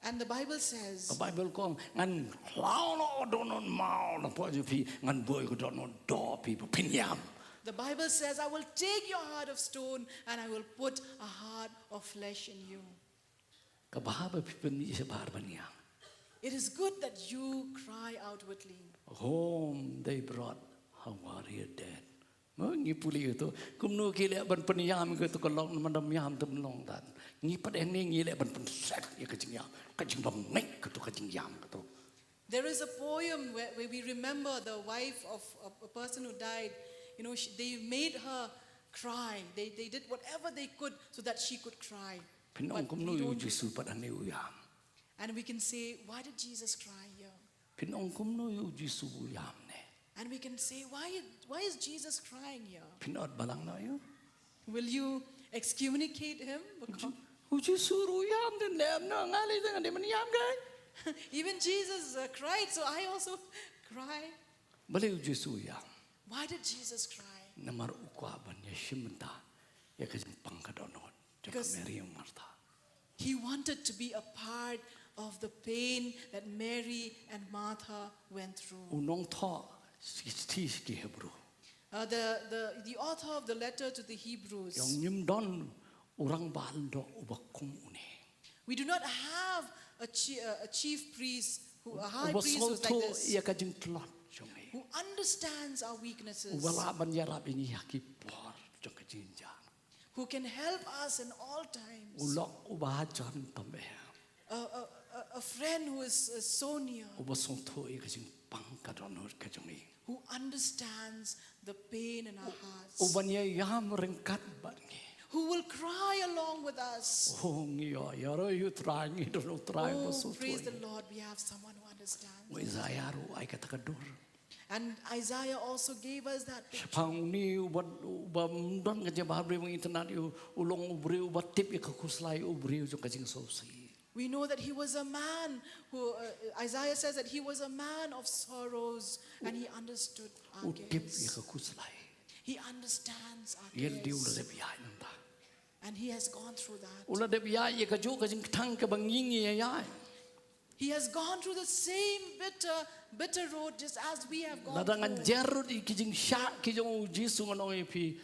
And the Bible says, Ka Bible ka ong ngan khlaw noh dohnud maw na pdeng jong phi, ngan buh ïa ka dohnud doh phi ba phin ïam. the Bible says, I will take your heart of stone and I will put a heart of flesh in you. Ka bha ba phi pynmih shabar ban ïam. It is good that you cry outwardly. Home they brought her warrior dead. Mo ngi pule ïa to. Kumno ki leh ban pynïam ïa to ka long, namar da ym ïam te ym long dan. Ngi pat hangne ngi leh ban pynset ïa ka jingïam, ka jingbymngeit ka to, ka jingïam ka to. There is a poem where, where we remember the wife of a, a person who died. You know, she, they made her cry. They, they did whatever they could so that she could cry. Phin But ong kumno we ïa u don't- Jisu pat hangne u ïam. And we can say, why did Jesus cry here? Phin ong kumno ïa u Jisu u ïam ne. And we can say, why, why is Jesus crying here? Phin ot balang noh ïa u. Will you excommunicate him? Because U Jisu ruh u ïam, te lem noh nga lei te ngan dei ban ïam kai. even Jesus uh, cried, so I also cry. Balei u Jisu u ïam? Why did Jesus cry? Namar u kwah ban ïashim bynta ïa ka jingpang ka dohnud jong ka Because- Mary u Martha. He wanted to be a part of the pain that Mary and Martha went through. U nongthoh shithi sha ki Hebru. Uh, the, the, the author of the letter to the Hebrews. Ong ngim don u rangbah lyngdoh uba kum une. We do not have a, chi- uh, a chief priest, who, a high Uba priest who's like sngewthuh this, ïa ka jingtlot jong ngi. Who understands our weaknesses, Uba lah ban ïarap ïa ngi ha ki por jong ka jingïap. Who can help us in all times. U lok uba hajan tam eh. A, a, a, a friend who is uh, so near, Uba sngewthuh ïa ka jingpang ka dohnud ka jong ngi. Who understands the pain in our hearts, Uban ïa ïam ryngkat bad ngi. Who will cry along with us. Oh, ngi ïa ïa ro ïa u Trai, ngi don u Trai uba Oh, sngewthuh. praise the Lord, we have someone who understands. U Isaiah ruh ai kata ka dur. And Isaiah also gave us that picture. Shaphang une uba, uba ym don ka jingïabha briew, ngi tip u long u briew uba tip ïa ka khuslai, u briew jong ka jingsngewsih. We know that he was a man who, uh, Isaiah says that he was a man of sorrows and he understood our U tip ïa cares. Ka khuslai. He understands our Ïa u dei u la cares. dep ïaid nangta. And he has gone through that. U la dep ïaid ïa kajuh ka jingkthang kaba ngi ngi ïaid. He has gone through the same bitter, bitter road just as we have gone Lada ngan through. jer ruh ïa ki jingshah ki jong u Jisu, ngan ong ïa phi,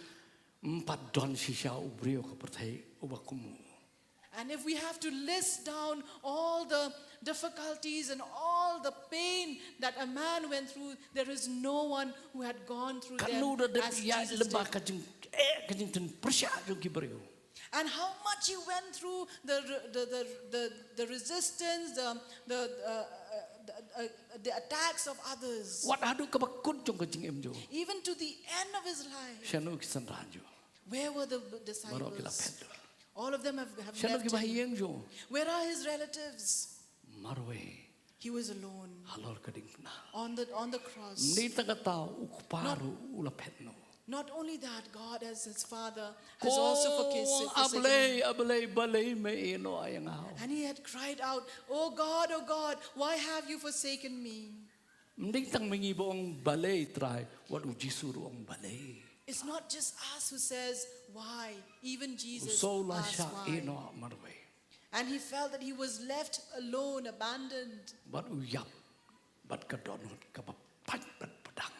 ym pat don shisha u briew ha ka pyrthei uba kum u. And if we have to list down all the difficulties and all the pain that a man went through, there is no one who had gone through Katno da them dep as ïaid Jesus lyngba did. ka jing, eh, ka jingtynpyrshah jong ki briew. And how much he went through the, the, the, the, the resistance, the, the, uh, uh, the, uh, the attacks of others. Wat haduh kaba kut jong ka jingim jong u. Even to the end of his life. Shano ki synran jong u? Where were the Baroh ki la disciples? phet lut. All of them have, have Shano left ki ba him. ïing jong u? Where are his relatives? Marwei. He was alone Halor ka diengphna. on the, on the cross. Ym dei tang kata, u kpa Not- ruh u la phet noh. Not only that, God as his father has also forsaken, Ko, a Blei, forsaken him. a Blei, balei me ïehnoh ïa nga. And he had cried out, "Oh God, oh God, why have you forsaken me?" Ym dei tang ma ngi ba ong balei Trai, wat u Jisu ruh u ong balei. It's not just us who says, "Why?" Even U Jesus Saul u la asked, shah "Why?" ïehnoh marwei. And he felt that he was left alone, abandoned. Bad u ïap bad ka dohnud kaba pait bad pdang.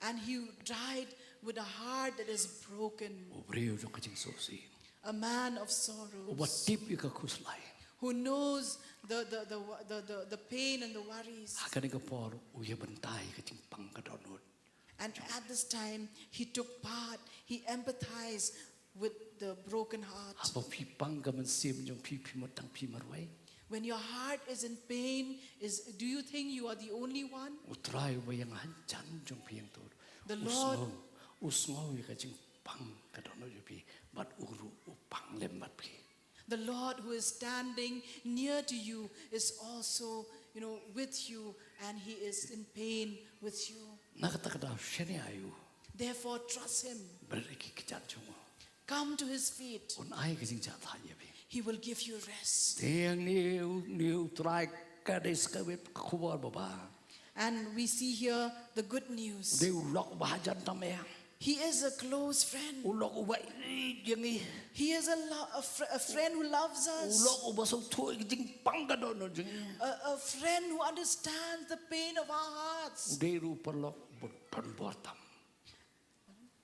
And he died with a heart that is broken, U briew jong ka jingsngewsih. a man of sorrows, Uba tip ïa ka khuslai. who knows the, the, the, the, the, the pain and the worries. Ha kane ka por u ïa bynta ïa ka jingpang ka dohnud. And at this time, he took part, he empathized with the broken heart. Haba phi pang ka mynsiem jong phi, phi mut tang phi marwei. When your heart is in pain, is do you think you are the only one? U Trai uba ïeng hajan jong phi hangto. The Lord, u sngew, u sngew ïa ka jingpang ka dohnud jong phi, bad u ruh u pang lem bad phi. The Lord who is standing near to you is also, you know, with you, and he is in pain with you. Na kata ka daw shaniah ïa u. Therefore, trust him. Bret ïa ki kjat jong u. Come to his feet. Un ai ka jingjahthait ïa phi. He will give you rest. Te hangne u, une u Trai ka dei sa kawei ka khubor babha. And we see here the good news. U dei u lok uba hajan tam eh. He is a close friend. U lok uba ïeit ïa ngi. He is a, lo- a, fr- a friend who loves us. U lok uba sngewthuh ïa ka jingpang ka dohnud jong ngi. A, a friend who understands the pain of our hearts. U dei ruh u paralok uba donbor tam.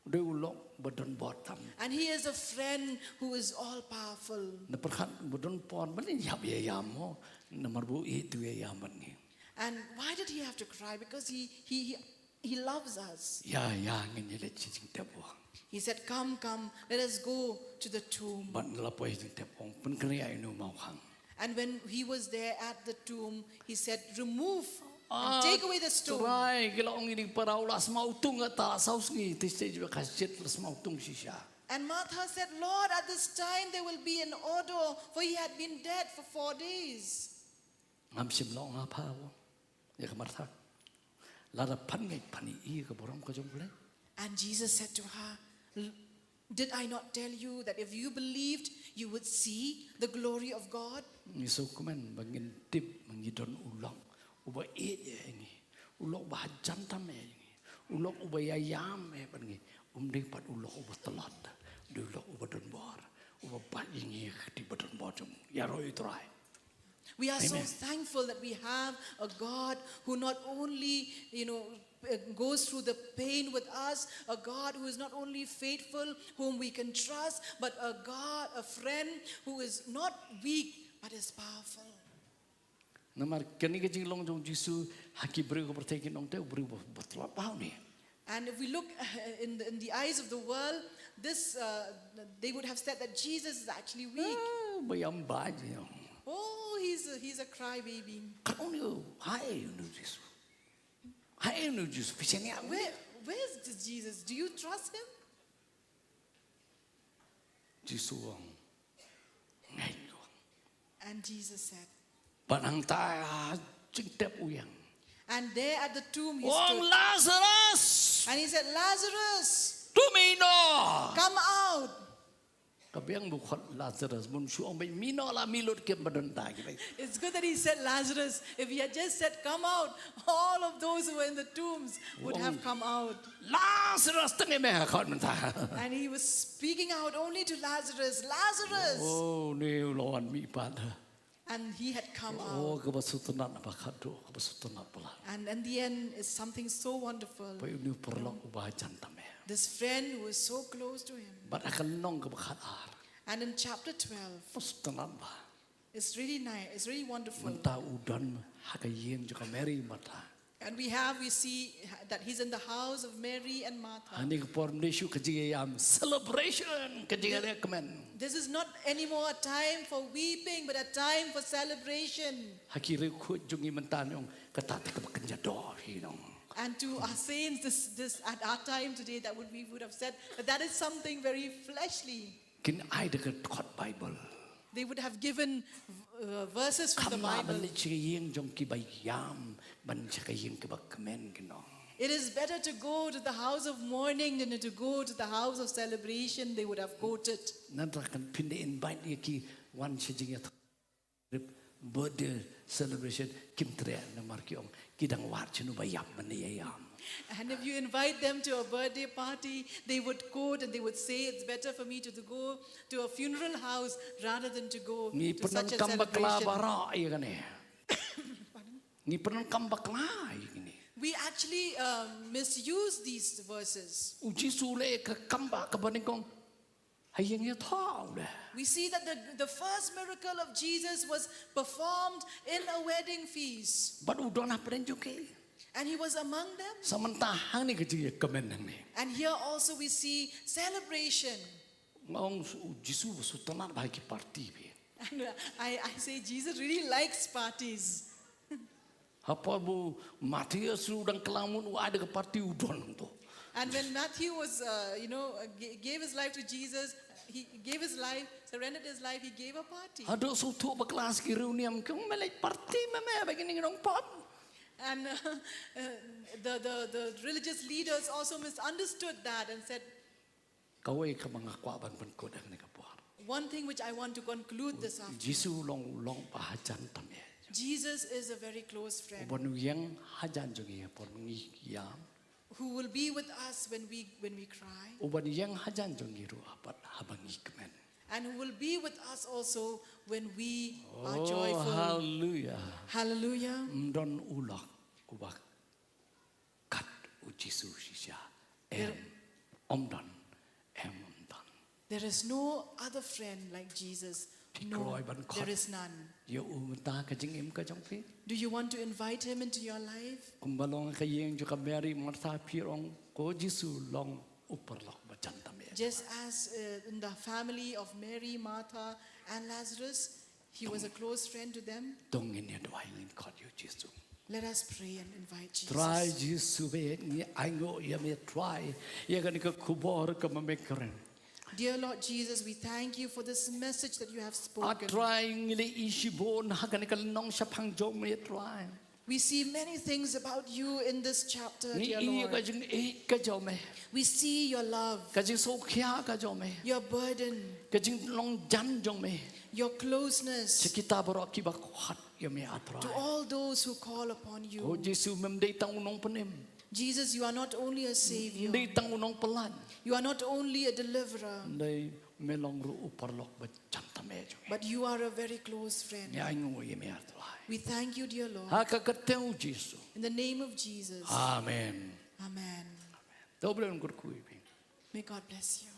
U dei u lok uba donbor tam. And he is a friend who is all powerful. Na pyrkhat uba donbor, ban ïap ïa ïam mo, namar ba u ïeit ïa ïam bad ngi. And why did he have to cry? Because he, he, he, he loves us. Ïa, ïa, ngin ïaleit sha jingtep u. He said, "Come, come, let us go to the tomb." Bad la poi jingtep u, pynkynriah ïa une u mawkhang. And when he was there at the tomb, he said, "Remove and take away the stone." Trai, ki la ong ïa i para, u la smaw tung, kata saw sngi, te shisha ka shit la smaw tung shisha. And Martha said, "Lord, at this time there will be an odor, for he had been dead for four days." Ngam shym la ong ha pha, ïa ka Martha. Lada phan ngeit phan ïohi ïa ka burom ka jong U Blei. And Jesus said to her, "L- did I not tell you that if you believed, you would see the glory of God?" Ngi sngewkmen ba ngin tip ba ngi don u lok uba ïeit ïa ngi, u lok uba hajan tam ïa ngi, u lok uba ïaïam ïa bad ngi. Um dei pat u lok uba tlot, u dei u lok uba donbor, uba bat ïa ngi ha ka kti ba donbor jong u. Ïaroh ïa U Trai. We are so thankful that we have a God who not only, you know, uh, goes through the pain with us, a God who is not only faithful, whom we can trust, but a God, a friend who is not weak, but is powerful. Namar kane ka jinglong jong u Jisu ha ki briew ka pyrthei kin ong te u briew ba, ba tlot bha une. And if we look uh, in the, in the eyes of the world, this uh, they would have said that Jesus is actually weak. Ah, ba ïam bha ji. Oh, he's a, he's a crybaby. Ka ong ïa u, haei une u Jisu? Haei une u Jisu? Phi shaniah ïa u? Where, where's this Jesus? Do you trust him? Jisu u ong, ngeit ko. And Jesus said, Bad hangta ha jingtep u ïeng. And there at the tomb he stood. U ong, Lazarus! And he said, Lazarus! To mih noh! Come out! Ka biang ba u khot Lazarus, bun shu ong ba mih noh la mih lut kim ba don da ki ba. It's good that he said Lazarus. If he had just said, come out, all of those who were in the tombs would have come out. Lazarus, tang ïa me ha khot mynta. And he was speaking out only to Lazarus, Lazarus. Oh, une u la wan mihpat. And he had come out. Oh, kaba sngewtynnat ba khadduh, kaba sngewtynnat palat. And in the end is something so wonderful. Ba une u paralok uba hajan tam ïa. This friend who is so close to him. Bad ha ka lynnong kaba khatar. And in chapter twelve, kaba sngewtynnat ba. It's really nice. It's really wonderful. Mynta u don ha ka ïing jong ka Mary Martha. And we have, we see that he's in the house of Mary and Martha. Hangne ka por ym dei shuh ka jingïaïam, celebration, ka jingïalehkmen. This is not anymore a time for weeping, but a time for celebration. Ha ki riewkhuid jong ngi mynta ngi ong kata te kaba kynja doh hi nong. And to our saints, this, this at our time today, that would we would have said that that is something very fleshly. Kin ai da ka dkhot Bible. They would have given uh, verses from the Bible. Kham lah ban leit sha ka ïing jong kiba ïam ban sha ka ïing kiba kmen, kin ong. It is better to go to the house of mourning than to go to the house of celebration, they would have quoted. Nangta kan phin da invite ïa ki wan sha jingïathuh. Birthday celebration kim treh namar ki ong ki dang wad sha une uba ïap ban ïaïam. And if you invite them to a birthday party, they would quote and they would say, it's better for me to, to go to a funeral house rather than to go to such a celebration. Ngi pyndonkam bakla baroh ïa kane. Pardon? Ngi pyndonkam bakla ïa kine. We actually um, misuse these verses. U Jisu u leh ka kam ba kaba nyngkong ha ïing ïathoh u leh. We see that the, the first miracle of Jesus was performed in a wedding feast. Bad u don hapdeng jong ki. And he was among them. Sa mynta hangne ka jingïakmen hangne. And here also we see celebration. Nga ong, u Jisu u sngewtynnat bha ïa ki party phi. And uh, I, I say Jesus really likes parties. Haba u Matthias u dang kylla mut u ai da ka party u don to. And when Matthew was, uh, you know, uh, g- gave his life to Jesus, he gave his life, surrendered his life, he gave a party. Haduh sngewthuh bakla sa ki riewniam, ki ong, me leit party me me, ba kine ki nongpop. And uh, uh, the, the, the religious leaders also misunderstood that and said, Kawei kaba nga kwah ban pynkut ha kane ka por. One thing which I want to conclude this afternoon. Jisu u long, u long ba hajan tam eh. Jesus is a very close friend. U ban ïeng hajan jong ngi ha por ngi ïam. Who will be with us when we, when we cry. U ban ïeng hajan jong ngi ruh ha pat haba ngi kmen. And who will be with us also when we are joyful. Oh, hallelujah. Hallelujah. Ym don u lok uba kat u Jisu shisha. Em, ym don, em, ym don. There is no other friend like Jesus. Phi kloi ban khot ïa u mynta ha ka jingim ka jong phi? No, there is none. Do you want to invite him into your life? Kumba long ha ka ïing jong ka Mary Martha, phi ong, ko Jisu long u paralok ba jan tam eh. Just as uh, in the family of Mary, Martha, and Lazarus, he was a close friend to them. To ngin ïa duwai, ngin khot ïa u Jisu. Let us pray and invite Jesus. Trai Jisu, ba ngi ainguh ïa me Trai, ïa kane ka khubor kaba me kren. Dear Lord Jesus, we thank you for this message that you have spoken. Ah Trai, ngi la ïohi shibun ha kane ka lynnong shaphang jong me Trai. We see many things about you in this chapter, dear Lord. Ngi ïohi ka jingïeit ka jong me. We see your love, ka jingsngewkhia ka jong me, your burden, ka jinglong jan jong me, your closeness, sha kita baroh kiba khot ïa me ah Trai. To all those who call upon you. Oh Jisu, mem dei tang u nongpynim. Jesus, you are not only a savior. Ym dei tang u nongpynlait. You are not only a deliverer. Ym dei, me long ruh u paralok ba jan tam eh jong ngi. But you are a very close friend. Ngi ainguh ïa me ah Trai. We thank you, dear Lord. Ha ka kyrteng u Jisu. In the name of Jesus. Amen. Amen. To U Blei un kyrkhu ïa phi. May God bless you.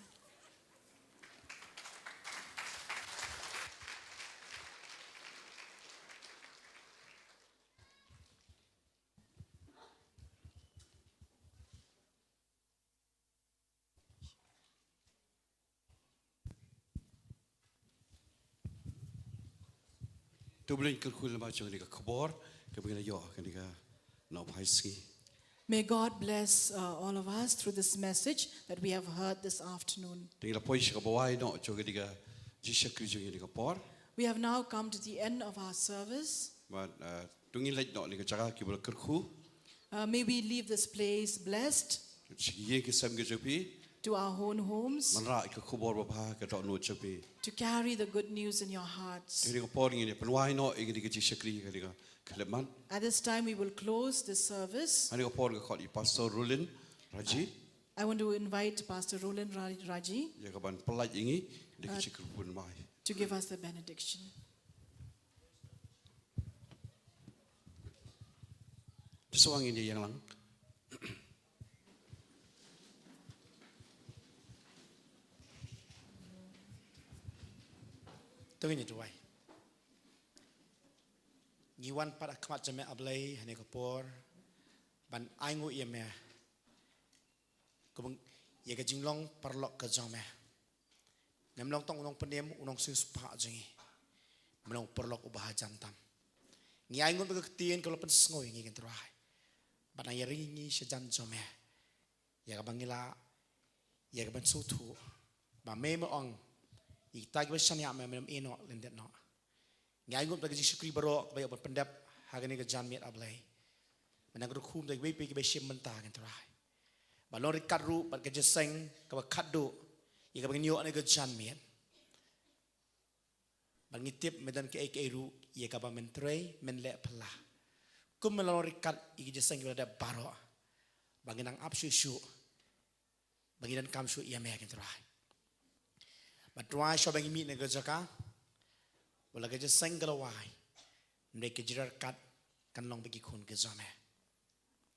To U Blei un kyrkhu lem bad jong kane ka khubor kaba ngi la ïoh ha kane ka nongphai sngi. May God bless uh, all of us through this message that we have heard this afternoon. Te ngi la poi sha kaba wai noh jong kane ka jingshakri jong kane ka por. We have now come to the end of our service. Bad uh, to ngin leit noh na ka jaka kiba la kyrkhu. Uh, may we leave this place blessed. Sha ki ïing ki sem ki jong phi. To our own homes. Wanrah ïa ka khubor babha ha ka dohnud jong phi. To carry the good news in your hearts. Te ha kane ka por ngin ïa pynwai noh ïa kane ka jingshakri ha kane ka khyllipmat. At this time, we will close this service. Ha kane ka por nga khot ïa Pastor Roland Raji. I want to invite Pastor Roland Ra- Raji. Ïa kaban pynlait ïa ngi da ka jingkyrkhu ban mai. To give us the benediction. Te shuwa ngin ïa ïeng lang. To ngin ïa duwai. Ngi wan pat ha khmat jong me A Blei ha kane ka por ban ainguh ïa me. Kumba ïa ka jinglong paralok ka jong me. Mem long tang u nongpynim, u nongsiewspah jong ngi. Me long u paralok uba hajan tam. Ngi ainguh ïa ka ktien kaba la pynsngew ïa ngi ko Trai. Bad nang ïaring ïa ngi sha jan jong me. Ïa kaba ngi lah, ïa kaban sngewthuh ba me me ong, ïa kita kiba shaniah me, men ym ïehnoh lyndet noh. Ngi ainguh ïa ka jingshakri baroh kaba ïoh ban pyndep ha kane ka janmiet A Blei. Me nang kyrkhu ïa kiwei pat kiba shim bynta ko Trai. Ba long ryngkat ruh bad ka jingïaseng kaba khatduh ïa kaba ngin ïoh ha kane ka janmiet. Bad ngi tip me don kaei kaei ruh ïa kaba men trei, men leh phylla. Kum me la long ryngkat ïa ka jingïaseng kaba la dep baroh. Ba ngin nang ap shuh shuh. Ba ngin donkam shuh ïa me ko Trai. Bad Trai shuwa ba ngi mih na ka jaka, wat la ka jingïaseng ka la wai, hynrei ka jingryngkat kan long bad ki khun ki jong me.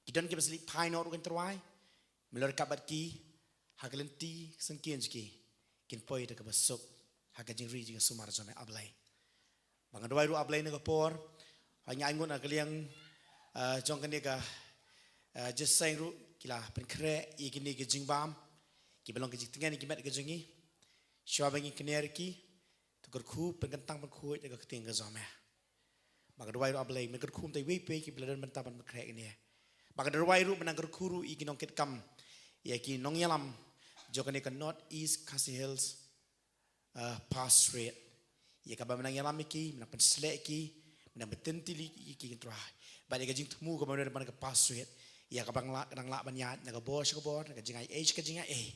Ki don kiba shu leit phai noh ruh ko Trai, me long ryngkat bad ki ha ka lynti ka syngkien jong ki, kin poi da kaba suk ha ka jingri jong ka sumar jong me A Blei. Ba nga duwai ruh A Blei na ka por, ha ngi ainguh na ka liang, ah, jong kane ka Uh, jingïaseng ruh ki la pynkhreh ïa kine ki jingbam kiba long ka jingtngen ïa ki met ka jong ngi. Shuwa ba ngin kner ïa ki, to kyrkhu pynkyntang pynkhuid ïa ka ktien ka jong me. Ba ka duwai ruh, A Blei, men kyrkhu ïa iwei pa iwei kiba la don bynta ban pynkhreh ïa kine. Ba ka duwai ruh, men nang kyrkhu ruh ïa ki nongkitkam, ïa ki nongïalam jong kane ka North East Khasi Hills uh, Pastorate. Ïa kaba men nang ïalam ïa ki, men nang pynsleh ïa ki, men nang pyntylli ïa ki, Trai. Bad ïa ka jingthmu kaba men nang ban ka Pastorate, ïa kaba nang lah, nang lah ban ïaid na ka bor sha ka bor, na ka jingaiei sha ka jingaiei,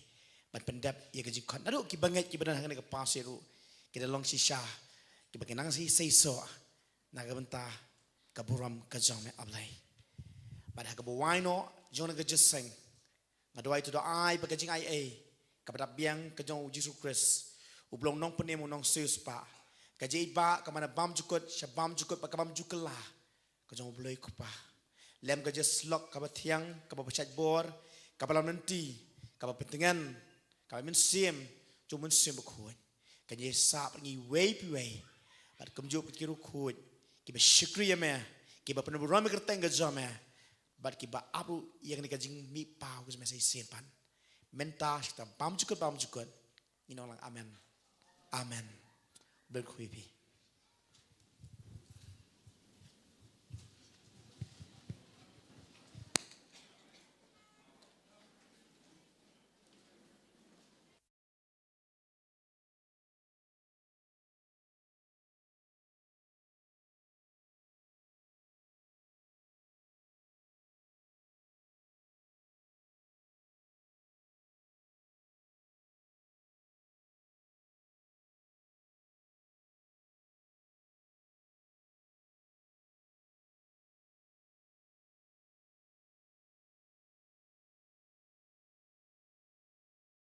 ban pyndep ïa ka jingkhot. Naduh kiba ngeit kiba don ha kane ka Pastorate ruh, ki da long shisha kiba ki nang shisha na ka bynta ka burom ka jong me, A Blei. Bad ha kaba wai noh jong kane ka jingïaseng, nga duwai to da ai ba ka jingaiei kaba dap biang ka jong U Jisu Khrist, uba long Nongpynim, U Nongsiewspah, ka jingïeit ba ka man na bymjukut sha bymjukut bad ka bymjukut la ka jong U Blei U Kpa, lem ka jingïasyllok kaba thiang, kaba pynshait bor, kaba lam lynti, kaba pyntngen, kaba mynsiem jong U Mynsiem Bakhuid, kan ïasah bad ngi iwei pa iwei. Bad kumjuh bad ki riewkhuid kiba shakri ïa me, kiba pynburom ïa ka kyrteng ka jong me, bad kiba ap ruh ïa kane ka jingmihpaw ka jong me sa shisien pat, mynta, shatai, bymjukut bymjukut. Ngi ong lang amen. Amen. Blei kyrkhu ïa phi.